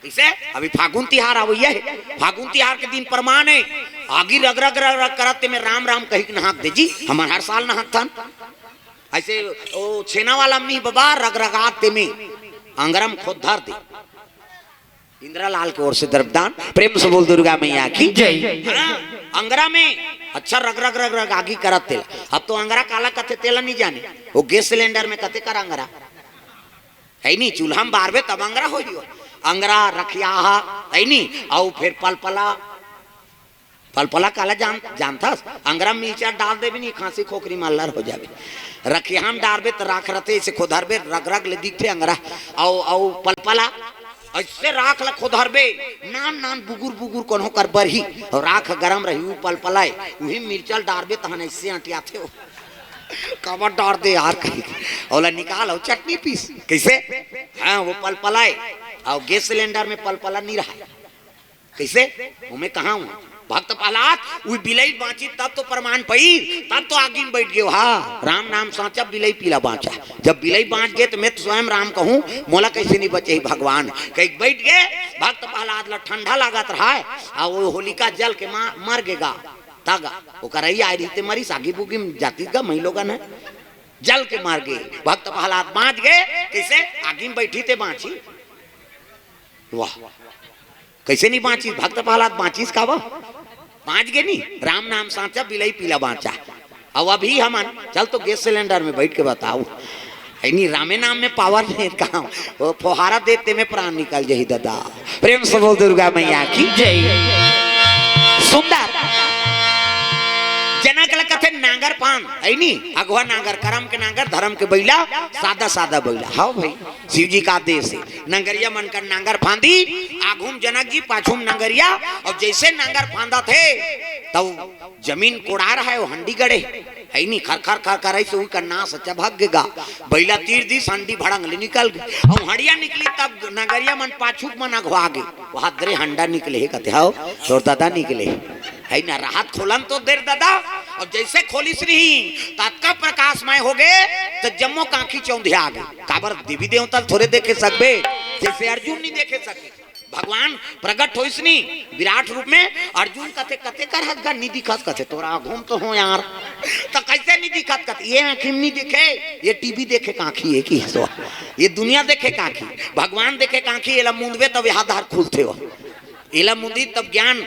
कइसे? अभी फागुन तिहार आवइया हे। फागुन तिहार के दिन परमान हे। आगी रग रग रग रग करत तेमे राम राम कहिके नहाक दे जी। हमन हर साल नहाथन। अइसे ओ छेना वाला म नहीं बबा, रग रगात तेमे। अंगरा म खोद धर दे। इंद्रालाल के ओर से द्रव्यदान। प्रेम से बोल दुर्गा मैया की। जय। हाँ, अंगरा में अच्छा रग रग रग रग आगी करत तेला। अब तो अंगरा काला कथे तेला नहीं जाने। ओ गैस सिलेंडर में कथे कर अंगरा। हे नहीं, चूल्हा में बारबे तब अंगरा होही ओ। अंगरा, रखियाहा, हे नहीं, अउ फेर पलपला। पलपला काला जान-, जानथस? अंगरा में मिर्चा डाल देबे नहीं, खांसी खोखरी म अल्लर हो जाबे। रखियाहा में डारबे त राख रथे, अइसे खोदरबे, रग रग ले दिखथे अंगरा। अउ, अउ पलपला, अइसे राख ल खोदरबे, नान नान बुगुर बुगुर कोनो कर बरही, अउ राख गरम रही, उ पलपला ए, उही मिर्चा ल डारबे तहन अइसे अंटियाथे ओ। काबर डार दे यार कही। ओला निकाल अउ चटनी पीस। कइसे? हाँ, ओ पलपला ए। अउ गैस सिलेंडर में पलपला नहीं रहय। कइसे? ओमे कहाँ हुआ? भक्त प्रहलाद, उही बिलई बाँची तब तो परमान पई, तब तो आगी में बइठ गे ओ हा। राम नाम साँचा, बिलई पीला बाँचा। जब बिलई बाँच गे त मैं तो स्वयं राम कहूँ, मोला कइसे नहीं बचाही भगवान? कहिके बइठ गे, भक्त प्रहलाद ला ठंडा लागत रहय, अउ ओ होलिका जल के मा-, मर गे गा। तागा, ओकर अई आय रहिते मरिस, आगी बुगी में जातिस गा, मइलोगन हे। जल के मर गे, भक्त प्रहलाद बाँच गे, कइसे? आगी में बइठी ते बाँची। वाह, कइसे नहीं बाँचिस? भक्त प्रहलाद बाँचिस का बा? बाँच गे नहीं, राम नाम साँचा, बिलई पीला बाँचा। अउ अभी हमन, चल तो गैस सिलेंडर में बइठ के बताओ। है नी, रामे नाम में पावर नहीं कहा, वो फोहारा देते में प्राण निकल जाही दादा। प्रेम से बोल दुर्गा मैया की। जय। सुंदर। जनक ल कथे नांगर पान, है नी, अगवा नांगर, करम के नांगर, धर्म के बैला, सादा सादा बैला। हाँ भाई, शिव जी का आदेश है। नंगरिया मन कर नांगर फांदी, आघूम जनक जी, पाछूम नंगरिया। और जैसे नांगर फांदत हे, तब जमीन कोड़ार है, वो हंडी गड़े है नी, खर खर खर खर, ऐसे उनका नास चभक गा। बैला तीर दी, हंडी भड़ंग ले निकल गई। और हंडिया निकली, तब नगरिया मन पाछू मन अघवा गे। वहां दरे हंडा निकले हे, कथे, "हव, तोर दादा निकले हे।" है ना, राहत खोलन तो देर दादा। और जैसे खोलिस रही, ततका प्रकाशमय हो गए, तो जम्मो कांखी चौंधिया गे। काबर देवी देवता ल थोरे देखे सकबे, जैसे अर्जुन नहीं देखे सके। भगवान प्रगट होइस नी विराट रूप में, अर्जुन कथे, "कते कर हस गा, नी दिखस?" कथे, "तोरा आघूम तो हो यार।" "तो कैसे नी दिखत?" कथे, "ये आँखी में नी दिखे, ये टीवी देखे कांखी है कि सो, ये दुनिया देखे कांखी, भगवान देखे कांखी, एला मुंदबे तब यहाँ धार खुलथे हो, एला मुंदी तब ज्ञान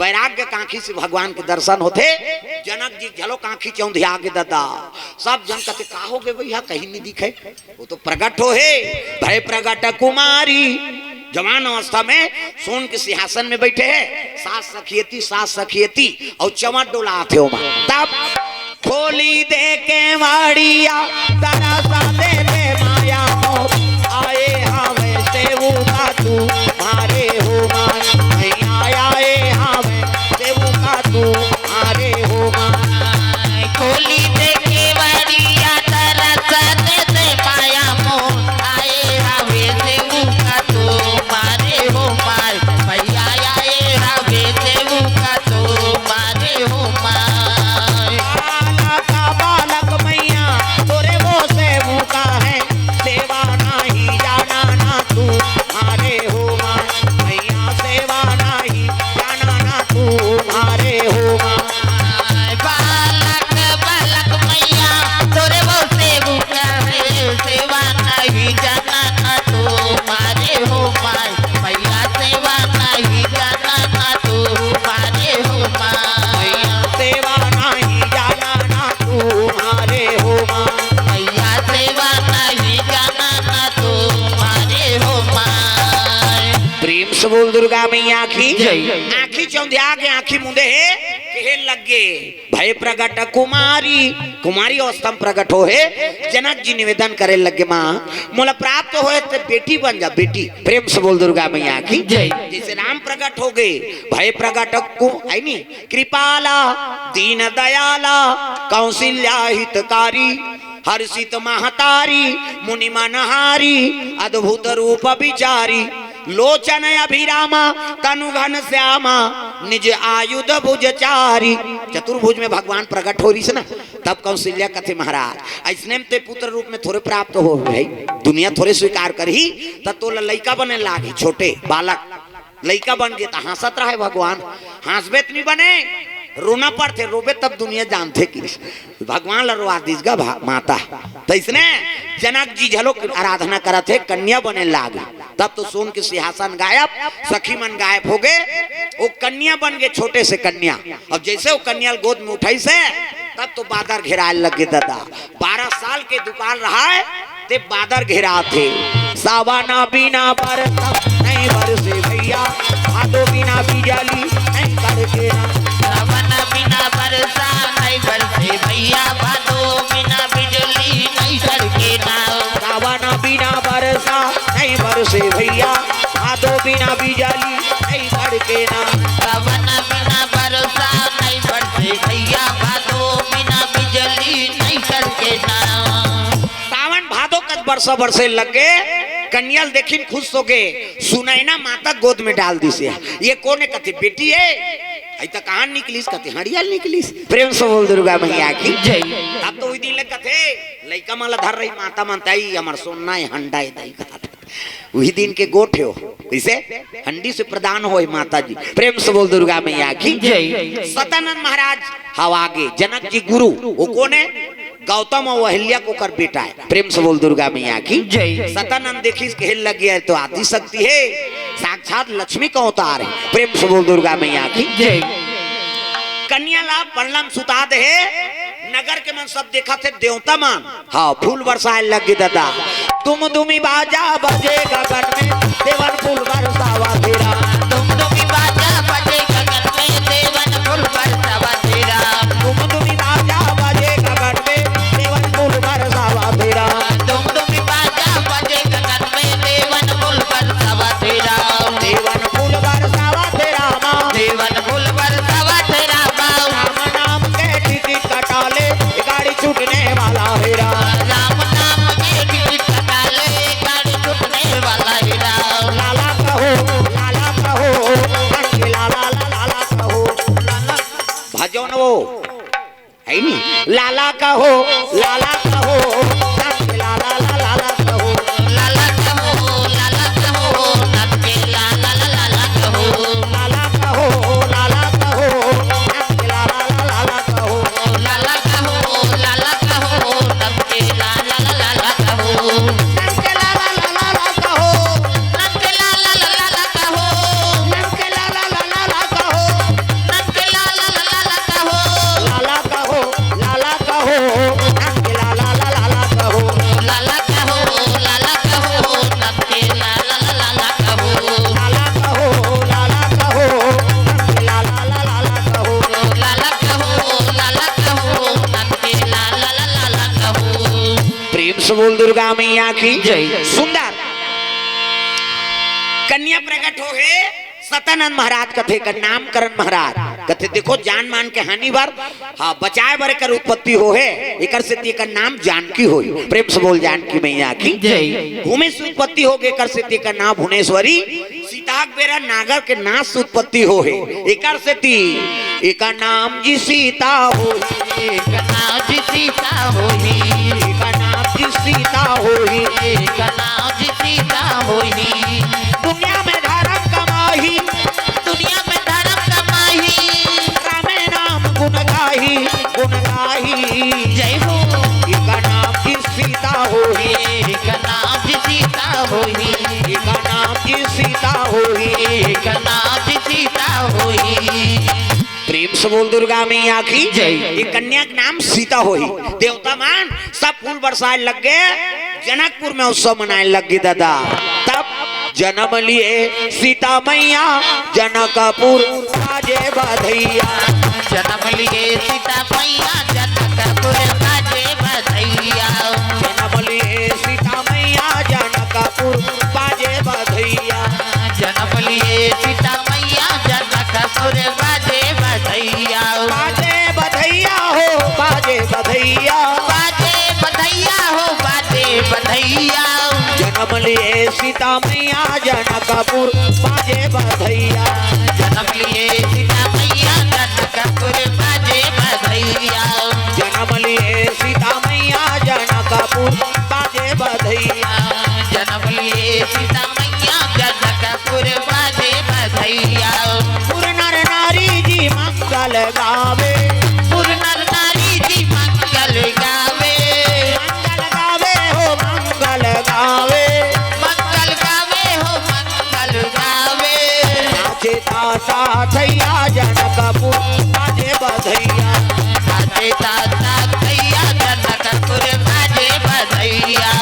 वैराग्य कांखी से भगवान के दर्शन होथे।" जनक जी घलो कांखी चौंधिया गे दादा। सब जन कथे, "का हो गे भैया, कहीं नी दिखे?" वो तो प्रगट हो हे, भय प्रगट कुमारी। जवान अवस्था में सोन के सिंहासन में बैठे हे, सास सखियती, सास सखियती, और चंवर डोलात हे ओमा। तब खोली दे केवाड़िया, तरसा दे दे माया मोर। आए हावे सेवका तू, मारे हो मार। मैया आए हावे सेवका तू, मारे हो मार। खोली दे केवाड़िया, तरसा दे दे माया मोर। आए हावे सेवका तू, मारे हो मार। मैया आए हावे सेवका तू, मारे हो मार। बालक, बालक मैया, तोरे वो सेवका है, सेवा नाही जाना ना तू, मारे हो मार। मैया सेवा नाही जाना ना तू, मारे हो मार। बालक, बालक मैया, तोरे वो सेवका है, सेवा नाही जाना ना तू, मारे हो मार। मैया सेवा नाही जाना ना तू, मारे हो मार। मैया सेवा नाही जाना ना तू, मारे हो मार। मैया सेवा नाही जाना ना तू, मारे हो मार। प्रेम से बोल दुर्गा मैया की जय। आँखी चौंधिया के आँखी मुंदे हे, कहे लगे, भय प्रगट कुमारी, कुमारी अवस्था में प्रगट हो हे। जनक जी निवेदन करे लगे, "माँ, मोला प्राप्त होए ते बेटी बन जा, बेटी।" प्रेम से बोल दुर्गा मैया की जय। जैसे राम प्रगट हो गए, भय प्रगट कु-, है नी, कृपाला, दीन दयाला, कौशल्या हितकारी, हर्षित महतारी, मुनि मनहारी, अद्भुत रूप विचारी, लोचन अभिरामा, तनु घन श्यामा, निज आयुध भुज चारी। चतुर्भुज में भगवान प्रगट हो रहिस ना, तब कौशल्या कथे, "महाराज, ऐसने में ते पुत्र रूप में थोरे प्राप्त हो भाई, दुनिया थोरे स्वीकार करही, त तोला लइका बने लागी, छोटे बालक, लइका बन गे।" त हाँसत रहे भगवान, हाँसबे त नहीं बने, रोना पड़थे, रोबे तब दुनिया जानथे कि भगवान ल रोवा दिस गा भा-, माता। त इसने जनक जी घलो आराधना करत हे, कन्या बने लाग। तब तो सोन के सिंहासन गायब, सखी मन गायब हो गए, वो कन्या बन गए, छोटे से कन्या। अब जैसे वो कन्या ल गोद में उठाइस हे, तब तो बादर घेराए लगे दादा। बारह साल के दुकाल रहा है, ते बादर घेरात हे। सावन बिना बरसा नहीं बरसे भैया, भादो बिना बिजली नहीं कड़के ना। सावन बिना बरसा नहीं बरसे भैया, भादो बिना बिजली नहीं कड़के ना। सावन बिना बरसा नहीं बरसे भैया, भादो बिना बिजली नहीं कड़के ना। सावन बिना बरसा नहीं बरसे भैया, भादो बिना बिजली नहीं कड़के ना। सावन भादो कस बरसा बरसे लगे, कन्या ल देखिन खुश हो गे, सुनैना माता गोद में डाल दिस हे। ये कोन हे कथे, बेटी हे। अई त कहाँ निकलिस कथे, हंडिया ले निकलिस। प्रेम से बोल दुर्गा मैया की जय। तब तो उही दिन ले कथे, लइका मन ल धर रही माता मन, "तई हमर सोना हे, हंडा हे," तई कहा। उही दिन के गोठ हे हो, इसे हंडी से प्रदान होए माता जी। प्रेम से बोल दुर्गा मैया की जय। सतानंद महाराज हव आगे, जनक जी गुरु, वो कोन हे? गौतम और अहिल्या के ओकर बेटा हे। प्रेम से बोल दुर्गा मैया की जय। सतानंद देखिस, कहे लग गया है तो आदि शक्ति हे, साक्षात लक्ष्मी का अवतार हे। प्रेम से बोल दुर्गा मैया की जय। कन्या ला पलना म सुता दे हे, नगर के मन सब देखत हे, देवता मन, हाँ, फूल बरसाए लग गे दादा। दुमदुमी बाजा बजे गगन में, देवन फूल बरसावत हे राम। दुमदुमी बाजा बजे गगन में, देवन फूल बरसावत हे राम। दुमदुमी बाजा बजे गगन में, देवन फूल बरसावत हे राम। दुमदुमी बाजा बजे गगन में, देवन फूल बरसावत हे राम। देवन फूल बरसावत हे रामा। देवन फूल बरसावत हे रामा। राम नाम के टिकट कटा ले, गाड़ी छूटने वाला हे राम। राम नाम के टिकट कटा ले, गाड़ी छूटने वाला हे राम। लाला कहो, लाला कहो, नंद के लाला, ला, लाला कहो। भजो न वो, है नी? लाला कहो, लाला कहो, नंद के लाला, ला, लाला कहो। लाला कहो, लाला कहो, नंद के लाला, ला, लाला कहो। लाला कहो, लाला कहो, नंद के लाला, ला, लाला कहो। लाला कहो, लाला कहो, नंद के लाला, ला, लाला कहो। नंद के लाला, ला, लाला कहो। नंद के लाला, ला, लाला कहो। नंद के लाला, ला, लाला कहो। नंद के लाला, ला, लाला कहो। लाला कहो, लाला कहो, नंद के लाला, ला, लाला कहो। लाला कहो, लाला कहो, नंद के लाला, ला, लाला कहो। लाला कहो, लाला कहो, नंद के लाला, ला, लाला कहो। लाला कहो, लाला कहो, नंद के लाला, ला, लाला कहो। प्रेम से बोल दुर्गा मैया की जय। सुंदर कन्या प्रकट हो हे। सतानंद महाराज कथे, एकर नामकरण महाराज कथे, देखो, जान मान के हानि बर, हाँ, बचाए बर एकर उत्पत्ति हो हे, एकर सेती एकर नाम जानकी होही। प्रेम से बोल जानकी मैया की जय। भूमेश उत्पत्ति हो गे, एकर सेती एकर नाम भुवनेश्वरी। सीता के बेरा नागर के नाश से उत्पत्ति हो हे, एकर सेती एकर नाम जी सीता होही। एकर नाम जी सीता होही। एकर नाम जी सीता होही। एकर नाम जी सीता होही। दुनिया में धर्म कमाही। दुनिया में धर्म कमाही। रामे नाम गुण गाही, गुण गाही। जय हो। एकर नाम जी सीता होही। एकर नाम जी सीता होही। एकर नाम जी सीता होही। एकर नाम जी सीता होही। प्रेम से बोल दुर्गा मैया की जय। ये कन्या के नाम सीता होही। देवता मन सब फूल बरसाए लग गे, जनकपुर में उत्सव मनाए लग गे दादा। तब जनम लिए सीता मैया जनकपुर बाजे बधइया। जनम लिए सीता मैया जनकपुर बाजे बधइया। जनम लिए सीता मैया जनकपुर बाजे बधइया। जनम लिए सीता मैया जनकपुर बाजे बधइया। बाजे बधइया हो, बाजे बधइया। बाजे बधइया हो, बाजे बधइया। जनम लिए सीता मैया जनकपुर बाजे बधइया। जनम लिए सीता मैया जनकपुर बाजे बधइया। जनम लिए सीता मैया जनकपुर बाजे बधइया। जनम लिए सीता मैया जनकपुर बाजे बधइया। पुर नर नारी जी मंगल गावे। पुर नर नारी जी मंगल गावे। मंगल गावे हो मंगल गावे। मंगल गावे हो मंगल गावे। नाचे ताता थैया जनकपुर बाजे बधइया। नाचे ताता थैया जनकपुर बाजे बधइया।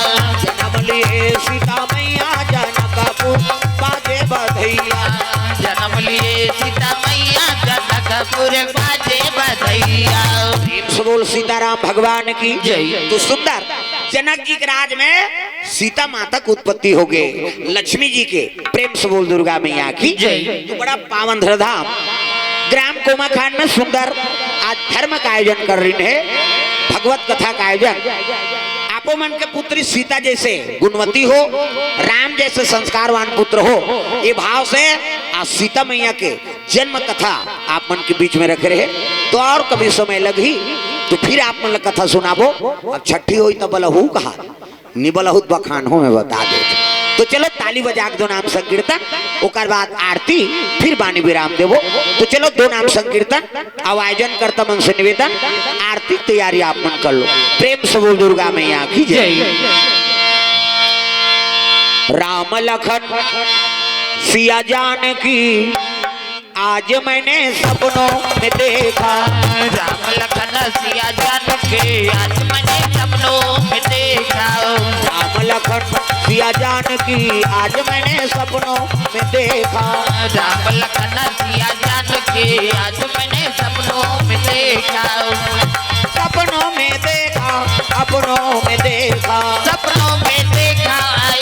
जनम लिए सीता मैया जनकपुर बाजे बधइया। जनम लिए सीता मैया जनकपुर बाजे बधइया। प्रेम से बोल सीताराम भगवान की जय। तो सुंदर जनक जी के राज में सीता माता के उत्पत्ति हो गे, लक्ष्मी जी के। प्रेम से बोल दुर्गा मैया की जय। तो बड़ा पावन धरधाम ग्राम कोमाखान में सुंदर आज धर्म का आयोजन कर रही है, भगवत कथा का आयोजन। आपो मन के पुत्री सीता जैसे गुणवती हो, राम जैसे संस्कारवान पुत्र हो, ये भाव से आज सीता मैया के जन्म कथा आप मन के बीच में रखे रहे। तो और कभी समय लगही तो फिर आप मन ला कथा सुनाबो। अब छठी होई तब बलहू कहा, निबलहुत बखान हो, मैं बता दे। तो चलो ताली बजा के दो नाम संकीर्तन, ओकर बाद आरती, फिर बानी विराम देबो। तो चलो दो नाम संकीर्तन, अब आयोजन करता मन से निवेदन, आरती के तैयारी आप मन कर लो। प्रेम से बोल दुर्गा मैया की जय। जय। राम लखन सिया जानकी आज मैंने सपनों में देखा। राम लखन सिया जानकी आज मैंने सपनों में देखा। राम लखन सिया जानकी आज मैंने सपनों में देखा। राम लखन सिया जानकी आज मैंने सपनों में देखा। सपनों में देखा, अपनों में देखा। सपनों में देखा,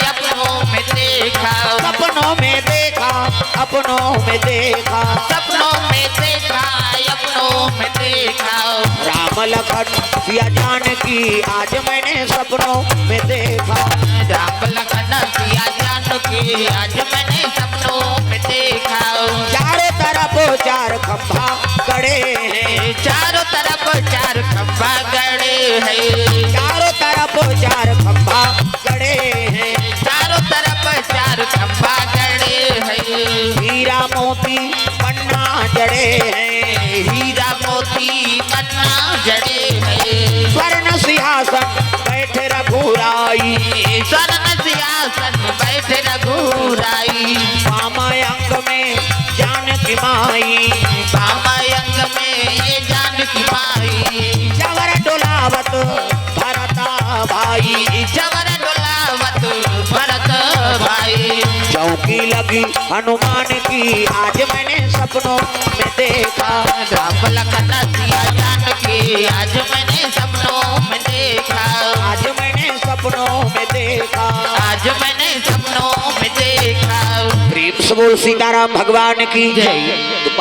अपनों में देखा। सपनों में देखा, अपनों में देखा। सपनों में देखा, अपनों में देखा। राम लखन सिया जानकी आज मैंने सपनों में देखा। राम लखन सिया जानकी आज मैंने सपनों में देखा। चारों तरफ चार खंभा गड़े हैं। चारों तरफ चार खंभा गड़े हैं। चारों तरफ चार खंभा गड़े हैं। चारों तरफ चार खंभा गड़े हैं। हीरा मोती पन्ना जड़े हैं। हीरा मोती पन्ना जड़े हैं। स्वर्ण सिंहासन बैठे रघुराई। स्वर्ण सिंहासन बैठे रघुराई। वाम अंग में जानकी माई। वाम अंग में जानकी माई। चवर डोलावत भरता भाई। चवर डोलावत भरत भाई। चौकी लगी हनुमान की आज मैंने सपनों में देखा। राम लखन सिया जानकी आज मैंने सपनों में देखा। आज मैंने सपनों में देखा। आज मैंने सपनों में देखा। प्रेम से बोल सीताराम भगवान की। जय। तो